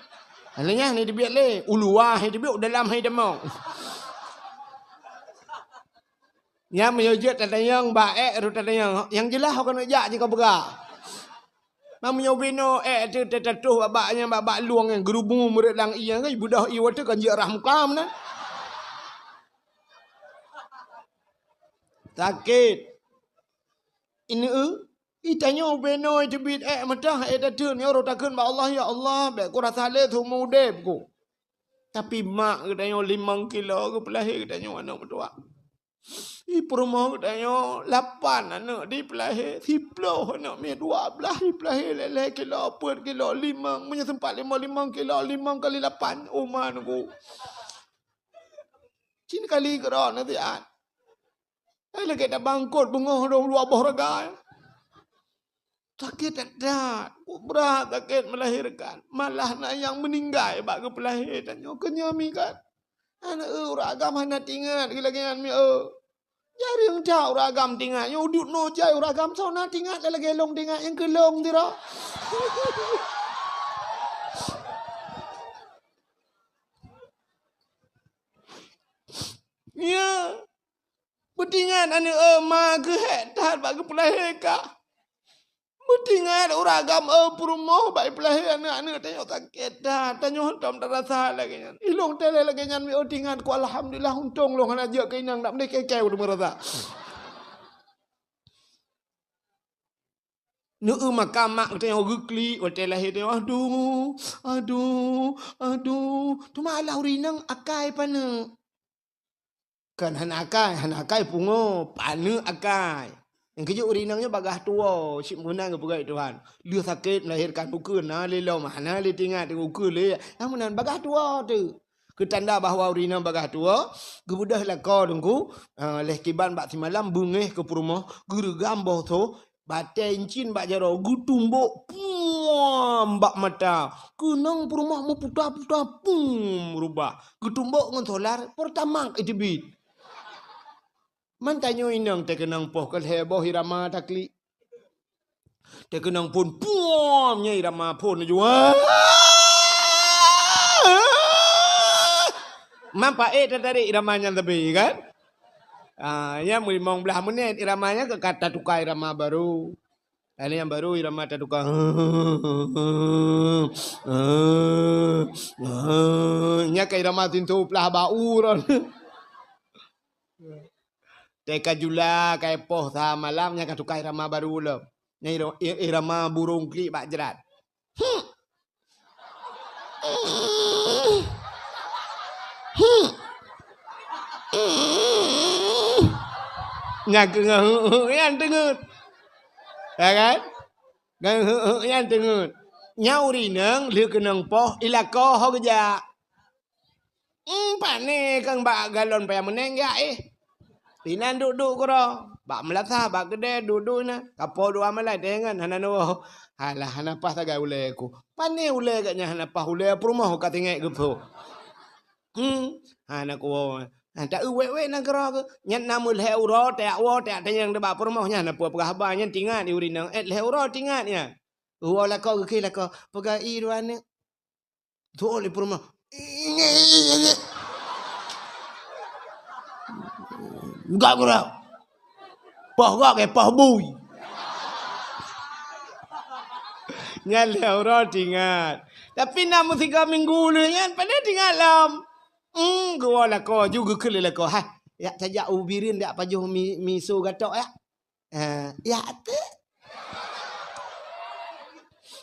Lé nyan teubiet lé, u luwa hai teubiet, u dalam hai tamong. Nyan meunyoe jeuet tatanyong bak ék, roh tatanyong, nyang jeulaih ho keuneuk jak jih ka peugah. Meunyoe ubé noe ék teu tatatuh bak, bak nyan, bak, bak lueng nyan, geurubu meureuet lam ié nyan, beudoh ié watée kan jeuet rah muka meunan. Sakét. Ineuk, itanyoe ubé noe teubiet ék mantong, ék tateun, nyoe roh takheun bak Allah, "Ya Allah, bék kurasa lé seumeu udeb ku." Tapi mak geutanyoe limong kilo geupeulahé geutanyoe aneuk meutuwah. Di peurumoh geutanyoe lapan aneuk dipeulahé, siploh aneuk miet, dua blaih dipeulahé, lhée-lhée kilo, peuet kilo, limong, meunyoe seumpat limong, limong kilo, limong kali lapan, uma nunggu. Cit kali keudroe nasihat. Hai lagée tabangkot beungoh dong dua boh raga. Sakét that-that, brat sakét melahirkan. Malah na nyang meuninggai bak geupeulahé tanyoe keu nyoe mi kan. Aneuk eu, ureueng agam hana tingat lagée nyan mi eu. Jareueng that ureueng agam tingat, nyoe udeb noe jai ureueng agam soe na tingat lagée lôn tingat nyang keu lôn sidroe. Ya. Beutingat aneuk eu ma geuhék that bak geupeulahé kah. Beutingat ureueng agam eu peurumoh bak ipeulahé aneuk-aneuk tanyoe sakét that, tanyoe hántom tarasa lagée nyan. Ilôn teuh lé lagée nyan mi eu tingat ku alhamdulillah untông lôn hana jeuet keu inong nak meudeh keu kée ulôn meurasa. Neu-eu maka mak geutanyoe geuklik watée lahé tanyoe, aduh, aduh, aduh. Teuma alah ureueng inong akai paneuk. Kan hana akai, hana akai pungo, paneuk akai. Nyang keujeuet ureueng inong nyoe bagaih tuwoe, cit meunan geupeugah Tuhan. Lheueh sakét melahirkan ukeue na lé lom, hana lé tingat ukeue lé. Nyang meunan bagaih tuwoe teuh. Keu tanda bahwa ureueng inong bagaih tuwoe, geubeudôh lakoe teungku, eh, lheueh kiban bak simalam beungéh keu peurumoh, geureugam boh soe, batée incin bak jaroe, geutumbok, puam, bak mata. Keunong peurumoh meuputa-puta, pum, rubah. Geutumbok ngon solar, Pertamax iteubiet. Man tanyoe inong teukeunong poh keu lhèe boh irama taklik. Teukeunong phon, puom, nyan irama phon laju. Man paék tatarék irama nyan sabe kan? Ah, nyan limong blaih menit irama nyan ka tatuka irama baru. Laén nyang baru irama tatuka. Nyan ka irama sintoh plah bak uroe. Teuka jula, ka poh sa malam, nyan ka tuka irama baru lom. Nyan iro-, i-, irama burông klik bak jrat. Nyan keuh nyan teungeut. Ya kan? Nyan teungeut. Nyan ureueng inong lheueh keunong poh, ilakoe ho geujak. Hmm, pane kang bak galon payah meuneng jak, eh. Inan duek-duek keudroe. Bak meulasah, bak keudè, duek-duek inan. Kapoh dua malai, teuingat, hana neuwoe. Alah, hana paih sagai ulèe ku. Pane ulèe geuh nyan hana paih, ulèe peurumoh ka tinggai geupeu. Hmm, hana kuwoe. Ha, ta-eu wèk-wèk nanggroe geuh. Nyan na meulhèe uroe, tajak woe, tajak tanyong bak peurumoh nyan, hana peue peugah haba, nyan tingat di ureueng inong. Eh, lhèe uroe tingat nyan. Woe lakoe, geukheun lakoe. Peugah i dua aneuk. Tu'oh lé peurumoh. Gak gura. Poh gak ke poh bui. Nyan lhèe uroe tingat. Tapi na meusigoe minggu lheueh nyan, pane tingat lom. Hmm, geuwoe lakoe ju geukheun lé lakoe. Hai, jak tajak u Bireuen jak pajoh mi, miso gatok ya. Eh, ya, até.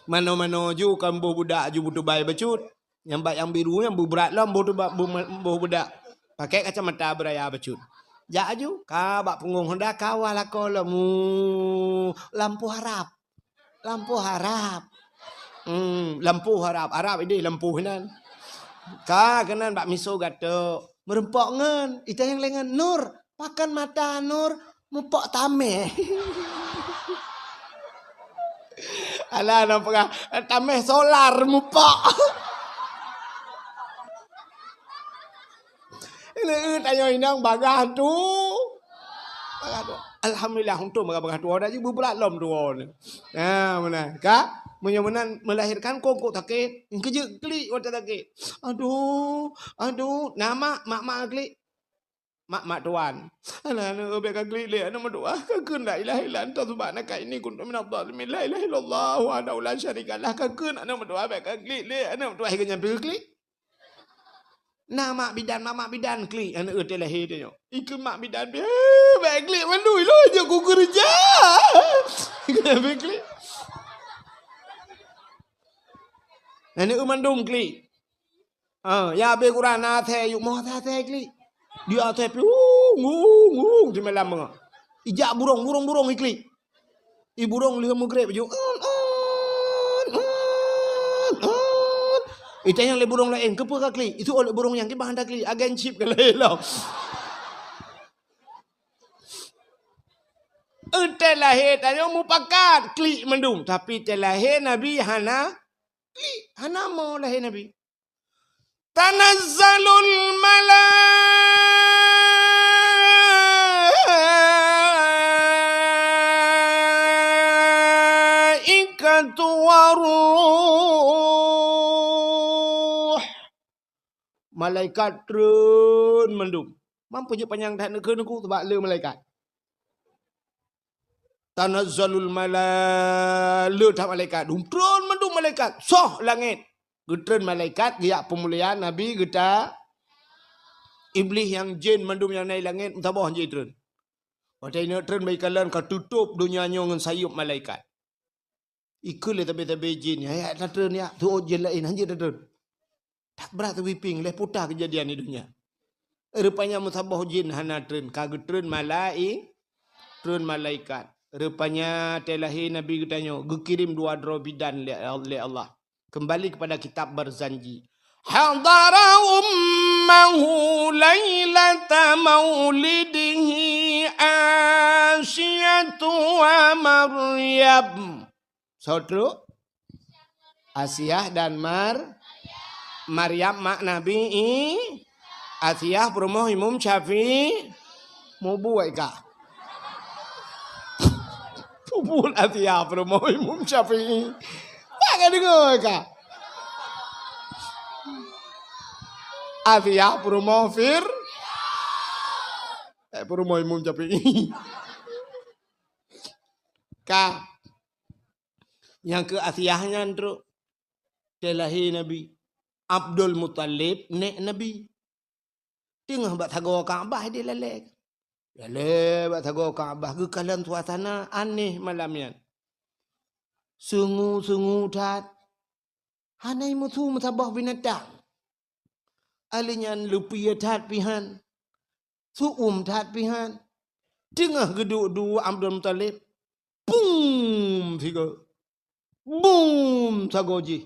Mano-mano ju kan boh budak ju beutubai bacut. Nyang bak nyang biru nyan beubeurah lom boh tuba-, boh ma-, boh budak. Pakai kacamata beuraya bacut. Jak aju, ka bak punggong honda ka wah lakoe lom. Mu, lampu harap. Lampu harap. Hmm, lampu harap. Harap idéh lampu hinan. Ka keunan bak miso gatok. Meureumpok ngon. Itanyong lé ngon, "Nur, pakon mata Nur mupok tamèh?" Alah, na peugah, "Tamèh solar mupok." Ini, eh, tanyoe inong bagah tu. Bagah tu. Alhamdulillah, untung bagah-bagah tuwoe dah ji beubeurah lom tuwoe ni. Ha, meunan. Ka? Meunyoe meunan melahirkan kok-kok sakét, keujeuet klik watèe sakét. Aduh, aduh, na mak, mak-mak klik. Mak-mak tuan. Alah, aneuk bèk ka klik lé, aneuk meudoa. Ka kheun la ilaha illa anta subhanaka inni kuntu minadh dhalimin. La ilaha illallah wahdahu la syarika lah. Ka kheun aneuk meudoa bèk ka klik lé, aneuk meudoa hai ka nyang pi klik. Na mak bidan, mak, mak bidan klik, aneuk eu teu lahé teuh nyoe. Ikeu mak bidan pi, "Eh, bèk klik mandum, ilôn jeuet kukeureuja." Ikeu pi klik. Aneuk eu mandum klik. Ah, ya abéh Quran na asèe yuk moh asèe klik. Di asèe pi, ung, ung, ung, di malam meu'ah. Ijak burông, burông, burông iklik. I burông lheueh meugreb ju. Un, un, un, un. Itanyong lé burông laén, "Keupeue ka klik?" Itu oleh burông nyang kiban hana klik, agen chip ka laén lom. Eutée lahé tanyoe mupakat klik mandum, tapi tée lahé Nabi hana klik, hana mo lahé Nabi. Tanazzalul malaikatu waruh. Malaikat treun mandum. Mampu jeuet panyang that neukheun ku, sabab le malaikat. Tanazzalul mala-, le that malaikat. Dum treun mandum malaikat. Soh langét. Geutreun malaikat, geujak peumuliaan Nabi geuta. Iblih nyang jén mandum nyang na i langét, meusaboh jitreun. Watée ineuk treun bak ikalon ka tutôp donya nyoe ngon sayeuep malaikat. Ikheun lé sabe-sabe jén, "Ya, ya, tatreun ya, tuôt jén laén, hanjeuet tatreun." That brat teubipieng lé puta keujadian di donya. Rupanya meusaboh jén hana treun, ka geutreun malai-, treun malaikat. Rupanya tée lahé Nabi geutanyoe geukirém dua droe bidan lé, lé Allah. Kembali kepada kitab Barzanji. Hadara ummahu lailata maulidihi Asiyatu wa Maryam. Soe treuk? Asiah dan Mar-, Maryam mak Nabi I-, Asiah peurumoh Imum Syafi-, Mubuet ka. Mubuet Asiah peurumoh Imam Syafi'i. Tak ka deungoe ka. Asiah peurumoh Fir-, eh, peurumoh Imam Syafi'i. Ka. Nyang keu Asiah nyan trok teulahé Nabi. Abdul Muthalib nèk Nabi. Teungoh bak sagoe Ka'bah idéh lalée. Lalée bak sagoe Ka'bah geukalon suasana aneh malam nyan. Sungu-sungu that. Hana meusu meusaboh binatang. Alèh nyan leupie that pih han. Su'um that pih han. Teungoh geuduek-duek Abdul Muthalib. Bum! Sigoe. Bum! Sagoe jih.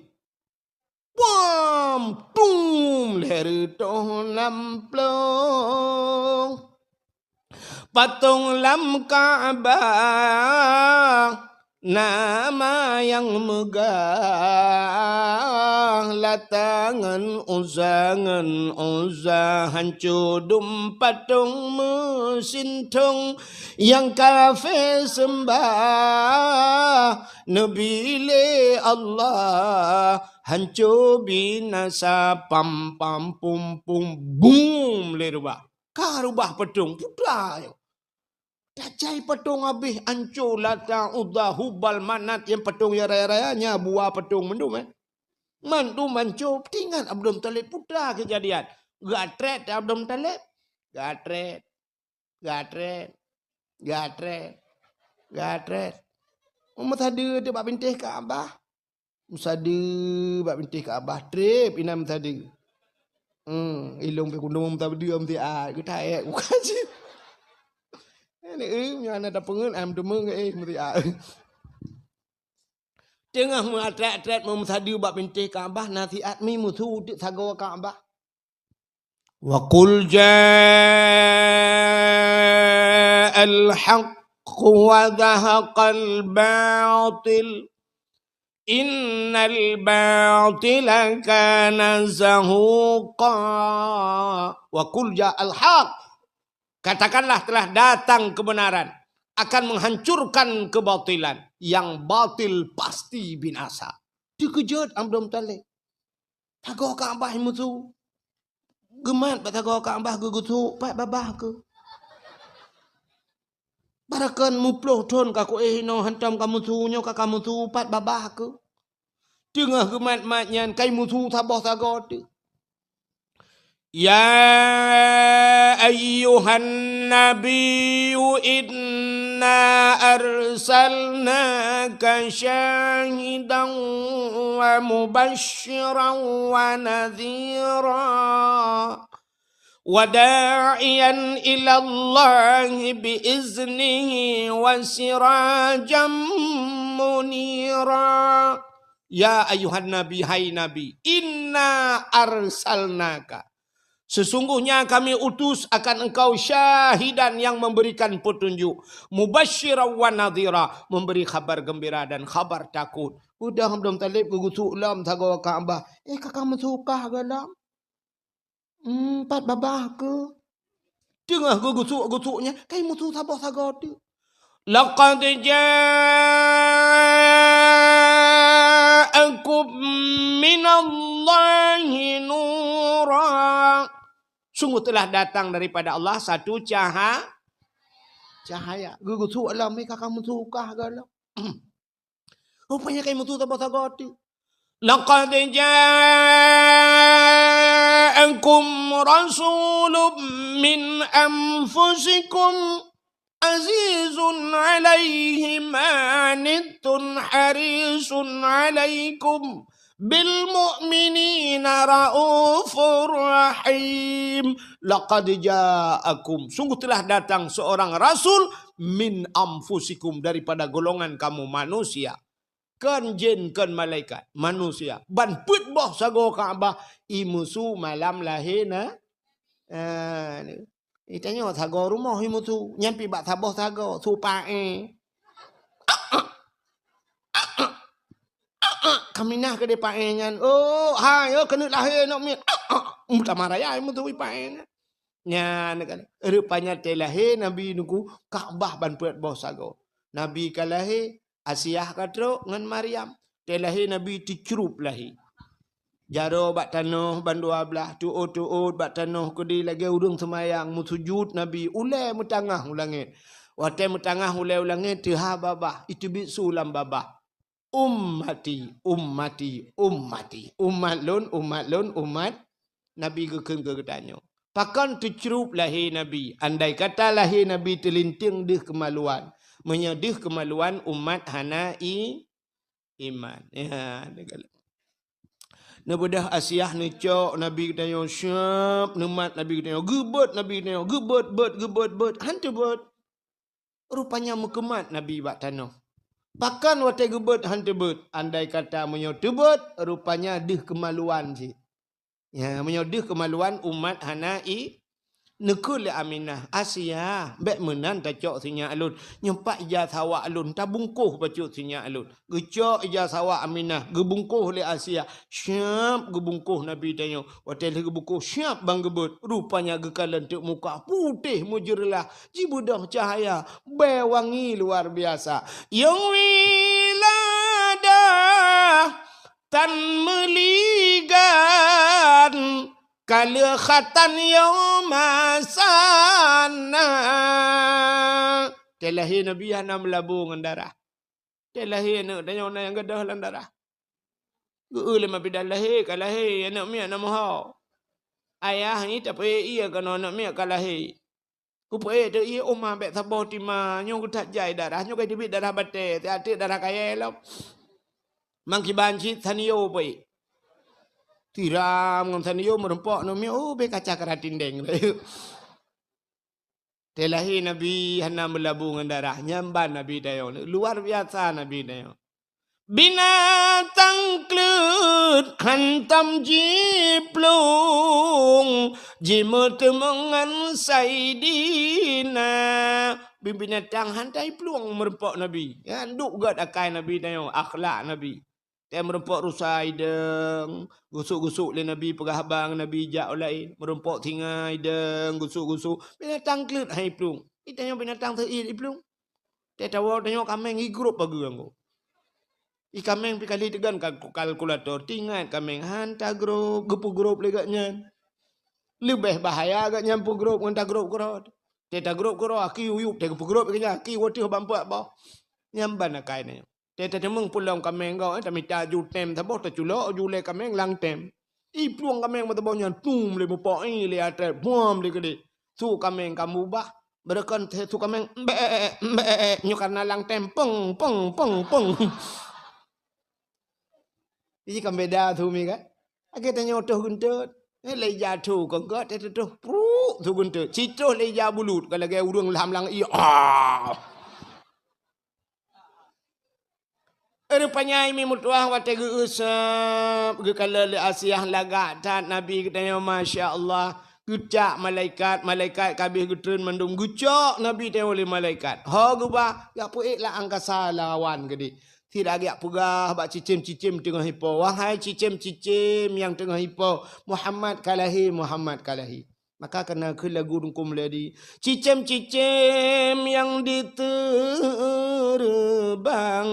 Bum! Tum! Lhèe reutôh nam plôh. Patong lam Ka'bah, nama nyang meugah, Lata ngon Uzza, ngon Uzza, hanco dum patong meusintong nyang kafé seumbah Nabi lé Allah, hanco binasa, pam, pam, pum, pum, bum, lé rubah. Ka rubah patong, putra nyoe. Tajai patong habéh, hanco Lata, Uzza, Hubal, Manat, nyang patong nyang raya-raya, nyan buah patong mandum, eh. Mandum hanco, teuingat Abdul Muthalib, putra keujadian. Gatrét Abdul Muthalib. Gatrét. Gatrét. Gatrét. Gatrét. Meusadeue teuh bak bintéh Ka'bah. Meusadeue bak bintéh Ka'bah, trép inan meusadeue. Hmm, ilong pih kundong meusadeue meusiat, geutaék bukan cit. Ini, eh, nyan na tapeungeut, am teumeueng, eh, meusiat. Teungoh meuatrét-atrét meumeusadeue bak bintéh Ka'bah, na siat mi meusu teuk sagoe Ka'bah. Wa qul ja'al haqq wa zahaqal batil. Innal batila kana zahuqa. Wa qul ja'al haqq. Katakanlah, telah datang kebenaran, akan menghancurkan kebatilan. Yang batil pasti binasa. Teukeujot Abdul Muthalib. Sagoe Ka'bah meusu. Geumat bak sagoe Ka'bah geugeusu, pat babah keuh. Barokon muploh thon ka kuéh inoe hantom ka meusu, nyoe ka, ka meusu, pat babah keuh. Teungoh geumat-mat nyan, kai meusu saboh sagoe teuh. Ya ayyuhan nabiyyu inna arsalnaka syahidan wa mubasysyiran wa nadhira. Wa da'iyan ilallahi bi iznihi wa sirajan munira. Ya ayyuhan nabi, hai Nabi, inna arsalnaka, sesungguhnya kami utus akan engkau syahidan yang memberikan petunjuk, mubasysyiran wa nadhira, memberi khabar gembira dan khabar takut. Udah Abdul Muthalib geugusuk lom sagoe Ka'bah. Eh, ka ka meusu kah gohlom? Hmm, pat babah keuh. Teungoh geugusuk-gusuk nyan, kai meusu saboh sagoe teuh. Laqad ja'akum minallahi nura. Sungguh telah datang daripada Allah satu caha-, cahaya. Geugusuk lom, eh, ka ka meusu kah gohlom. Rupanya kai meusu saboh sagoe teuh. Laqad ja'akum rasulun min anfusikum azizun 'alaihi ma 'anittum harisun 'alaikum bil mu'minina raufur rahim. Laqad ja'akum, sungguh telah datang seorang rasul min anfusikum, daripada golongan kamu manusia. Kon jin, kon malaikat, manusia. Ban peuet boh sagoe Ka'bah, imeusu malam lahé na-, ah, ni. Itanyoe sagoe rumoh imeusu, nyan pih bak saboh sagoe, su paéh. Kaminah keudéh paéh nyan. Oh, hai, oh, keuneuk lahé aneuk miet. Meutamah raya imeusu paéh nyan. Nyan kan. Rupanya watèe lahé Nabi nunggu Ka'bah ban peuet boh sagoe. Nabi ka lahé, Asiah ka trok ngon Maryam. Watèe lahé Nabi teucrup lahé. Jaroe bak tanoh ban dua blaih, tuôt-tuôt bak tanoh keudéh lagèe ureueng seumayang, meusujut Nabi, ulèe meutangah u langèt. Watèe meutangah ulèe u langèt, teuhah babah, iteubiet su lam babah. "Ummati, ummati, ummati." Umat lôn, umat lôn, umat. Nabi geukheun keu geutanyoe. Pakon teucrup lahé Nabi? Andai kata lahé Nabi teulinteung deuh keumaluan. Meunyoe deuh keumaluan, umat hana i-, iman. Ya, neubeudôh Asiah neucok Nabi geutanyoe siap, neumat Nabi geutanyoe, geubeuet Nabi geutanyoe, geubeuet, beuet, geubeuet, beuet, han teubeuet. Rupanya meukeumat Nabi bak tanoh. Pakon watèe geubeuet han teubeuet? Andai kata meunyoe teubeuet, rupanya deuh keumaluan cit. Ya, meunyoe deuh keumaluan umat hana i-, neukheun lé Aminah, "Asiah, bèk meunan tacok sinyak lôn. Nyoe pat ija sawak lôn, tabungkôh bacut sinyak lôn." Geucok ija sawak Aminah, geubungkôh lé Asiah. Siap geubungkôh Nabi tanyoe. Watèe lheueh geubungkôh, siap ban geubeuet. Rupanya geukalon teuk muka putéh meujeureulah, jibeudôh cahya, bèe wangi luar biasa. Nyang wiladah tan meuligan, ka lheueh khatan yoh masa na. Watèe lahé Nabi hana meulabô ngon darah. Watèe lahé aneuk tanyoe na nyang gadôh lam darah. Geu-eu lé ma bidan lahé, ka lahé, aneuk miet na meuho. Ayah nyan tapeuék ié keunoe aneuk miet ka lahé. Kupeuék teuh ié, "Oh ma, bèk saboh tima, nyoe geuthat jai darah, nyoe ka teubiet darah batèe, siat teuk darah kayèe lom." Mangkiban cit sanio peuék. Tiram ngon sanio meureumpok aneuk miet, oh, bèk kaca kara tindeng. Watèe lahé Nabi hana meulabô ngon darah, nyan ban Nabi tanyoe. Luar biasa Nabi tanyoe. Binatang kleuet hantom jiplueng, jimeuteumeung ngon Saidina. Bin-, binatang han ta iplueng meureumpok Nabi. Nyan duek gèt akai Nabi tanyoe, akhlak Nabi. Watèe meureumpok rusa idong, gusuk-gusuk lé Nabi, peugah haba ngon Nabi jak u laén. Meureumpok singa idong, gusuk-gusuk. Binatang kleuet han iplueng. Itanyoe binatang seuit iplueng. Watèe tawoe tanyoe kaméng igrôp bagoe anggô. I kaméng pih kali teugon kal-, kalkulator. Teuingat kaméng han tagrôp, geupeugrôp lé gobnyan. Leubeh bahaya gobnyan peugrôp ngon tagrôp keudroe. Watèe tagrôp keudroe, aki uyup, watèe geupeugrôp lé gobnyan, aki watèe bak peuet boh. Nyan ban akai nyoe. Watèe tateumeung pulang kaméng gob, eh, tamita ju tem saboh, taculok ju lé kaméng lam tem. Iplueng kaméng meusaboh nyan, tum lé mupok, i lé até, buam lé keudéh. Su kaméng ka mubah, beureukan su kaméng, "Mbek, mbek, nyoe kareuna lam tem, peng, peng, peng, peng." Ih, kan beda su mi kan? Lagèe tanyoe toh geuntot. Eh, lé ija toh, kon gèt teuh toh, pruk, su geuntot. Sitoh lé ija bulut, ka lagèe ureueng lam lang ié. Ah! Rupanya mi meutuah watèe geu-eu sab, geukalon lé Asiah lagak that Nabi geutanyoe, masya Allah. Geucak malaikat, malaikat ka abéh geutreun mandum, geucok Nabi tanyoe lé malaikat. Ho geuba, geupeuék lam angkasa lawan keudéh. Sira geujak peugah bak cicém-cicém teungoh ipo, "Wahai cicém-cicém nyang teungoh ipo, Muhammad ka lahé, Muhammad ka lahé." Maka kana kheun lagu Teungku Mulyadi, "Cicém-cicém nyang diteureubang,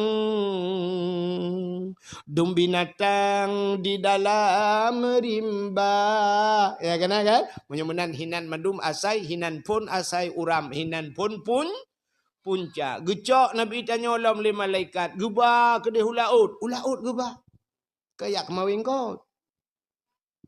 dum binatang di dalam rimba." Ya, kana kan? Meunyoe meunan hinan mandum asai, hinan phon asai uram, hinan phon pun-, punca. Geucok Nabi tanyoe lom lé malaikat, geuba keudéh u laôt, u laôt geuba. Keu jak keumawén kot.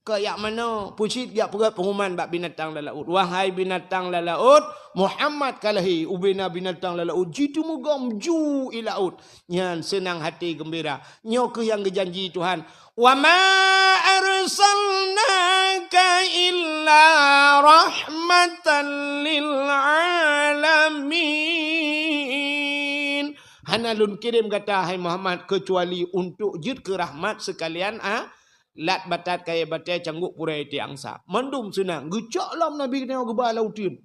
Keu jak manoe, peucit jak peugöt peunguman bak binatang lam laôt. Wahai binatang lam laôt, Muhammad ka lahé. Ubena binatang lam laôt jiteumeugom ju i laôt. Nyan seunang haté geumbira. Nyoe kheueh nyang geujanji Tuhan. "Wa ma arsalnaka illa rahmatan lil alamin." Hana lôn kirém gata, hai Muhammad, keucuali untuk jeuet keu rahmat seukalian, ah, lat batat kayèe batèe canggôk purèe tiek angsa. Mandum seunang geucok lom Nabi geutanyoe geuba lam uteuen.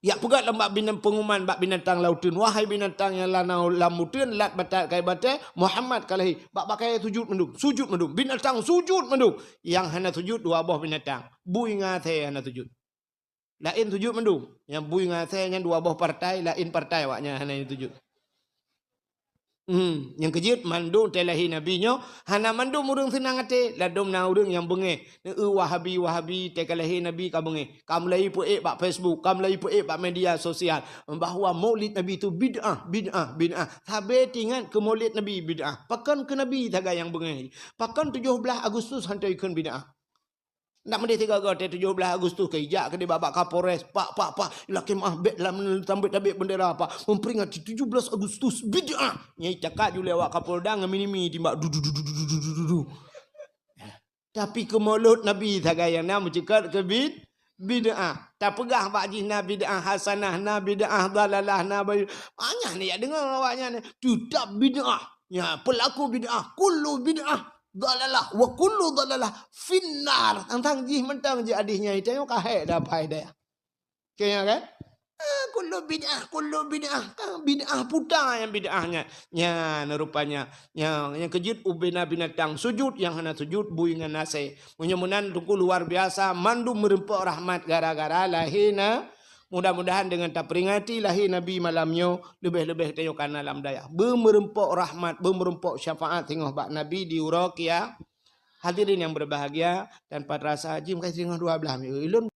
Jak peugöt lom bak bina-, peunguman bak binatang lam uteuen, "Wahai binatang nyang lam, lam uteuen, lat batat kayèe batèe, Muhammad ka lahé." Bak-bak kayèe sujut mandum, sujut mandum. Binatang sujut mandum. Nyang hana sujut dua boh binatang. Bui ngon asèe hana sujut. Laén sujut mandum. Nyang bui ngon asèe nyan dua boh partai, laén partai awaknyan hana sujut. Hmm, nyang keujeuet mandum teuh lahé Nabi nyoe, hana mandum ureueng seunang até, ladôm na ureueng nyang beungéh. Neu Wahabi, Wahabi, teuh ka lahé Nabi ka beungéh. Ka mulai peuék bak Facebook, ka mulai peuék bak media sosial bahwa Maulid Nabi itu bid'ah, bid'ah, bid'ah. Sabe teuingat keu Maulid Nabi bid'ah. Pakon keu Nabi sagai nyang beungéh. Pakon tujoh blaih Agustus han teuikheun bid'ah. Ndak meudeh tiga go teuh tujoh blaih Agustus keu ijak keu dibak bak Kapolres, "Pak, pak, pak, lakèe meu'ah bèk lam tambet tabek bendera, pak. Memperingati tujuh belas Agustus bid'ah." Nyai cakak ju lé awak Kapolda ngon mini-mini timbak du, du, du. Tapi keu Maulud Nabi sagai nyang na meuceukat keu bid-, bid'ah. Tapeugah bak jih na bid'ah hasanah, na bid'ah dalalah, na bid'ah. Banyak ni jak deungoe awaknyan. Teutap bid'ah. Nya, pelaku bid'ah. Kullu bid'ah dalalah wa kullu dalalah finnar. Tang-tang jih mantong jih hadih nyan, tanyoe ka hék dapai daya. Kaya kan? Ah, kullu bid'ah, kullu bid'ah. Kan bid'ah puta nyang bid'ah nyan. Nyan rupanya. Nyang, nyang keujeuet ubena binatang sujud, nyang hana sujud bui ngon asèe. Meunyoe meunan teungku luar biasa, mandum meureumpok rahmat gara-gara lahé na. Mudah-mudahan dengan taperingati lahé Nabi malam nyoe, leubeh-leubeh tanyoe kana lam dayah. Beumeureumpok rahmat, beumeureumpok syafaat singoh bak Nabi di uroe kia. Hadirin yang berbahagia, tanpa terasa jih meukai singoh dua blaih minggu. Ulôn